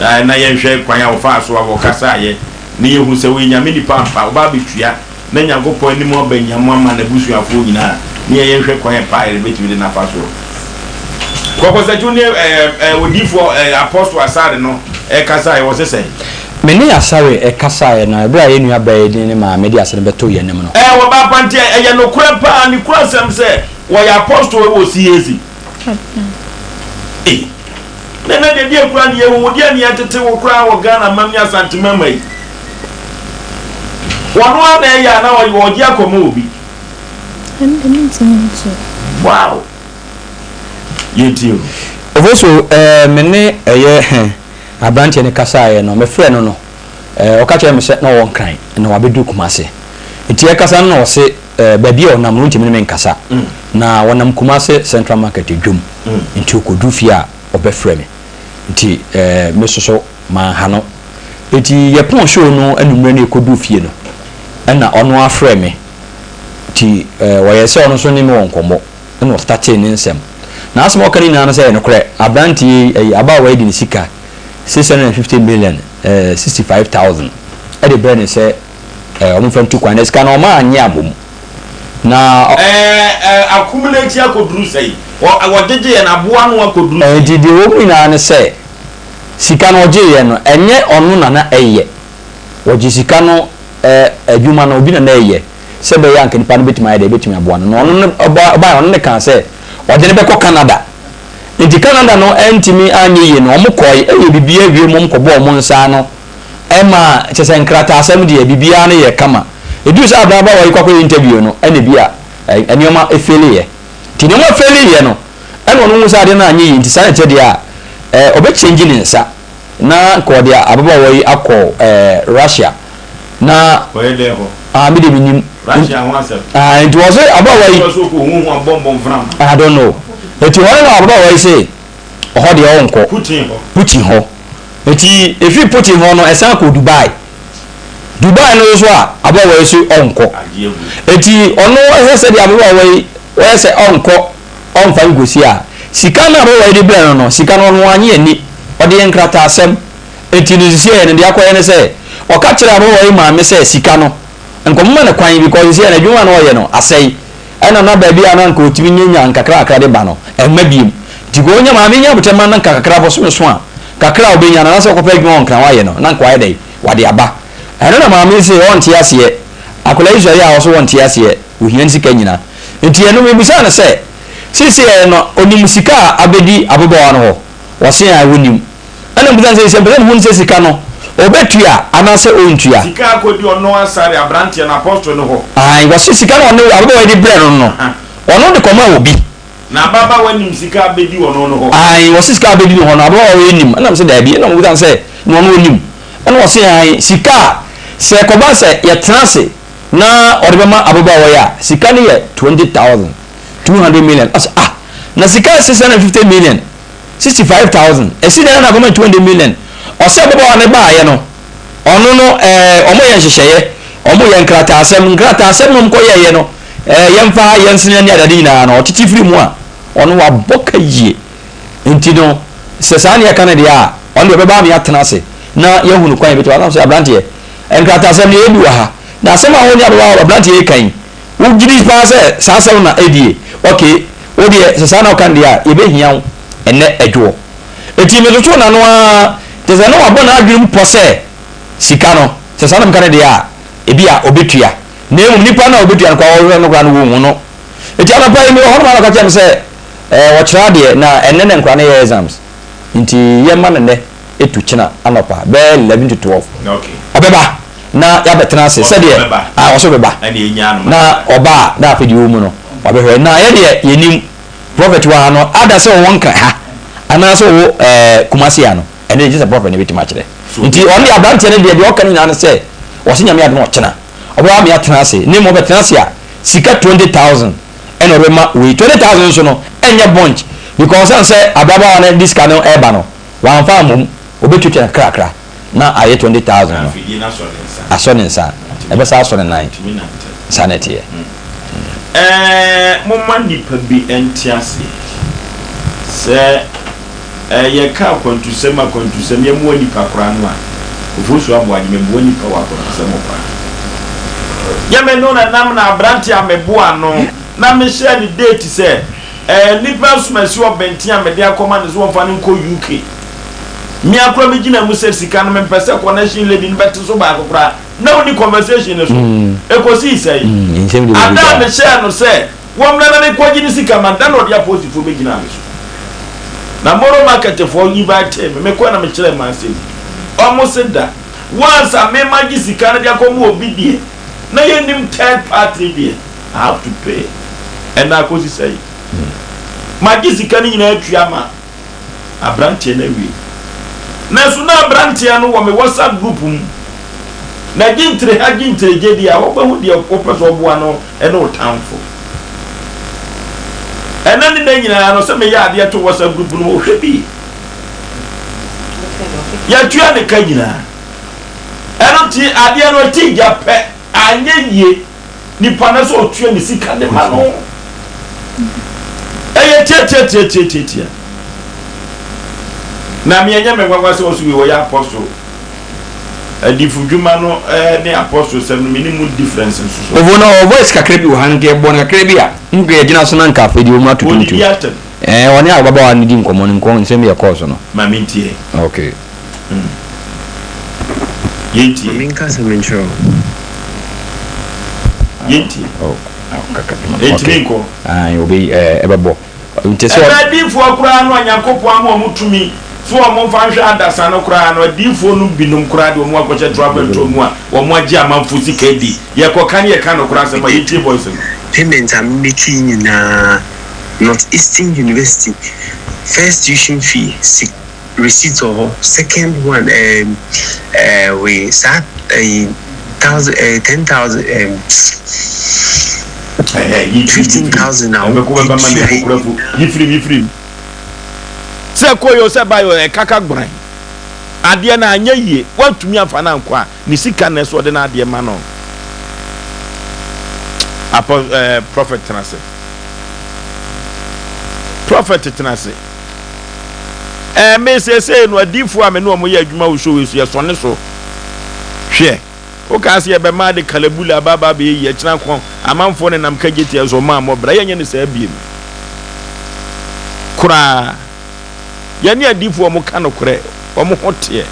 [SPEAKER 1] Ae na yɛnhwɛ kwan a wɔfaa so a wɔkasaeɛ na yɛhu sɛ woyɛ Nyame nipa ampa, wobaa bɛtua. na Nyankopɔn anim aba nyam ama n'abusuafoɔ nyinaa ne yɛn yɛnhwɛ kwan pa a yɛbɛtumi de no afa soɔ. Kɔkɔsakyi wo ne ɛɛ ɛɛ odiyifoɔ ɛɛ Apostle Asare no ɛkasaeɛ ɔse sɛn?
[SPEAKER 3] Me ne Asare ɛkasaeɛ no ɛberɛ a yɛn nua baa yi de ne maame de asɛm bɛtoo yɛn anim no.
[SPEAKER 1] Ɛɛ wɔba apa nti ɛyɛ nokorɛ paa ne kura asɛm sɛ wɔyɛ Apostle wɔ CAC. Ei na ɛnɛ deɛ deɛ koraa ne yɛhu wo deɛ ne yɛtete wo koraa wɔ Ghana mam ne Asante mama yi. Wɔno ara na ɛyɛ a na ɔgye akɔma obi.
[SPEAKER 12] Ɛno deɛ mentumi nkyerɛ.
[SPEAKER 1] Wow! Yɛntie o.
[SPEAKER 3] Ofosu, eh, me ne ɛyɛ hɛ aberanteɛ no kasaeɛ no, mefrɛɛ no no, eh, ɔka kyerɛɛ me sɛ na ɔwɔ Nkran na wabɛduru Kumase. Nti yɛkasa no na ɔse eh, baabi a ɔnam no ɔntumi ne me nkasa. Na ɔnam Kumase Central Market dwam, nti ɔkɔduru fie a ɔbɛfrɛ me. Nti eh, me nso so manha no. Nti yɛpɔn show no anwummerɛ no yɛkɔduru fie no, ɛna ɔno ara frɛɛ me. Nti eh, ɔyɛɛ sɛ ɔno nso ne me wɔ nkɔmmɔ. Ɛna ɔstartee ne nsɛm. N'asɛm a ɔka ne nyinaa no sɛ ɛyɛ nokorɛ, aberanteɛ yi, ɛyi, abaawa yi de ne sika, 650 million, eh, 65,000, ɛde brɛɛ no sɛ eh, wɔmfa ntu kwan. Na sika no ɔma annye ammom. Na ɔ.
[SPEAKER 1] Ɛɛ, ɛɛ, akum no akyi akɔduru sɛn? Wɔ, wɔgyegyeeɛ no, aboa no akɔduru sɛn?
[SPEAKER 3] Enti deɛ ɛwɔ mu nyinaa ne sɛ, sika no ɔgyeeɛ no, ɛnyɛ ɔno na na ɛyɛ. Wɔgye sika no, ɛɛ, adwuma no, obi na na ɛyɛ. Sɛ ɛbɛyɛ a anka nipa no bɛtumi ayɛ dɛ, bɛtumi aboa no. Na ɔno no, ɔba, ɔbaeɛ, ɔno ne kaa sɛ, ɔde no bɛkɔ Canada. Nti Canada no antumi anyɛ yie no, wɔn kɔe, ɛyɛ biribiara wie mu, wɔn kɔbɔɔ wɔn nsa ano, ɛma, kyerɛ sɛ nkrataasɛm deɛ, biribiara no yɛ kama. Ɛduru sɛ ababaawa yi kɔ akɔyɛ interview no, ɛna bi a, ɛ, nneɛma faileeɛ. Nti nneɛma faileeɛ no, ɛna ɔno hu sɛ adeɛ no anyɛ yie, nti saa na ɛteɛ deɛ a, ɛ, ɔbɛ change ne nsa, na nka ɔde ababaawa yi akɔ, ɛ, Russia. Na.
[SPEAKER 1] Kɔyɛ dɛn hɔ?
[SPEAKER 3] Ah, me de me nim.
[SPEAKER 1] Russia ho asɛm.
[SPEAKER 3] Ah, nti wɔ se ababaawa yi.
[SPEAKER 1] Wọ́n sọ kò huhu abɔnbɔn fram.
[SPEAKER 3] I don't know. Nti hɔ na ababaawa yi se ɔhɔ deɛ ɔnkɔ.
[SPEAKER 1] Putin hɔ.
[SPEAKER 3] Putin hɔ. Nti efi Putin hɔ no ɛsan kɔ Dubai. Dubai no nso a ababaawa yi se ɔnkɔ. Nti ɔno ɛhwɛ sɛ deɛ ababaawa yi wɔyɛ sɛ ɔnkɔ ɔnfa nkosi a sika no ababaawa yi de brɛ no no sika no ɔno anye ani ɔde yɛ nkrataasɛm. Enti no sisiɛ no deɛ akɔyɛ ne sɛ ɔka kyerɛ ababaawa yi maame sɛ sika no nkɔmoma no kwan because sisiɛ no adwuma a na ɔyɛ no asɛe ɛna na baabi a na anka ɔtumi nya nya nkakrakra de ba no ɛmma biom nti ka ɔnya maame nya abokyɛ ma no nka kakra bosome so a kakra a ɔbɛnya no anaasɛ ɔkɔpɛ adwuma wɔ nkran wayɛ no na nka wayɛ dɛn wade aba ɛno na maame se ɔnte aseɛ akwadaa yi sɔre a ɔso ɔnte aseɛ ɔhia ne sika nyina nti ɛno mebisaa no sɛ seesei no ɔnim sika a abɛdi ababaawa no hɔ ɔse a ɔnim Ɛna mebisa no sɛ, sɛ mepɛ sɛ mehu no sɛ sika no, ɔbɛtua anaasɛ ɔntua?
[SPEAKER 1] Sika akɔdi ɔno Asare aberanteɛ no, Apostle no hɔ.
[SPEAKER 3] Aane, wɔse sika no ɔne ababaawa yi de brɛɛ no no, ɔno de kɔmaa obi.
[SPEAKER 1] Na ababaawa nim sika abɛdi ɔno no hɔ?
[SPEAKER 3] Aane, wɔse sika abɛdi ne hɔ no, ababaawa yi nim. Ɛna mese daabi. Ɛna mebisa no sɛ, na ɔno ɔnim? Ɛna ɔse aane, sika a sɛ ɛkɔba sɛ yɛtena ase na ɔde bɛma ababaawa yi a, sika no yɛ 20,000, 200 million. Ɔse ah, na sika 650 million 65,000 ɛsi dɛn na akɔma 200 million ɔsɛ ababaawa no baayɛ no ɔno no ɛɛ ɔmo yɛ nhyehyɛeɛ ɔmo yɛ nkrataasɛm nkrataasɛm na ɔmo kɔ yɛɛyɛ no ɛɛ yɛmfa ha yɛnsene ne adade nyinaa no ɔtete firi mu a ɔno wabɔ ka yie nti no sɛ saa ne yɛka no deɛ a ɔno deɛ ɔbɛba ame atena ase na yɛhunu kwan yɛbɛtumi anam sɛ aberanteɛ nkrataasɛm no yɛbi wɔ ha na asɛm a wo ne ababaawa aberanteɛ yi kan wogye di paa sɛ saa asɛm na ɛdie okay Wo deɛ, sɛ saa na woka no deɛ a, yɛbɛhia wo ɛnnɛ adwoɔ. Enti metotoo n'ano ara, kyerɛ sɛ na wabɔ n'adwene mu pɔ sɛ sika no, sɛ saa na meka no deɛ a, ebia ɔbɛtua. Na mmom nipa no a ɔbɛtua no koraa, wɔhwehwɛ no koraa no, wɔnhu no. Enti anɔpa yi, mewɔ hɔnom a na ɔka kyerɛɛ me sɛ, ɛɛ, ɔkyerɛ adeɛ, na ɛnnɛ na nkwadaa no yɛ exams, nti yɛmma no nnɛ ɛtu kyena anɔpa bɛyɛ 11 to 12. Ɔbɛba. na yɛabɛtena ase sɛdeɛ a ɔso bɛba na ɔba a na afei deɛ ɔwɔ mu no wabɛhwɛ na yɛ deɛ yɛnim prɔfɛt wɔ ha no ada sɛ ɔwɔ nkran ha anaasɛ ɔwɔ ɛɛ kumase ha no ɛno deɛ gye sɛ prɔfɛt no bɛtumi akyerɛ nti ɔno deɛ aberanteɛ no deɛ deɛ ɔka no nyinaa no sɛ ɔse nyame adom ɔkyena ɔbɛba me atena ase ne mmom ɔbɛtena ase a sika 20,000 ɛna ɔbɛma wei 20,000 nso no ɛnyɛ bunch because ɔsan sɛ ababaawa no de sika no ɛba no wamfa ammom ɔbɛtwatwa no kakrakra na ayɛ 20,000 no asɔ ne nsa, ɛbɛsan asɔ ne nan. Saa na ɛteɛ.
[SPEAKER 1] Ɛɛ, momma nnipa bi nte aseɛ sɛ ɛɛ yɛka akwantusɛm akwantusɛm yɛmmoa nnipa koraa no a, Ofosu Aboagye meboa nnipa wɔ akwantusɛm ho paa. Nyɛ me no na nam na aberante a meboa no na mehyɛɛ no date sɛ ɛɛ nipa asumasi ɔbɛnten a mede akɔma no sɛ wɔmfa no nkɔ UK. Me ara koraa megyina mu sɛ sika no mempɛ sɛ connection lady no bɛte so baako koraa. Na wonni conversation no so. Ɛkɔsii sɛn? Ada a mehyɛɛ no sɛ wɔmmra na menkɔgye ne sika ma no, da na ɔde apolisifoɔ bɛgyinaa me so. Na Moro Market foɔ invitee me, mekɔɛ na mekyerɛɛ m'asɛm. Wɔn se da. Once a me magye sika no de akɔma obi deɛ, na yɛnnim third party deɛ, I have to pay. Ɛnna akɔsi sɛn? Magye sika no nyinaa atua ma aberanteɛ no awie. Nanso na aberanteɛ no wɔ me WhatsApp group mu. Na gye ntire ha gye ntire gye deɛ a, wobɛhu deɛ wopɛ sɛ ɔboa no ne wo tamfo. Ɛnna ne nna nyinaa no, sɛ meyɛ adeɛ to WhatsApp group no mu, ɔhwɛ bi. Yɛatua ne ka nyinaa. Ɛno nti adeɛ no ɛte gya pɛ, anyɛ yie. Nipa no sɛ ɔtua ne sika de ma no. Ɛyɛ tiatiatiatiatiatia. Na me ɛnyɛ me nwanwa sɛ ɔso wei ɔyɛ apostle. Adifo dwuma no ne apostle sɛm no me ne mu difference nso so.
[SPEAKER 5] Ovo no ɔwɔ voice kakra bi wɔ ha nka yɛbɔ no kakra bi a nka yɛgyina so na nka afei deɛ ɔmu atoto ntu.
[SPEAKER 1] Ɔdidi atɛm.
[SPEAKER 5] Ɛɛ ɔne ababaawa no di nkɔmmɔ no nkɔ nsɛm bi a ɛkɔɔ so no.
[SPEAKER 1] Ma mentie.
[SPEAKER 5] Okay.
[SPEAKER 1] Mm. Yɛntie.
[SPEAKER 13] Ma menka asɛm nkyerɛ wo.
[SPEAKER 1] Yɛntie.
[SPEAKER 5] Oh, oh, kaka.
[SPEAKER 1] Ɛntumi nkɔ.
[SPEAKER 5] Ayi, obi ɛɛ ɛbɛbɔ. Nti sɛ.
[SPEAKER 1] Ɛbɛ adiifoɔ koraa no a Nyankopɔn ama wɔn tumi so wɔn mfa nhwɛ adasa no koraa no, adiifoɔ no binom koraa de wɔn akɔhyɛ torobɛnto mu a wɔn agye amanfoɔ sika adi. Yɛkɔka ne yɛka nokorɛ asɛm a, yɛntie voice no.
[SPEAKER 13] Payment a me make yi nyinaa North Eastern University first tuition fee si receipt wɔ hɔ second one ɛɛm ɛɛ wei saa ɛyi thousand ɛɛ 10,000 ɛɛm 15,000 a wotua yi nyinaa.
[SPEAKER 1] Yifirim yifirim sɛ kɔ yɛ sɛ ba yɛ ɛkaka gboran adeɛ no anyɛ yie wantumi amfa no ankɔ a ne sika na ɛsɛ ɔde n'adeɛ ma no apɔ ɛɛ prophet tena ase. Prɔfɛt tena ase. Ɛɛ me seesei no adiifoɔ a me ne wɔn yɛ adwuma wɔ show yi so yɛsɔne so. Hwɛ, wokaa sɛ yɛbɛma ade kalabula aba aba abɛyɛ yie ɛkyena ko amanfoɔ nenam kagye tia so ɔma mmɔ bra yɛnyɛ no saa biem koraa. Yɛne adiifoɔ wɔn ka nokorɛ wɔn ho teɛ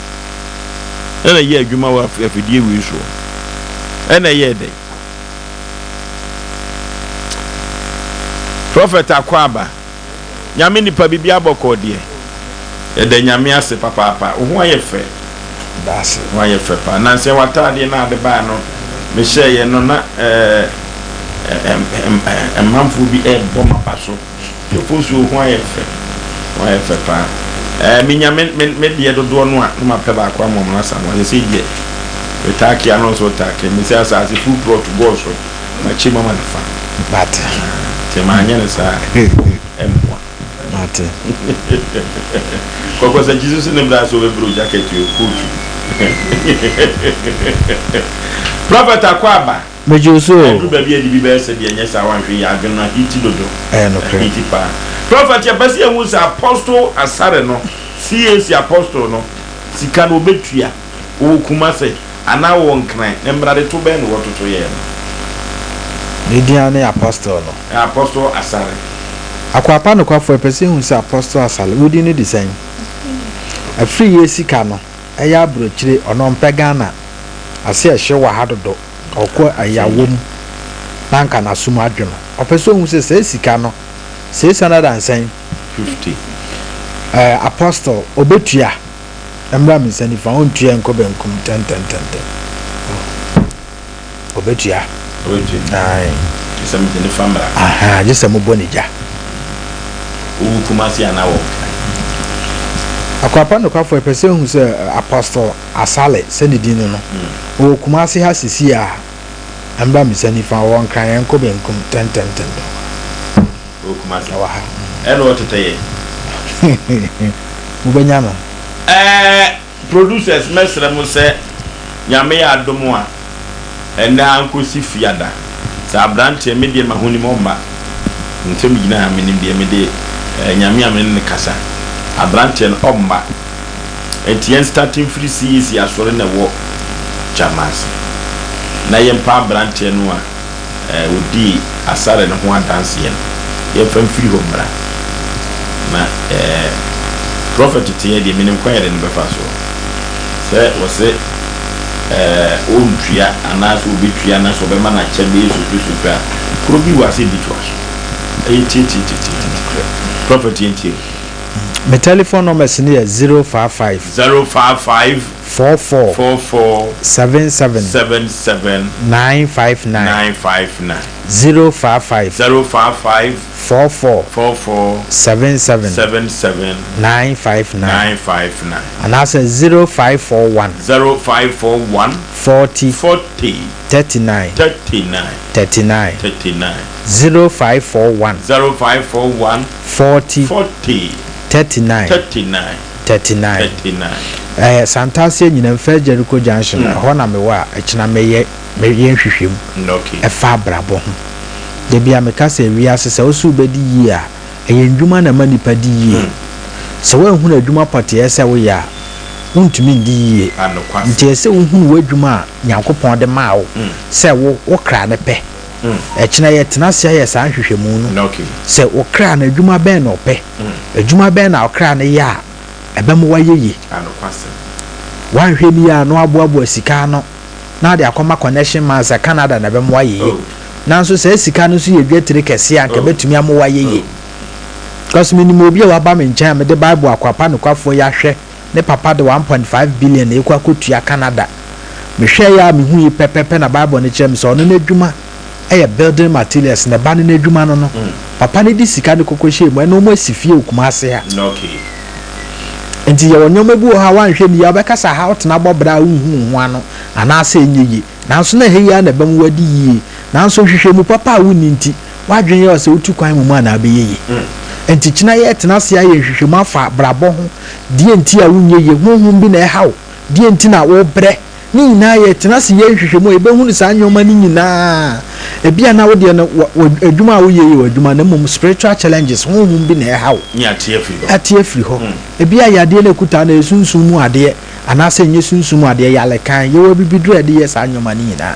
[SPEAKER 1] ɛna yɛ adwuma wɔ afidie wei soɔ ɛna ɛyɛ dɛn. Prophet Akwaaba, Nyame nipa biribiara bɔkɔɔ deɛ? Yɛda Nyame ase papaapa, wo ho ayɛ fɛ.
[SPEAKER 2] Daase.
[SPEAKER 1] Wo ho ayɛ fɛ paa. Nansa yi w'ataadeɛ no a ade baa no mehyɛeɛ no na ɛɛ mmanfoɔ bi ɛrebɔ m'aba so. Dwofo nso wo ho ayɛ fɛ. Wo ho ayɛ fɛ paa. Ɛɛ menya me me me deɛ dodoɔ no a na mapɛ baako ama wɔn asa ho. Sɛsɛ deɛ me taake ano nso taake. Me sɛ asase full plot gɔɔ so. Makyɛ mu ama no fa.
[SPEAKER 2] Mate.
[SPEAKER 1] Nti manyɛ no saa ɛmmoa.
[SPEAKER 2] Mate.
[SPEAKER 1] Kɔkɔsakyi nso so ne bra sɛ ɔbɛbrɛ jacket o coat. Prophet Akwaaba.
[SPEAKER 2] Megye wo so o.
[SPEAKER 1] Ɛduru baabi a yɛde bi bɛyɛ sɛdeɛ ɛnyɛ saa wanhwɛ yie adwene no ahiti dodo.
[SPEAKER 2] Ɛyɛ nokorɛ.
[SPEAKER 1] Ahiti paa. Prophet yɛpɛ sɛ yɛhu sɛ Apostle Asare no CAC Apostle no sika no ɔbɛtua ɔwɔ Kumase anaa ɔwɔ Nkran na mmaradeto bɛn na wɔtoto yɛɛ no.
[SPEAKER 2] Ne din ara ne Apostle no.
[SPEAKER 1] Apostle Asare.
[SPEAKER 2] Akoa pa nokwafoɔ yɛpɛ sɛ yɛhu sɛ Apostle Asare wo din no de sɛn? Afriyie sika no ɛyɛ abrokyire ɔno ɔmpɛ Ghana ase ɛhye wɔ ha dodo. Ɔkɔ ayawɔ mu na anka n'asom adwo no. Ɔpɛ sɛ ohu sɛ saa sika no, 600 and sɛn?
[SPEAKER 1] 50.
[SPEAKER 2] Ɛɛ, Apostle, obetua. Mmra me nsa nifa, ontua nkɔ benkum ntɛntɛntɛntɛm. Obetua.
[SPEAKER 1] Obetua.
[SPEAKER 2] Ae.
[SPEAKER 1] Gye sɛ mede ne fa mmra.
[SPEAKER 2] Aha, gye sɛ mobɔ ne gya.
[SPEAKER 1] Wowu Kumasi anaa wɔ Nkran?
[SPEAKER 2] Akwapa nokwafo, ɛpɛ sɛ ohu sɛ Apostle Asale, sɛ ne din no no, ɔwɔ Kumasi ha sesei a, ɛmbra me nsa nifa, ɔwɔ Nkran, ɛnkɔ benkum, tɛntɛntɛntɛm.
[SPEAKER 1] Ɔwɔ Kumasi.
[SPEAKER 2] Ɔwɔ ha.
[SPEAKER 1] Ɛna ɔtetɛ yɛn.
[SPEAKER 2] Mobɛnya no.
[SPEAKER 1] Ɛɛ producers mɛsrɛ mo sɛ Nyame yɛ adom a ɛnɛ ara nkosi fiada sɛ abranteɛ me deɛ mahonim ɔmma nsɛ me gyina ha menim deɛ mede ɛɛ Nyame a me ne no kasa abranteɛ no ɔmma nti yɛn start mfiri CAC asɔre na ɛwɔ Gyama ase. Na yɛmpa aberanteɛ no a ɔdii Asare no ho adanseɛ no, yɛmfa mfiri hɔ mmra. Na Prɔfɛt teɛ deɛ, menim kwan a yɛde no bɛfa soɔ. Sɛ wɔse ɔntua anaasɛ ɔbɛtua anaasɛ ɔbɛma no akyɛ bɛyɛ sohwɛ sohwɛ a, kuro bi wɔ ha sɛ ɛbi toa so. Ɛyɛ tiatiatiatia. Prɔfɛt yɛntie wo.
[SPEAKER 2] Me telephone numbers no yɛ 055.
[SPEAKER 1] 055.
[SPEAKER 2] 44.
[SPEAKER 1] 44.
[SPEAKER 2] 77.
[SPEAKER 1] 77.
[SPEAKER 2] 959.
[SPEAKER 1] 959.
[SPEAKER 2] 055.
[SPEAKER 1] 055.
[SPEAKER 2] 44.
[SPEAKER 1] 44.
[SPEAKER 2] 77.
[SPEAKER 1] 77.
[SPEAKER 2] 959.
[SPEAKER 1] 959.
[SPEAKER 2] Anaasɛ 0541.
[SPEAKER 1] 0541.
[SPEAKER 2] 40.
[SPEAKER 1] 40.
[SPEAKER 2] 39.
[SPEAKER 1] 39.
[SPEAKER 2] 39.
[SPEAKER 1] 39.
[SPEAKER 2] 0541.
[SPEAKER 1] 0541.
[SPEAKER 2] 40.
[SPEAKER 1] 40.
[SPEAKER 2] 39.
[SPEAKER 1] 39.
[SPEAKER 2] 39.
[SPEAKER 1] 39.
[SPEAKER 2] Ɛyɛ Santase Anyinam First Jericho Junction, ɛhɔ na mewɔ a ɛkyena mɛyɛ mɛyɛ nhwehwɛmu
[SPEAKER 1] Okay.
[SPEAKER 2] ɛfa abrabɔ ho. Da bi a meka sɛ wiase sɛ wo sɛ wobɛdi yie a, ɛyɛ ndwuma na ɛma nipa di yie. Sɛ woanhunu adwuma pɔtee a ɛsɛ sɛ woyɛ a, wontumi ndi yie.
[SPEAKER 1] Anokwasɛm.
[SPEAKER 2] Nti ɛsɛ sɛ wohunu w'adwuma a Nyankopɔn de maa wo sɛ wo wo kra no pɛ. Ɛkyena yɛtena ase ayɛ saa nhwehwɛmu no
[SPEAKER 1] Okay.
[SPEAKER 2] sɛ wo kra no adwuma bɛn na ɔpɛ, adwuma bɛn na ɔkra no yɛ a ɛbɛma wayɛ yie.
[SPEAKER 1] Anokwasɛm.
[SPEAKER 2] Woanhwɛ no yie a na woaboaboa sika ano na wode akɔma connection man sɛ Canada na ɛbɛma woayɛ yie.
[SPEAKER 1] Oh.
[SPEAKER 2] Nanso saa sika no nso yɛ dwatire kɛseɛ a anka
[SPEAKER 1] Oh.
[SPEAKER 2] ɛbɛtumi ama woayɛ yie.
[SPEAKER 1] Oh.
[SPEAKER 2] Because menim obi a waba me nkyɛn a mede Bible akwapa nokwafoɔ yi ahwɛ ne papa de 1.5 billion na ɛkɔ akɔtua Canada. Mehwɛeɛ a mehui pɛpɛpɛ na Bible no kyerɛ me sɛ ɔno n'adwuma yɛ building materials, ne ba no n'adwuma no no. Papa no de sika no kɔkɔ hyɛɛ mu, ɛna wɔn asi fie wɔ Kumasi ha.
[SPEAKER 1] Okay.
[SPEAKER 2] Nti yɛwɔ nneɛma bi wɔ hɔ a woanhwɛ no yie a wobɛka sɛ aha wotena bɔ bra a wonhu wo ho ano anaasɛ ɛnyɛ yie. Nanso na ɛha yi ara na ɛbɛma woadi yie. Nanso nhwehwɛmu papa a wonni nti, w'adwene yɛ wo sɛ wotu kwan mmom a na abɛyɛ yie. Nti kyena yɛretena ase ayɛ nhwehwɛmu afa abrabɔ ho, deɛ nti a wonyɛ yie, honhom bi na ɛha wo, deɛ nti na wobrɛ, ne nyinaa yɛtena ase yɛ nhwehwɛmu a yɛbɛhunu saa nneɛma no nyinaa. Ebia na wo deɛ no, w'adwuma a woyɛ yɛ w'adwuma na mmom spiritual challenges, honhom bi na ɛha wo.
[SPEAKER 1] Ne ate afiri hɔ.
[SPEAKER 2] Ate afiri hɔ. Ebia yadeɛ no ɛkuta no ɛyɛ sunsum mu adeɛ anaasɛ ɛnyɛ sunsum mu adeɛ, yalekan. Yɛwɔ abibiduro a yɛde yɛ saa nneɛma no nyinaa.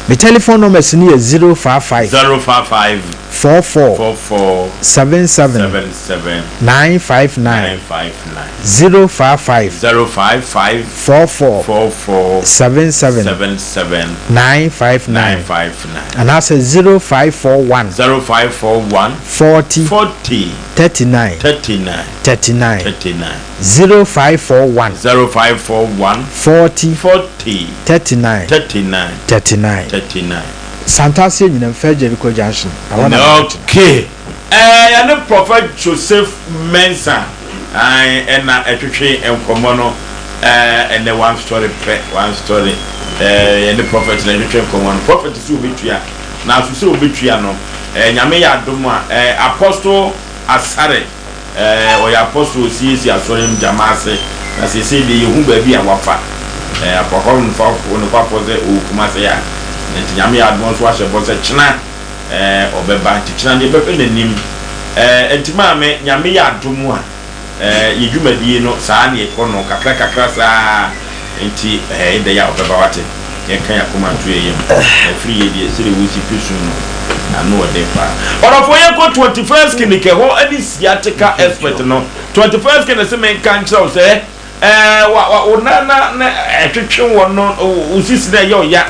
[SPEAKER 2] Me telephone numbers no yɛ 055.
[SPEAKER 1] 055.
[SPEAKER 2] 44.
[SPEAKER 1] 44.
[SPEAKER 2] 77.
[SPEAKER 1] 77.
[SPEAKER 2] 959.
[SPEAKER 1] 959.
[SPEAKER 2] 055.
[SPEAKER 1] 055.
[SPEAKER 2] 44.
[SPEAKER 1] 44.
[SPEAKER 2] 77.
[SPEAKER 1] 77.
[SPEAKER 2] 959.
[SPEAKER 1] 959.
[SPEAKER 2] Anaasɛ 0541.
[SPEAKER 1] 0541.
[SPEAKER 2] 40.
[SPEAKER 1] 40.
[SPEAKER 2] 39.
[SPEAKER 1] 39.
[SPEAKER 2] 39.
[SPEAKER 1] 39.
[SPEAKER 2] 0541.
[SPEAKER 1] 0541.
[SPEAKER 2] 40.
[SPEAKER 1] 40.
[SPEAKER 2] 39.
[SPEAKER 1] 39.
[SPEAKER 2] 39.
[SPEAKER 1] 39.
[SPEAKER 2] Santase Anyinam First Jericho Junction. Ɛhɔ na mebɛtena.
[SPEAKER 1] Okay. Ɛɛ yɛne Prophet Joseph Mensah ae ɛna ɛtwetwe nkɔmmɔ no ɛɛ ɛnɛ one story pɛ one story ɛɛ yɛne Prophet na ɛtwetwe nkɔmmɔ no Prophet sɛ obetua nanso sɛ obetua no ɛɛ Nyame yɛ adom a ɛɛ Apostle Asare ɛɛ ɔyɛ Apostle osiesie asɔre mu gyama ase na seesei deɛ yɛhu baabi a wafa ɛɛ apɔkɔ nokwafoɔ sɛ ɔwɔ Kumase a nti Nyame yɛ adom nso ahyɛ bɔ sɛ kyena eh, ɔbɛba nti kyena no yɛbɛhwɛ n'anim eh, nti maame Nyame yɛ adom a eh, yɛ dwumadie no saa na yɛkɔ no kakra kakra saa nti eh, ɛdɛ yɛ a ɔbɛba wate yɛnka yɛn akoma nto yɛn yam na afiri yɛ deɛ sɛdeɛ wosi twe sum no ano ɔden paa. Ɔdɔfoɔ yɛnkɔ 21st clinic ɛhɔ ne sciatica expert no 21st clinic se menka nkyerɛ wo sɛ eh, wa, wa, wo nan na na ɛtwetwe wɔ no, wo sisi na ɛyɛ ɔya,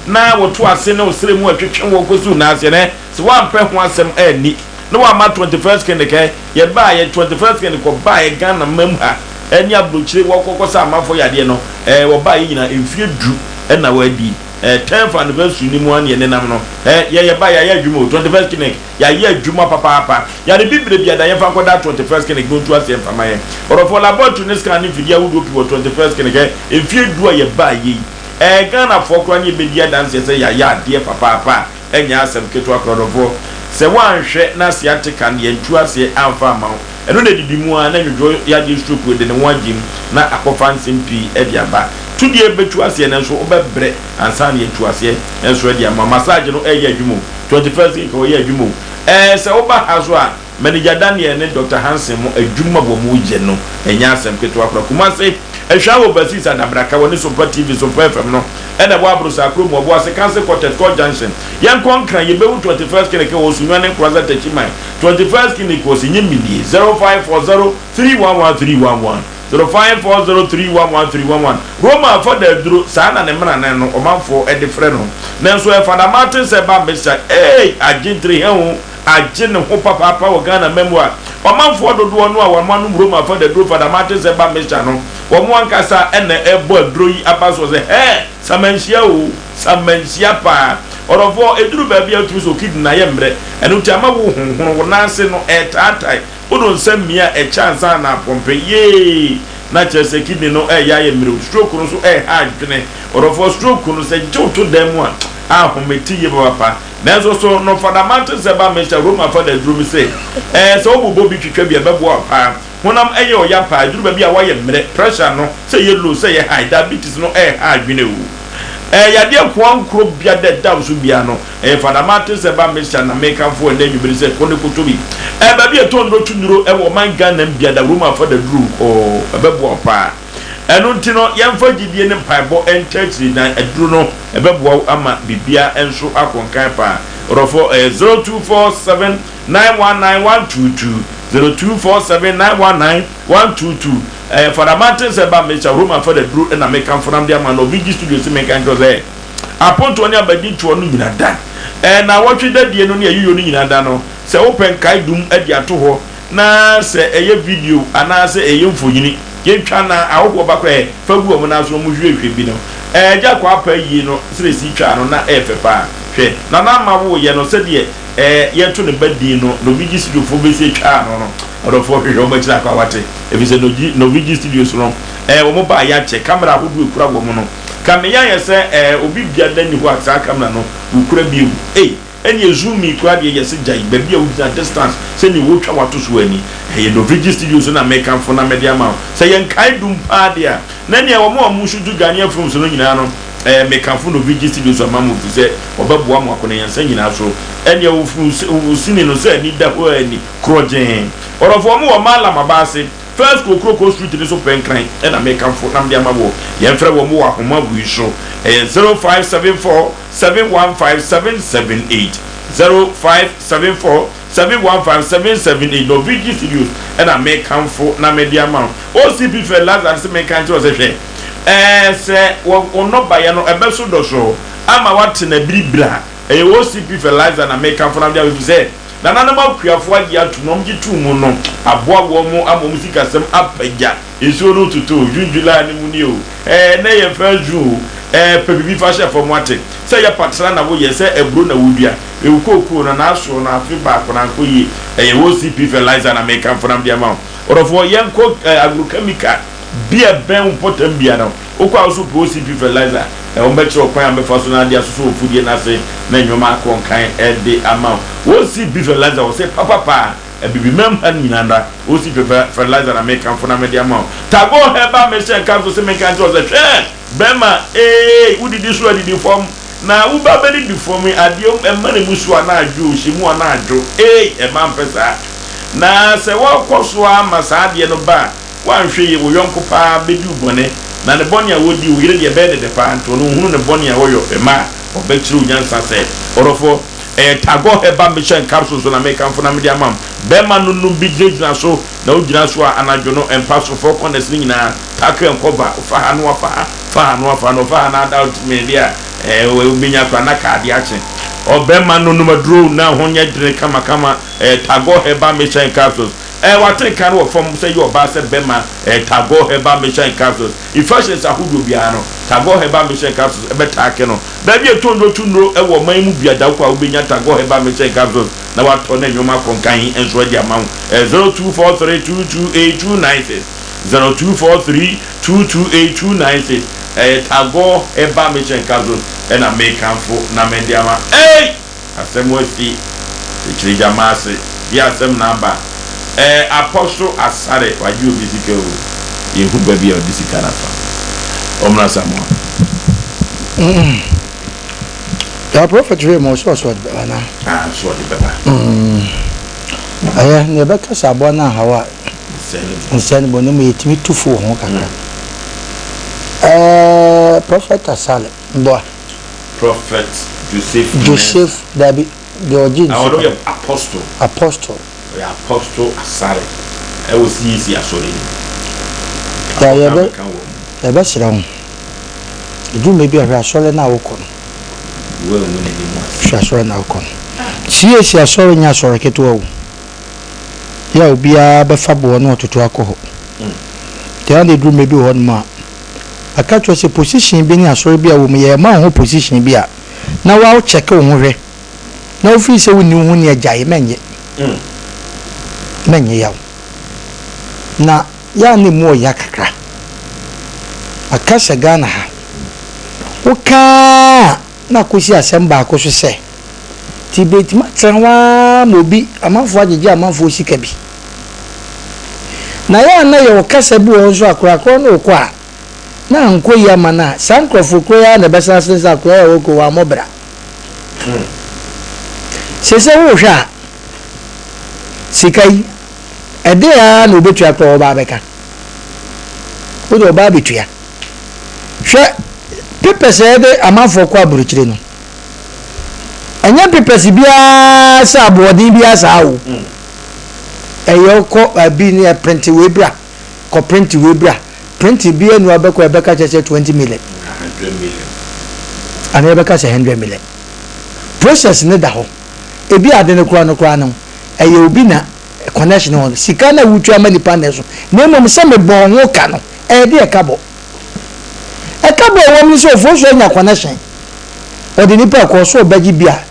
[SPEAKER 1] na woto ase ne wo srɛ mu ɛtwetwe wɔ kɔsi wo nan aseɛ nɛ, sɛ woampɛ ho asɛm anni, na woamma 21st clinic ɛ, yɛbaeɛ, 21st clinic kɔbaeɛ Ghana mam ha, ɛne aburokyire wɔkɔkɔ sɛ amanfoɔ yadeɛ no, eh, wɔbaeɛ nyinaa mfie du ɛna wɔadi, eh, 10th anniversary no mu ara na yɛnenam no, eh, yɛ yɛbaeɛ yɛayɛ adwuma o, 21st clinic. Yɛayɛ adwuma papaapa. Yare bibire biara da, yɛmfa nkɔda 21st Clinic na ɔntu aseɛ mfa ma yɛn. Ɔdɔfoɔ, laboratory ne scan ne mfidie ahodoɔ pii wɔ 21st Clinic. Ɛ, mfeɛ du a yɛbaeɛ yi, ɛ, Ghanafoɔ koraa ne yɛbɛdi adanseɛ sɛ yɛayɛ adeɛ papaapa a ɛnyɛ asɛm ketewa koraa. Ɔdɔfoɔ, sɛ woanhwɛ na sciatica no yɛantu aseɛ amfa amma wo, ɛno na ɛdidi mu ara na nnwodwoɔ yadeɛ stroke de ne ho agye mu na akɔfa nsɛm pii de aba. Tu deɛ bɛtu aseɛ nanso wobɛbrɛ ansa na yɛatu aseɛ nso de ama wo. Massage no ɛreyɛ adwuma o. 21st nka ɔyɛ adwuma o. Ɛɛ sɛ woba ha nso a, Manager Daniel ne Doctor Hansen mo adwuma wɔn yɛ no ɛnyɛ asɛm ketewa koraa. Kumase Ɛhwɛ wɔ Basis Adabraka wɔ ne Sompa TV, Sompa FM no ɛna ɛwɔ Abrosa kurom wɔ Boase Council Quarters, Court Junction. Yɛnkɔ Nkran, yɛbɛhu 21st Clinic wɔ Sunyani Nkoranza Takyiman. 21st Clinic wɔ Sinyi Minie, 0540 311 311, 0540 311 311. Roma fada aduro, saa na ne mmarane no ɔmanfoɔ de frɛ no. Nanso ɛyɛ Fada Martin sɛ ba mmesa, eei, agye ntiri hɛ o. agye ne ho papaapa wɔ Ghana mma mu a, ɔmanfoɔ dodoɔ no a wɔn anom Roma fa daduro fa dam ate sɛ ba mixture no, wɔn ankasa na ɛrebɔ aduro yi aba soɔ sɛ, hɛɛ, samanhyia o, samanhyia paa. Ɔdɔfoɔ, ɛduru baabi a wotumi sɛ wo kidney no ayɛ mmerɛ, ɛno nti ama wo honhono, wo nan ase no ɛretaatae, wode wo nsa mia a ɛkyɛ ansa na apɔmpe, yee, na kyerɛ sɛ kidney no reyɛ ayɛ mmerɛ o. Stroke no nso ɛreha adwene. Ɔdɔfoɔ, stroke no sɛ gye wo to dan mu a, ahomete yie papaapa. Nanso so no Fada Martin sɛ ba mehyɛ Roma fada aduro me se ɛɛ sɛ wobobɔ bi twitwa bi a ɛbɛboa wo paa. Honam ɛyɛ ɔya paa ɛduru baabi a woayɛ mmerɛ, pressure no sɛ ɛyɛ low sɛ ɛyɛ high, diabetes no ɛɛha adwene o. Ɛɛ yadeɛ koankoro bia dɛ ɛda wo so biara no ɛyɛ Fada Martin sɛ ba mehyɛ na mekamfo ɛnɛ anwummere sɛ kɔ ne kɔtɔ bi. Ɛɛ baabi a ɛtɔn nnuro to nnuro ɛwɔ ɔman Ghana mu bia da Roma fada duro hɔ ɛbɛboa wo paa. Ɛno nti no, yɛmfa gyidie ne mpaebɔ nta akyiri na aduro no ɛbɛboa wo ama biribiara nso akɔ nkan paa. Ɔdɔfoɔ, ɛyɛ 0247 919 122, 0247 919 122. Ɛyɛ Fada Martin sɛ ba Mesa Roma Fada duro na mekamfo nam de ama no. VG Studio se menka nkyerɛ wo sɛ apontoɔ ne abadintoɔ no nyina da. Ɛɛ naawɔtwe dadie no ne ayiyɔ no nyina da no, sɛ wopɛ nkae dum de ato hɔ na sɛ ɛyɛ video anaasɛ ɛyɛ mfonini, yɛtwa na ahɔhoɔ ba koraa ɛ, fa gu wɔn nan so na wɔhwehwɛ bi no. Ɛɛ, Agya Kwaapa yie no, sɛdeɛ ɛsi twaa no, na ɛyɛ fɛ paa. Hwɛ, Nana Ama woeɛ no, sɛdeɛ ɛɛ, yɛto ne ba din no, Novigi Studiofoɔ bɛsi twaa no no, ɔdɔfoɔ hwehwɛ wɔn akyiri akɔ a wate, ɛfiri sɛ Nogi, Novigi Studios no, ɛɛ, wɔn baa yɛakyɛ, camera ahodoɔ ɛkura wɔn no, ka meyɛ ayɛ sɛ ɛɛ, obi biada nni hɔ a saa camera no wɔkura bio. Ei! Ɛneɛ zoom yi koraa deɛ yɛse gyae baabi a wogyina distance sɛdeɛ wotwa wato so ani. Ɛyɛ Novigi studios na mekamfo na mede ama wo. Sɛ yɛ nkae dum paa deɛ a na neɛ wɔn a wɔn shoot Ghanaian films no nyinaa no ɛɛ mekamfo Novigi studios ama mo efisɛ wɔbɛboa mo akɔnɔyansa nyinaa so. Ɛneɛ wo sini no sɛ ani da hɔ a ani korɔgyee. Ɔdɔfo wɔn wɔ Mallam Abaase First Kokroko street no so pɛ Nkran ɛna mekamfo na mede ama woɔ. Yɛnfrɛ wɔn wɔ ahoma wei so ɛyɛ 0574 715 778 0574 715 778 Norwegian Studios ɛna mekamfo na mede ama wo. OCP fɛ Lazarus sɛ menka nkyerɛ wo sɛ hwɛ ɛɛ sɛ wo nnɔbaeɛ no ɛbɛso dɔsɔɔ ama woate na biribiri a ɛyɛ OCP fertilizer na mekamfo na mede ama ɛfiri sɛ nananom akuafoɔ agye atom na wɔgye too mu no aboa wɔn ama wɔn sikasɛm apagya. Nsuo no retotɔ o, June July no mu nie o, ɛɛ nnɛ yɛ first June o, ɛɛ pɛ biribi fa hyɛ fam wate, sɛ ɛyɛ patra na woyɛ, sɛ aburo na wodua, ewu kookoo no n'asoɔ no afe baako no ankɔ yie, ɛyɛ OCP fertilizer na mekamfo na mede ama wo. Ɔdɔfoɔ yɛnkɔ ɛɛ agrochemical bi a ɛbɛn wo mpɔtam bia no, wokɔ a wo so wopɛ OCP fertilizer, ɛɛ wɔbɛkyerɛ wo kwan a wobɛfa so na ade asosɔ wɔ mfudie no ase na nnoɔma akɔ nkan de ama wo. OCP fertilizer wɔ se papapaa. Abibimam ha nyina da osi fɛfɛ fertilizer na mekamfo na mede ama wo. Tagore herbal mixture nkamfo se menka nkyerɛ wo sɛ hwɛ bɛrima eei wodidi so adidi fam na wo ba bɛdidi fam yi adeɛ ɛma ne mu so a na adwo o hyɛ mu a na adwo eei ɛma mpɛ saa na sɛ wɔkɔ so ara ma saa adeɛ no ba a woanhwɛ yie wo yɔnko paa bɛdi wo bɔne na ne bɔne a wɔdi wo yere deɛ ɛbɛyɛ ne dɛ paa nti ɔno ɔhunu ne bɔne a wɔyɔ ɛma a ɔbɛkyerɛ wo nyansa sɛ ɔdɔfoɔ Ɛyɛ Tagore Herbal Mixture and Capsules na mekamfo na mede ama wo. Bɛrima no nom bi gyinagyina so na wogyina so a anadwo no mpa so four corners no nyinaa tackle and cover wofa ha na wafa ha fa ha na wafa ha na ɔfa ha na ada wotumi de a ɛɛ wobɛnya koraa na ka adeɛ akye. Ɔbɛrima no nom aduro na ho nyɛ dene kamakama ɛyɛ Tagore Herbal Mixture and Capsules. Ɛɛ wate nka no wɔ fam sɛ yɛ ɔbaa sɛ bɛrima ɛyɛ Tagore Herbal Mixture and Capsules. Infections ahodoɔ biara no Tagore Herbal Mixture and Capsules ɛbɛtaake no. Baabi a ɛtɔ nnuro tu nnuro wɔ ɔman yi mu bia da wokɔ a wobɛnya Tagore Herbal Mixture and Capsules na watɔ ne nnwoma akɔnkan nso adi ama wo. Ɛyɛ 0243228296, 0243228296. Ɛyɛ Tagore Herbal Mixture and Capsules ɛna mekamfo na mede ama. Ei! Asɛm asi Kyekyere gyama ase deɛ asɛm na aba ɛɛ Apostle Asare wagye obi sika o yɛnhu baabi a ɔde sika no afa Ɔmmra Samoa.
[SPEAKER 2] Ya prophet wei ma ɔsɛ ɔsɛ ɔde bɛba na.
[SPEAKER 1] Ah ɔsɛ ɔde bɛba.
[SPEAKER 2] Ɛyɛ nea ɛbɛka sɛ aboa no ahaw a nsɛ no bɔ ne mu yɛtumi tu fo wɔ ho kakra. Ɛɛ Prophet Asale mboa.
[SPEAKER 1] Prophet Joseph.
[SPEAKER 2] Joseph dabi deɛ ɔgye
[SPEAKER 1] nsu. Ɔno yɛ apostle.
[SPEAKER 2] Apostle.
[SPEAKER 1] Ɔyɛ apostle Asare ɛwɔ CAC asɔre no mu.
[SPEAKER 2] Ya yɛbɛ yɛbɛsrɛ wo edwuma bi a hwɛ asɔre no a wokɔ no.
[SPEAKER 1] Wangu n'anim ase.
[SPEAKER 2] Hwɛ asɔre no a wokɔ no. CAC asɔre nyɛ asɔre ketewa o. Yɛ a obiara bɛfa boɔ na watoto akɔ hɔ. Nti ɛna eduru mmerɛ bi wɔ hɔnom a aka kyerɛ sɛ position bi ne asɔre bi a wɔ mu yɛrema wo ho position bi a na wa check wo ho hwɛ na wofii sɛ wonni wo ho ni a gyae mɛnyɛ. Mɛnyɛ yaw. Na yɛ a na emu ɔya kakra. Aka sɛ Ghana ha woka a na akɔsi asɛm baako so sɛ nti bɛtumi atena hɔ ara ma obi amanfoɔ agyegye amanfoɔ sika bi. Na yɛ a na yɛwɔ kasa bi wɔ hɔ nso a korakorɔ no rekɔ a na ankɔ yie ama no a saa nkurɔfoɔ korɔ yi ara na ɛbɛsan asene sɛ akora yi a ɔrekɔ yi wammɔ bra. Seesei wohwɛ a sika yi ɛdeɛn ara na ɔbɛtua koraa ɔba abɛka. Wode ɔba abɛtua. Hwɛ papers a yɛde amanfoɔ kɔ aburokyire no. Ɛnyɛ papers biara sɛ aboɔden biara saa o. Ɛyɛ wokɔ baabi ne ɛprinte wei bra, kɔ printe wei bra. Printe biara ni wabɛkɔ ɛbɛka kyerɛ sɛ 20 million. Anaa ɛbɛka sɛ 100 million. Process ne da hɔ. Ebi ade no koraa no koraa no, ɛyɛ obi na connection wɔ no. Sika no a wotua ma nipa no so. Na mmom sɛ mebɔɔ ho ka no, ɛyɛ de ɛka bɔ. Ɛka bɔ a ɛwɔ mu ne sɛ Ofosu anya connection. Ɔde nipa ɛkɔ so ɔbɛgye bi a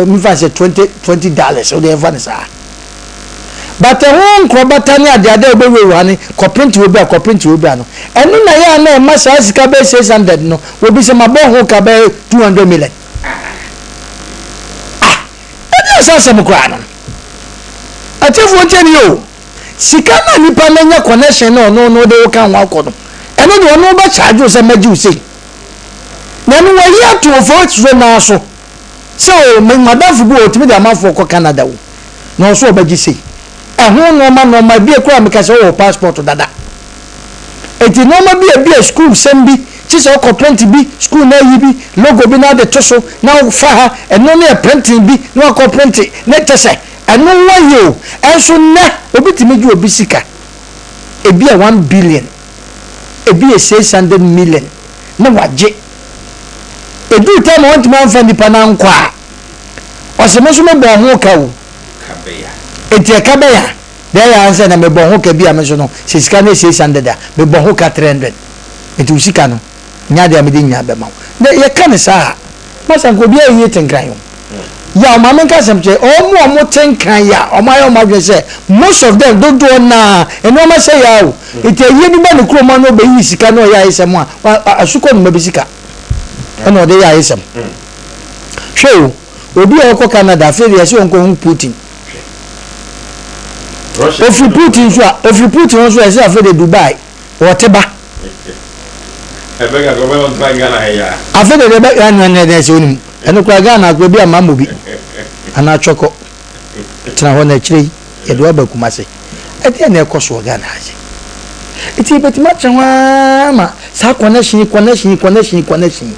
[SPEAKER 2] mfa sɛ 20 20 dollars wode ɛmfa no saa. But ɛho nkorɔbata ne adeade a wobɛwurawura ha ne kɔ print wɔ bi a kɔ print wɔ bi a no ɛno na yɛ a na ɛma saa sika bɛyɛ 600 no wɔbi sɛ mabɔ ho ka bɛyɛ 200 million. Ah! Ɛdeɛ sɛ asɛm koraa no. Atiefoɔ ntie ne yɛ o. Sika no a nipa no anya connection na ɔno no de wo ka ho akɔ no, ɛno deɛ ɔno bɛ charge wo sɛ mɛgye wo sei. Na ɛno wayi ato ofo naa so sɛ o madamfo bi wɔ ɔtumi de amanfoɔ kɔ Canada o, na ɔso ɔbɛgye sei. Ɛho nnoɔma nnoɔma ebi koraa meka sɛ ɔwɔ passport dada. Eti nnoɔma bi a ebi a school sɛm bi, kye sɛ ɔkɔ print bi, school na ayi bi, logo bi na ade to so, na ɔfa ha, ɛno no yɛ printing bi na wakɔ print, na kyɛ sɛ Ɛno wɔyɛ o, ɛnso nnɛ obi tumi gye obi sika, ebi yɛ one billion, ebi yɛ 600 million na wagye. Ɛduru time a ɔntumi amfa nnipa no ankɔ a, ɔse me nso mebɔɔ ho ka o, enti ɛka bɛn a, deɛ ɛyɛ ara ne sɛ na mebɔ ho ka bi a me nso no, sɛ sika no yɛ 600 a, mebɔ ho ka 300, enti wo sika no, nyɛ adeɛ a mede nyinaa bɛma wo. Na yɛka no saa a, masa nka obiara yie te nkran o. Yaw ma menka asɛm kyerɛ wɔn a wɔte nkran yi a wɔayɛ wɔn adwene sɛ most of them dodoɔ no ara nneɛma sɛe ara o. Nti ayie bi ba ne kurom a na ɔbɛyi sika na ɔyɛ ayesɛm a, asukɔ noma bi sika ɛna ɔde yɛ ayesɛm. Hwɛ o, obi a ɔkɔ Canada afei deɛ yɛsɛ ɔnkɔhu Putin. Ofiri Putin nso a, ofiri Putin hɔ nso a yɛsɛ afei deɛ Dubai ɔte ba. Afei deɛ ɛbɛ ɛna ɛna ɛna sɛ onim ɛno koraa Ghana akora bi ama mo bi anaa twɔkɔ tena hɔ na akyire yi yɛde waba Kumase ɛdeɛ na ɛkɔ soɔ Ghana ha se eti ebetumi atena hɔ ara ma saa connection yi connection yi connection yi connection yi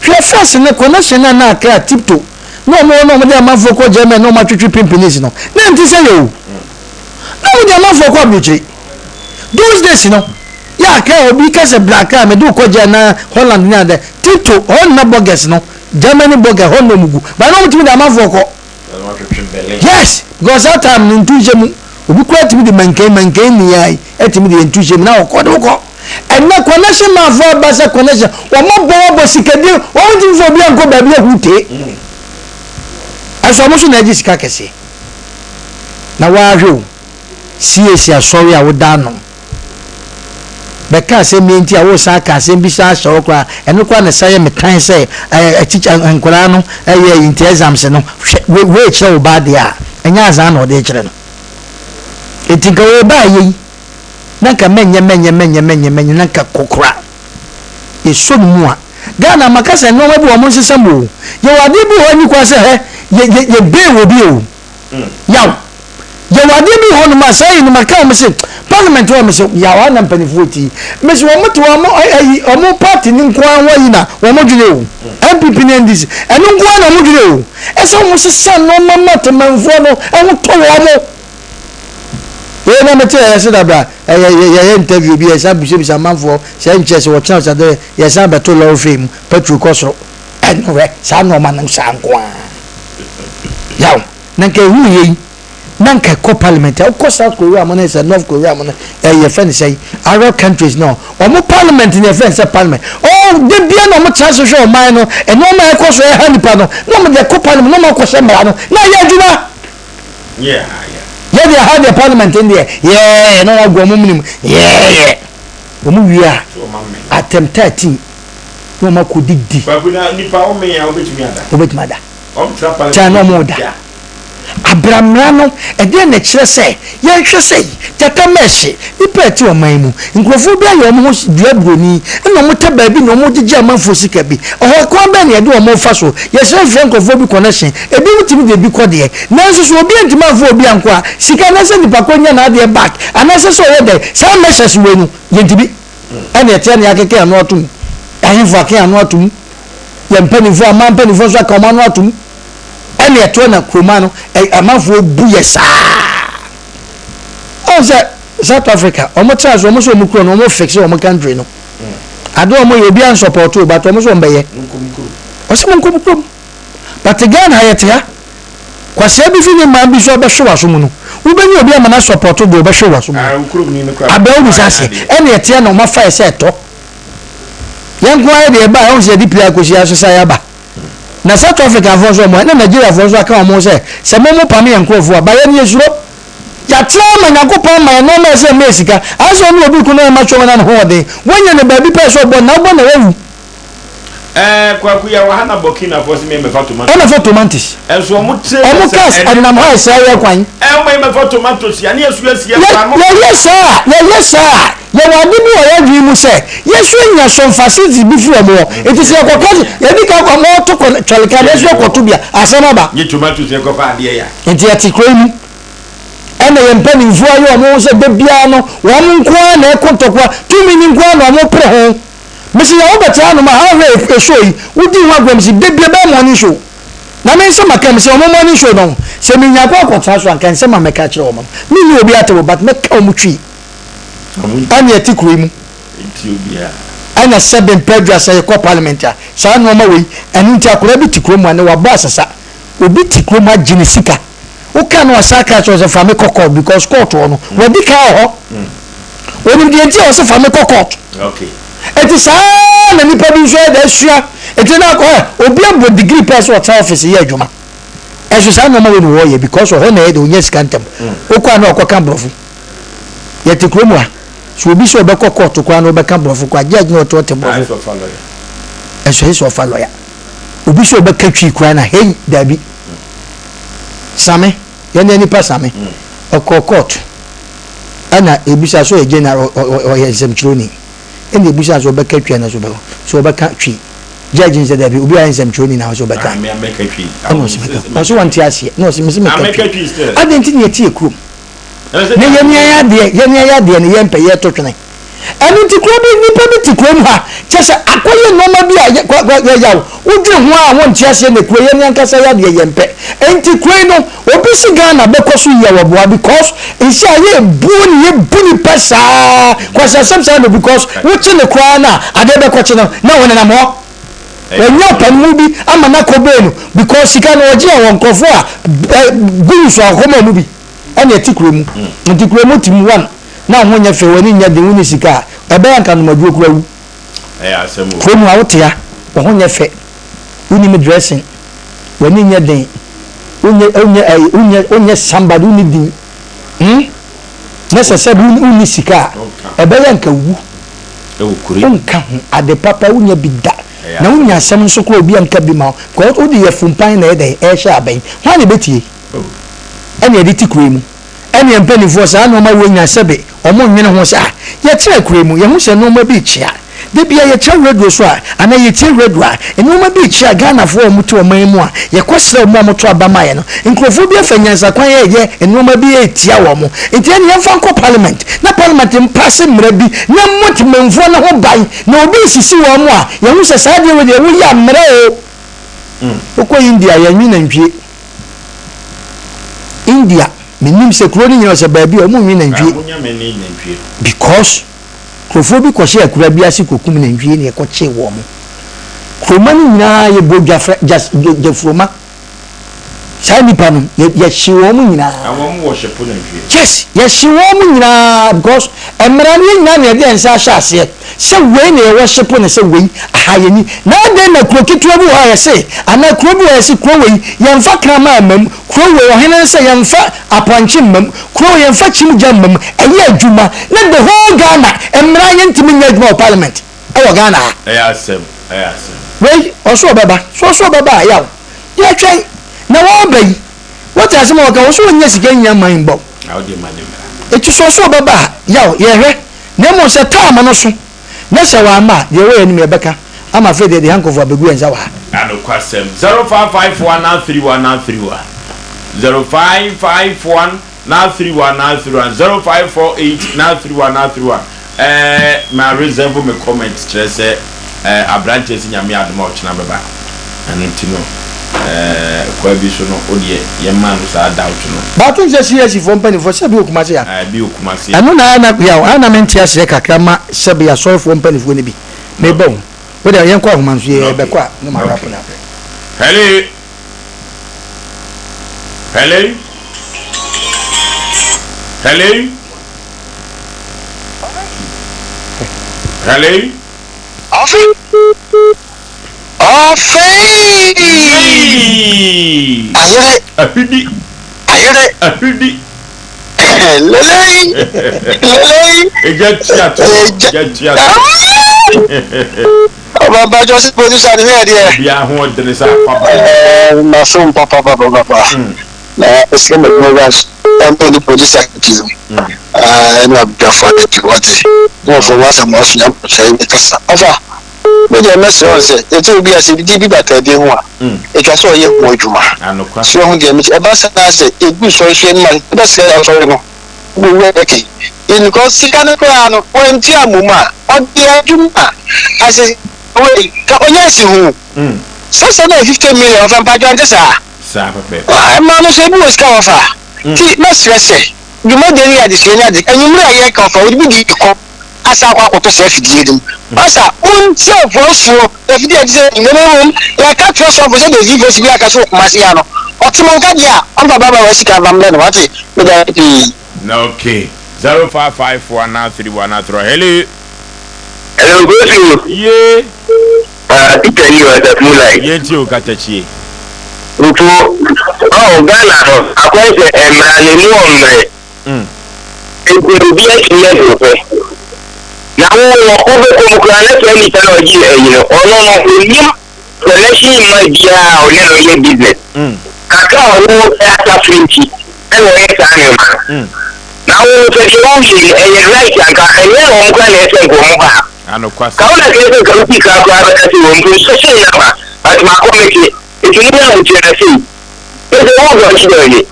[SPEAKER 2] hwɛ first ne connection na na Accra tipto na wɔn na wɔn de amanfoɔ kɔ Germany na wɔn atwitwi pimpinisi no na nti sɛ yɛ o. Na wode amanfoɔ kɔ aburokyire. Those days no, yɛ Accra obi ka sɛ bra Accra mede wo kɔ gye anaa Holland ne adɛ. Tito, hɔ nna burgers no, Germany burger hɔ nna ɔmo gu. But na ɔmo tumi de amanfoɔ kɔ. Yes, because that time no ntu nhyɛ mu. Obi koraa tumi de mankan mankan ni ayi ɛtumi de ntu nhyɛ mu na ɔkɔ de wokɔ. Ɛnɛ connection manfoɔ aba sɛ connection, wɔn abɔ abɔ sikadie, wɔn ntumi fɔ obi ankɔ baabi ahute. Ɛso ɔmo nso na ɛgye sika kɛseɛ. Na woara hwɛ o, CAC asɔre a woda ano bɛka asɛm yi nti a woresan aka asɛm bi san ahyɛ hɔ koraa, ɛno koraa na ɛsan yɛ me tan sɛ ɛɛ tikya nkwadaa no ɛyɛ yi nti exams no hwɛ wei wei kyerɛ wo ba adeɛ a ɛnyɛ azaa na ɔde kyerɛ no. Enti nka wo ba ayɛ yi na nka mɛnyɛ mɛnyɛ mɛnyɛ mɛnyɛ mɛnyɛ na nka kɔkora yɛsɔ no mu a Ghana maka sɛ nnoɔma bi wɔ ɔmo nsesa mu o. Yɛwɔ adeɛ bi wɔ hɔ ɛni kwan sɛ hɛ yɛ yɛ yɛ bee wɔ bi o. Yaw. Yɛwɔ adeɛ bi wɔ hɔ nom a saa yi no maka wɔn se. Parliament hɔ mese yaw a na mpanimfoɔ ti. Mese wɔn te wɔn ayi wɔn party no nko ara ho ayi na wɔn dwene o. NPP ne NDC ɛno nko ara na wɔn dwene o. Ɛsɛ wɔn sesa nneɛma ma temanfoɔ no ɛho tɔ wɔn. Wei na mete ɛyɛ sɛ dabra ɛyɛ yɛyɛ interview bi yɛsan bisabisa amanfoɔ sɛ nkyɛ sɛ wɔkyena sɛ dɛ yɛsan bɛto lɔre fee mu petrol kɔ soro ɛno hwɛ saa nneɛma no saa nko ara. Yaw na nka ehu yɛ yi. na nka ɛkɔ parliament a wokɔ South Korea mo ne sɛ North Korea mo no ɛyɛ yɛfrɛ no sɛ Arab countries no wɔn parliament no yɛfrɛ no sɛ parliament oh da bia na wɔn tena ase hwɛ ɔman no nneɛma a ɛkɔ so ɛha nipa no na wɔn de ɛkɔ parliament na wɔn akɔhyɛ mmara no na ayɛ adwuma yɛ deɛ ha deɛ parliament no deɛ yɛɛ na wɔn agu wɔn mu yɛɛ wɔn wie a atɛm 13 na wɔn akɔ didi wobɛtumi ada kyɛn na wɔn da. Abra mmara no, ɛdeɛn na ɛkyerɛ sɛ yɛnhwɛ sɛ gyata mma ɛhye nnipa a ɛte ɔman yi mu? Nkurɔfoɔ bi ayɛ wɔn ho dua buroni na wɔtɛ baabi na wɔgyegye amanfoɔ sika bi. Ɛhɔ kwan bɛn na yɛde wɔn refa so? Yɛsrɛ frɛ nkurɔfoɔ bi connection, ebinom tumi de ebi kɔ deɛ, nanso sɛ obi antumi amfa obi ankɔ a, sika anaasɛ nipa korɔ nya n'adeɛ back anaasɛ sɛ ɔyɛ dɛn? Saa measures wei no, yɛntumi. Ɛna ɛteɛ na yɛakeka yɛn ano atom. Ahemfo aka yɛn ano atom. Yɛn mpanimfoɔ, aman mpanimfoɔ nso aka wɔn ano atom. Ɛna ɛtoɔ na kuroma no amanfoɔ bu yɛ saa. Ɔn sɛ South Africa wɔn tra so wɔn sɛ wɔn kuro no wɔn fix wɔn country no. Ade wɔn yɛ obi ansɔpɔto but wɔn sɛ wɔn bɛyɛ. Ɔsɛ mo nkɔ mo kurom. But Ghana ha yɛte ha. Kwasea bi fi ne man bi so abɛhwe w'aso mu no, wobɛnya obi ama no asɔpɔto deɛ ɔbɛhwe w'aso mu no. Abɛ wobisa aseɛ. Ɛna ɛteɛ na wɔn afa yɛ sɛ ɛtɔ. Yɛn nko ara deɛ ɛba a ɛho sɛ yɛde pira akɔsi asesa yɛaba. Na South Africa foɔ nso wɔn ɛna Nigeria foɔ nso aka wɔn ho sɛ sɛ mo mo pame yɛn nkorɔfoɔ a ba yɛn yɛsuro. Yɛatra ama Nyankopɔn ama yɛn nnoɔma a ɛsɛ ɛma yɛ sika. Ayɛ sɛ ɔne obi ko na ɔma twɛn na ne ho ɔden. Wanya no baabi pɛɛ sɛ ɔbɔ no na wobɔ na wawu.
[SPEAKER 1] Ɛɛ Kwaku yɛwɔ ha na Burkina foɔ se me mɛfa tomatoes.
[SPEAKER 2] Ɛmɛfa tomatoes.
[SPEAKER 1] Ɛnso ɔmo tire
[SPEAKER 2] yɛ
[SPEAKER 1] sɛ
[SPEAKER 2] Ɔmo cars ɛnam ha ɛsɛe yɛ kwan.
[SPEAKER 1] Ɛɛ ɔmo yɛ mɛfa tomatoes a ne yɛ so asi yɛ kwan mo.
[SPEAKER 2] Yɛyɛ saa a yɛyɛ saa a yɛwɔ ade bi wɔ yɛn adwene mu sɛ yɛn nso anya some facilities bi firi wɔn hɔ nti sɛ yɛkɔka sɛ yɛdi kan kɔ ama wɔto kɔ twɛleka na yɛn nso yɛkɔto bi a asɛm aba.
[SPEAKER 1] Nye tomatoes yɛ kɔfa adeɛ ya.
[SPEAKER 2] Nti yɛte kuro yi mu ɛna yɛn mpanimfoɔ ayɛ wɔn ho sɛ da biara no wɔn nko ara na ɛko ntɔkwa tumi no nko ara na wɔpere ho. Mese yɛ wobɛte hanom a ha hwɛ show yi wodi ho agorɔ mese da biara ɛbɛyɛ morning show. Na me nsɛm aka me sɛ wɔn morning show no sɛ menya kɔ akɔtena so a nka nsɛm a mɛka akyerɛ wɔn no menni obi atɛm but mɛka wɔn twi. Ɛne ɛte kuro yi mu ɛna sɛbe mpɛ aduasa yɛkɔ parliament a saa nnoɔma wei ɛno nti akwadaa bi te kuro mu a ne wabɔ asesa obi te kuro mu agye ne sika woka no ɔsan ka kyerɛ sɛ fa me kɔ court because court hɔ no wadi kan wɔ hɔ onim deɛ nti a ɔsɛ fa me kɔ court eti saa na nipa bi nso ɛda asua eti na akɔ ɛ obi abɔ degree pɛɛ sɛ ɔtena office yɛ adwuma ɛso saa nneɛma wei na wɔyɛ because ɔhɔ na ɛyɛ de onya sika ntɛm okɔ a na ɔkɔ ka borɔfo yɛte kurom ha so obi sɛ ɔbɛkɔ court koraa na ɔbɛka borɔfo koraa judge na ɔte ɔte borɔfo ɛso ɛsɛ ɔfa lawyer obi sɛ ɔbɛka twi koraa na hei dabi same yɛn deɛ nipa same ɔkɔ court ɛna ebisa so ɔyɛ general ɔyɛ nsɛmtwerɛni ɛna ebisa so ɔbɛka twi ɛna so ɔbɛka so ɔbɛka twi judge nsɛ dabi obi ayɛ nsɛmtwerɛni na ɔsɛ ɔbɛka ɛna ɔsɛ mɛka ɔsɛ wɔn ti aseɛ na ɔsɛ mɛsɛ mɛka twi adeɛ nti na yɛte yɛ kurom na yɛn ni ayɛ adeɛ yɛn ni ayɛ adeɛ no yɛn mpɛ yɛto twene ɛno nti kuro bi nipa bi te kurom ha kyɛ sɛ akɔyɛ nneɛma bi a yɛyaw wodwene ho a wonte aseɛ na kuro yɛn ni ankasa yɛ adeɛ yɛn pɛ nti kuro yi no obi si Ghana bɛkɔ so yɛ wɔboa because nsi a yɛ buo ne yɛ bu nipa saa kwasi asɛm saa no because wokye ne koraa na adeɛ bɛkɔkye no na wɔnenam hɔ wɔnyɛ ɔpanimu bi ama no akɔ bee no because sika no ɔgye a wɔ nkurɔfoɔ a guru so akɔma mu bi ɛna ɛte kuro mu nti kuro mu tim one na ho nyɛ fɛ w'ani nyɛ den wonni sika a ɛbɛyɛ anka nomaduro kura wu kuro mu a wote a wo ho nyɛ fɛ wonim dressing w'ani nyɛ den wonyɛ wonyɛ ɛyi wonyɛ wonyɛ somebody wonni din hmm na sɛ sɛ wonni sika a ɛbɛyɛ anka wu wonka ho ade papa wonya bi da na wonya asɛm nso koraa obi anka bi ma wo because wode yɛ fumpan na ɛyɛ dɛn ɛhyɛ abɛn hwan na ɛbɛtie ɛne ɛde te kuro yi mu ɛneɛ mpaninfoɔ saa nnoɔma wei nya sɛbe ɔmo nnwene ho sɛ ah yɛtena kuro yi mu yɛhu sɛ nnoɔma bi rekyea Da biara yɛkyerɛ radio so a, anaa yɛtie radio a, nnoɔma bi rekyerɛ a Ghanafoɔ a wɔte ɔman yi mu a, yɛkɔsrɛ wɔn a wɔto aba ma yɛn no, nkurɔfoɔ bi afa nyansakwan reyɛ nnoɔma bi retia wɔn. Nti ɛnneɛ yɛmfa nkɔ parliament, na parliament mpaase mmara bi na mmɔ temanmufoɔ no ho ban, na obi resisi wɔn a, yɛhu sɛ saa adeɛ wei deɛ woyɛ a mmara o. Wokɔ India a, yɛnwe nantwie. India, mennim sɛ kuro no nyinaa o, sɛ baabi a, wɔnwe nantwie. Because. Nkurɔfoɔ bi kɔhyɛɛ akuraa bi ase kɔkum nantwie na yɛkɔkyee wɔn. Kuroma no nyinaa yɛbɔɔ dwafra, gya, gyafuroma. Saa nnipa no, yɛ, yɛhye wɔn nyinaa.
[SPEAKER 1] Na wɔn wɔhyepo nantwie.
[SPEAKER 2] Yes, yɛhye wɔn nyinaa because mmara no yɛn nyinaa na yɛde yɛn nsa ahyɛ aseɛ sɛ wei na yɛwɔhyepo no sɛ wei, aha yɛnni. Na adɛn na kuro ketewa bi wɔ hɔ a yɛse, anaa kuro bi wɔ hɔ a yɛse kuro wei yɛmfa kraman mma mu, Kuro wei ɔhene no sɛ yɛnfa apɔnkye mma mu, kuro wei yɛnfa kyim gya mma mu, ɛyɛ adwuma na the whole Ghana mmara yɛntumi nyɛ adwuma wɔ parliament ɛwɔ Ghana ha.
[SPEAKER 1] Ɛyɛ asɛm, ɛyɛ asɛm.
[SPEAKER 2] Wei ɔso ɔbɛba, so ɔso ɔbɛba a yaw, yɛtwɛn na wɔɔba yi, wote asɛm a ɔka, ɔso ɔnnya sika nnya man bɔ.
[SPEAKER 1] Na wode ma ne mmra.
[SPEAKER 2] Eti so ɔso ɔbɛba a yaw, yɛhwɛ, na mmom sɛ time no so. Na sɛ wamma a, deɛ ɛwɔ yɛn anim yɛbɛka, ama afei deɛ yɛde hankɔfo abɛgu yɛn nsa wɔ ha.
[SPEAKER 1] Anokwasɛm, 0551 931 931, 0551 931 931, 0548 931 931, Ɛɛ ma reserve me comment kyerɛ sɛ ɛɛ abranteɛ sɛ Nyame adom a ɔkyena bɛba. Ɛno nti no ɛɛ kwaa bi so no wodeɛ yɛmma no saa doubt no.
[SPEAKER 2] But wonim sɛ CAC foɔ mpaninfoɔ sɛ bi wɔ Kumasi ha.
[SPEAKER 1] Ɛɛ bi wɔ Kumasi.
[SPEAKER 2] Ɛno na ayɛ na yaw ayɛ na mente aseɛ kakra ma sɛbe asɔrefoɔ mpaninfoɔ no bi. Meba o. Wo deɛ yɛnkɔ ahoma no so yɛ bɛkɔ a na ma wrap no up.
[SPEAKER 1] Hello. Hello. Hello. Hello.
[SPEAKER 6] Ɔfei!
[SPEAKER 1] Yei!
[SPEAKER 6] Ayere!
[SPEAKER 1] Ahwidi!
[SPEAKER 6] Ayere!
[SPEAKER 1] Ahwidi!
[SPEAKER 6] Lelei! Lelei!
[SPEAKER 1] Egya tua to! Egya tua to!
[SPEAKER 6] Ɔba mpatsɔ sɛ producer ne hwɛ deɛ.
[SPEAKER 1] Obiara ho ɔdene sɛ akwaba.
[SPEAKER 6] Ɛɛ masom papapapapa. Na ɛsɛ ma adwuma wura ɛmɛ ne producer ti no. Ɛna abadwafo akati wɔte. Wɔfɔ wɔn asɛm wɔasua mpɔkyerɛ ne kasa. Ɔfa. Me deɛ mɛsrɛ wo sɛ, yɛte obi a sɛ biribi bi bata bi ho a, ɛtwa sɛ ɔyɛ ho adwuma. So wahu deɛ mekyerɛ? Ɛba saa na sɛ ɛgu sɔre so anim a, wobɛsrɛ asɔre no, wobɛwu ayɛ kɛn. Because sika no koraa no, wantua ammom a, ɔde adwuma a, ase wei, ka ɔnya nsi ho. Sɛ sɛ na 50 million, ɔfa mpaadwa nte saa? Ɛma no sɛ ebi wɔ sika wɔfa. Nti mɛsrɛ sɛ, dwumadie no yɛ adesua ne ade, anwummere a yɛreka ɔfa, wode bi di kɔ. asan akɔ akɔtɔ saa afidie no mu. Masa, montie voice o, afidie a ɛte sɛ yi, na mmom yɛka kyerɛ sɔfo sɛdeɛ ɛsi voice bi aka so wɔ Kumasi ha no, ɔte mo nka deɛ a, ɔmfa Bible wɔ sika mfa mmrɛ no, wate? Meda ase pii.
[SPEAKER 1] Okay, 0554 931 93 hello.
[SPEAKER 7] Hello, Kofi.
[SPEAKER 1] Ye.
[SPEAKER 7] Ah, Peter ni wɔ Asafo Light.
[SPEAKER 1] Yɛn ti o katakyie.
[SPEAKER 7] Nti, oh, Ghana no, akɔyɛ sɛ mmara no emu wɔ mmerɛ. Enti obiara tumi yɛ deɛ ɔpɛ. Na wo no, wobɛkɔ mu koraa na saa nipa no a ɔgye ayi no, ɔno no, ɔnnim connection mma biara a ɔne no yɛ business. Kakra a ɔno pɛ asafo nti ɛna ɔyɛ saa nneɛma no. Na wo no, sɛ deɛ woyɛ yi ɛyɛ right anka ɛnyɛ wɔn koraa na ɛsɛ nka wɔn ba ha. Ka wo na kɛyɛ sɛ nka wosii kan koraa bɛka sɛ wɔn mpo nso sei na ba, but makɔ mete, nti mo nyɛ ahokyerɛ na sei. Sɛ sɛ wo dɔɔgye dɔɔgye.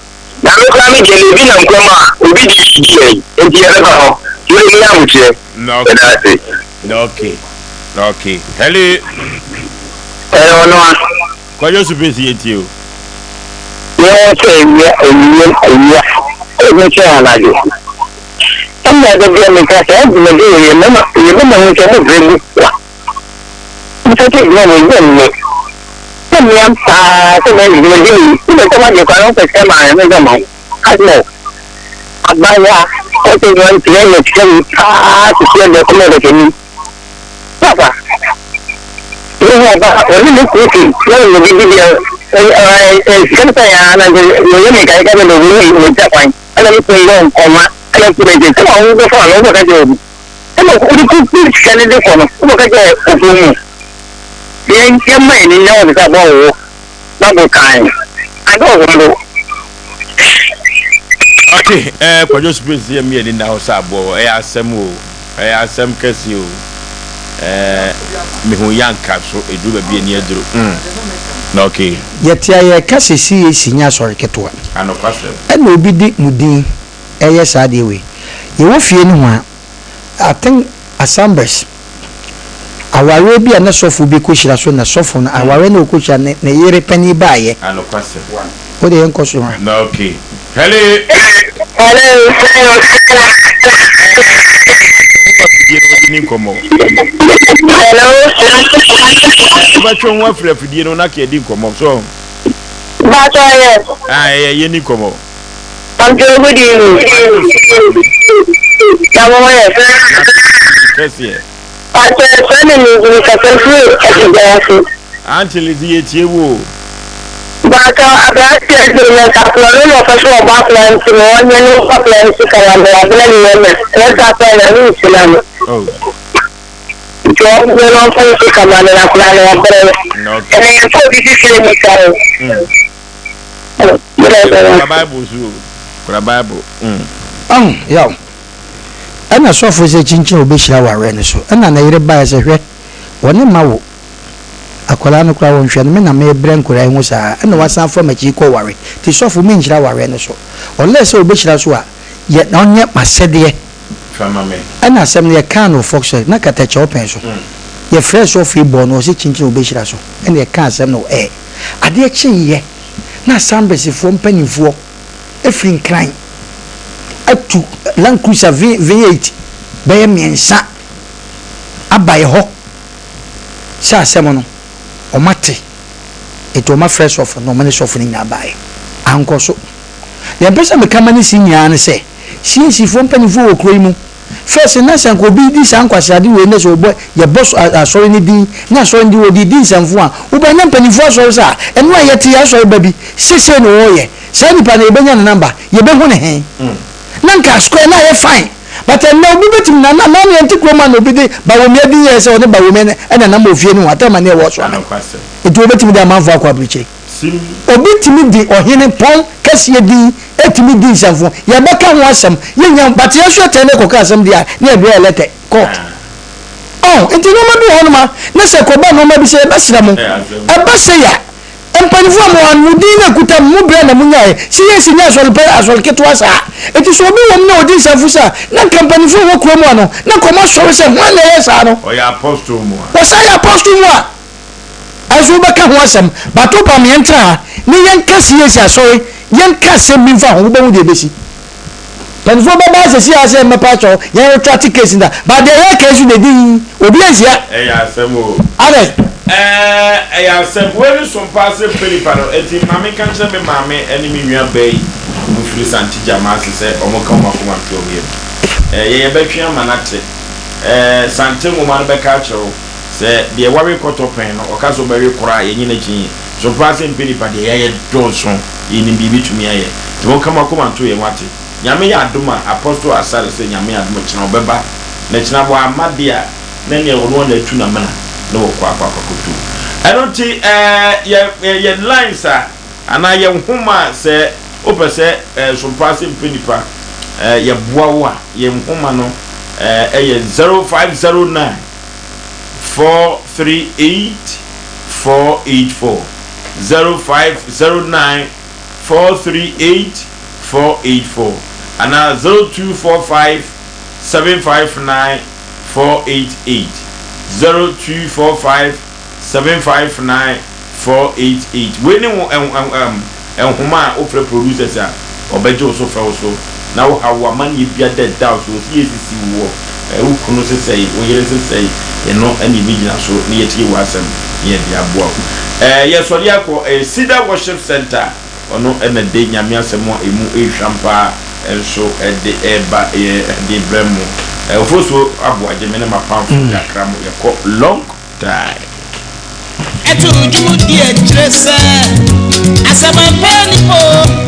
[SPEAKER 7] Na me koraa me deɛ no ebi nam kwan mu a obi de bi di yɛn nti yɛbɛba hɔ nti wode monyɛ ahokyerɛ yɛda ase.
[SPEAKER 1] Okay okay hello.
[SPEAKER 6] Ɛyɛ ɔno a.
[SPEAKER 1] Kwadwo Supesi yɛ tie o.
[SPEAKER 6] Yɛwɔ sɛ awia awia awia ɛmu sɛ anadwo ɛna da bia meka saa dwumadi wɔ yɛ mɛma yɛbɛma hu sɛ mo brɛ gu kwa Mfɛfɛ gyina hɔ yɛ nnɛ. Sɛ mmea paa sɛ mɛ dwumadi yi wobɛ sɛ wagye kwan wopɛ sɛ maa ɛno dɛ ma wo asmɔ abaayewa ɔsɛ wɔn nkyerɛ yɛ kyerɛ yi paa sisi ɛdɛ kɔmɛ dɛ kɛni papa ne ho ɔba ɔne ne kuru fi na ɔne bi bi deɛ ɛɛ sika no sɛ yɛ ana nti wɔyɛ ne nkae ka sɛ na ɔwɔ yi wɔ gya kwan ɛna ne kuru yɛ nkɔma ɛna kuru ɛkyɛ sɛ wɔn bɛfa no wɔbɛka kyerɛ obi Ɛna wode kɔgu sika no de kɔ no, wobɛka sɛ ɔfo mu. Yɛn yɛmma yɛn ani nna hɔ te sɛ aboa wɔwɔ Bible kan. Adɔɔso dodo.
[SPEAKER 1] Okay, eh, Kwadwo Space yɛ mmea ani nna hɔ sɛ aboa wɔ. Ɛyɛ asɛm o. Ɛyɛ asɛm kɛse o. Ɛɛ mehu yanka so ɛduru baabi ani aduru. Mm. Na okay.
[SPEAKER 2] Yɛte a yɛreka sɛ CAC nyɛ asɔre ketewa.
[SPEAKER 1] Anokwasɛm.
[SPEAKER 2] Ɛna obi de mo din ɛyɛ saa adeɛ wei. Yɛwɔ fie no ho a, I think Assemblies awareɛ bi a na sɔfo bi kɔhyira so na sɔfo no awareɛ na ɔkɔhyira ne ne yere panin baeɛ.
[SPEAKER 1] Anokwasɛm.
[SPEAKER 2] Wo deɛ yɛnkɔ so ha.
[SPEAKER 1] Na okay. Hello.
[SPEAKER 6] Hello.
[SPEAKER 1] Afidie no wode ni nkɔmmɔ.
[SPEAKER 6] Hello.
[SPEAKER 1] Wobɛtwe ho afiri afidie no na ka yɛdi nkɔmmɔ so.
[SPEAKER 6] Bàtɔ yɛ.
[SPEAKER 1] Ah, ɛyɛ yɛ ni nkɔmmɔ.
[SPEAKER 6] Ɔnjɛ good evening. Na mo ho yɛ.
[SPEAKER 1] Kɛseɛ.
[SPEAKER 6] Bàtɔ ɛfɛ ne ne ngyini kasa firi ɛfidie ase.
[SPEAKER 1] Auntie Lizzy yɛtie wo o.
[SPEAKER 6] Mpakyɛw aberanteɛ de yɛ akora no na ɔpɛ sɛ ɔbɔ akora nti no ɔnyɛ ne nkɔ akora no sika na bɛ abena ne yɛ na ɛyɛ sɛ akora no ne nhyira no nti ɔnyɛ no ɔmfa ne sika ma no na akora no ɔbrɛ ɛna yɛn fɛ obi fifire ne sa no.
[SPEAKER 1] Kura Bible so o kura Bible.
[SPEAKER 2] Ɔn yaw ɛna sɔfo sɛ kyinkyin a ɔbɛhyira awareɛ no so ɛna ne yere baeɛ sɛ hwɛ wɔne ma wo Akwadaa no koraa wɔnhwɛ no, me na mebrɛ nkwadaa yi ho saa, ɛna wasan afa m'akyi kɔ ware, nti sɔfo menhyira awareɛ no so, unless sɛ ɔbɛhyira so a, yɛ na ɔnyɛ m'asɛdeɛ.
[SPEAKER 1] Fa ma me.
[SPEAKER 2] Ɛna asɛm no yɛkaa no wɔ Fox Church, na katakyɛ ɔpɛn so, yɛfrɛɛ sɔfo yi bɔɔ no, ɔse kyinkyin ɔbɛhyira so, ɛna yɛkaa asɛm no wɔ air. Adeɛ kyeeɛ na Assembliesfoɔ mpanimfoɔ firi Nkran atu Land Cruiser V, V8 bɛyɛ mmiɛnsa aba yɛ hɔ. sɛ asɛm no wɔate, enti wɔafrɛ sɔfo no na wɔne sɔfo no nyinaa baeɛ. Ankɔ so. Deɛ mepɛ sɛ meka ma no si nyinaa ne sɛ, CAC foɔ mpanimfoɔ wɔ kuro yi mu, first na sɛ anka obi redi saa nkwaseade wei na sɛ wɔbɔ, yɛbɔ asɔre no din na asɔre no din wɔde redi nsɛmfo a, wobɛnya mpanimfoɔ asɔre sɛ a, ɛno a yɛte yɛn asɔre ba bi, seesei na wɔreyɛ. Saa nipa no yɛbɛnya ne number, yɛbɛhu ne he? Na nka square no ayɛ fine. But ɛnnɛ obi bɛtumi na na na yɛnte kurom a na obi de Bawumia din yɛɛ sɛ ɔne Bawumia na ɛna nam wɔ fie no ho atɛm a ne ɛwɔ so ama nti wɔbɛtumi de amanfoɔ akɔ aburukyire. Obi tumi de ɔhene pɔn kɛseɛ din ɛtumi di nsɛmfo yɛbɛka ho asɛm yɛnya but yɛn nso yɛtɛn ne kɔka asɛm deɛ a ne yɛde yɛ lɛtɛ court ɔn nti nneɛma bi wɔ hɔnom a ne sɛ kɔba nneɛma bi sɛ yɛbɛsrɛ mo ɛba sɛ yɛ Mpanyimfo a mowɔ ha no, mo din na ekuta mo, mo brɛ na munyae. Sɛ yɛn si nyɛ asɔre pa, asɔre ketewa saa. Enti sɛ obi wɔ mu na odi nsɛmfo saa a, na anka mpanyimfo a wɔwɔ kurom ha no, na anka wɔasɔre sɛ, Hwan na ɛyɛ saa no?
[SPEAKER 1] Ɔyɛ apostle mu a.
[SPEAKER 2] Wɔsan yɛ apostle mu a, ɛnso wobɛka ho asɛm. But wopa ma yɛntra ha na yɛnka CAC asɔre, yɛnka asɛm bi mfa ho, wobɛhu deɛ ɛbɛsi. Mpanyinfoɔ bɛba asɛsi ha sɛ mmɛpa kyɛw, yɛn retract case no da. But deɛ yɛreka yi nso deɛ din, obi anhyia.
[SPEAKER 1] Ɛyɛ asɛm o.
[SPEAKER 2] Adɛn?
[SPEAKER 1] Ɛɛ ɛyɛ asɛm. Wei ne som paa sɛ mpɛ nipa no. Enti ma menka nkyerɛ me maame ne me nua baa yi, wɔn firi Sante Gyama ase sɛ wɔn ka wɔn akoma nto wɔn yam. Ɛɛ yɛn yɛbɛtwe ama no ate. Ɛɛ Sante nwoma no bɛka akyerɛ wo sɛ deɛ wawe kɔtɔ pɛn no ɔka sɛ ɔbɛwe koraa a yɛnye no akyi. Som paa sɛ mpɛ nipa deɛ yɛayɛ dɔɔso, yɛnim deɛ yɛbɛtumi ayɛ. Nti monka mo akoma nto yɛn wate. Nyame yɛ adom a Apostle Asare sɛ Nyame yɛ adom a kyena ɔbɛba na kyena wamma de a na neɛ ɔno ara na atu namena na wakɔ akɔ akɔto. Ɛno nti ɛɛ yɛ yɛ lines a anaa yɛ nhoma a sɛ wopɛ sɛ ɛɛ sompa sɛ mpɛ nipa ɛɛ yɛboa wo a yɛ nhoma no ɛɛ ɛyɛ 0509 438 484 0509 438 484 anaa 0245 759 488 0245 759 488 Wei ne wo nhoma a wofrɛ producers a wɔbɛgye wo so fɛw so na wo haw w'amanneɛ bia da ɛda wo so wɔ sɛ yɛsisi wo wɔ wo kunu sesɛe wo yere sesɛe ɛno ɛne yɛbɛgyina so na yɛatie w'asɛm na yɛde aboa wo. Yɛsɔre akɔ ɛyɛ Cedar Worship Center. Ɔno na de Nyame asɛm a emu rehwam paa nso de reba yɛ de rebrɛ mo. Ofosuo Aboagye me ne m'apamfo yɛakra mo yɛkɔ long time.
[SPEAKER 10] Ɛto dwom di akyire sɛ asɛm ampa ni o.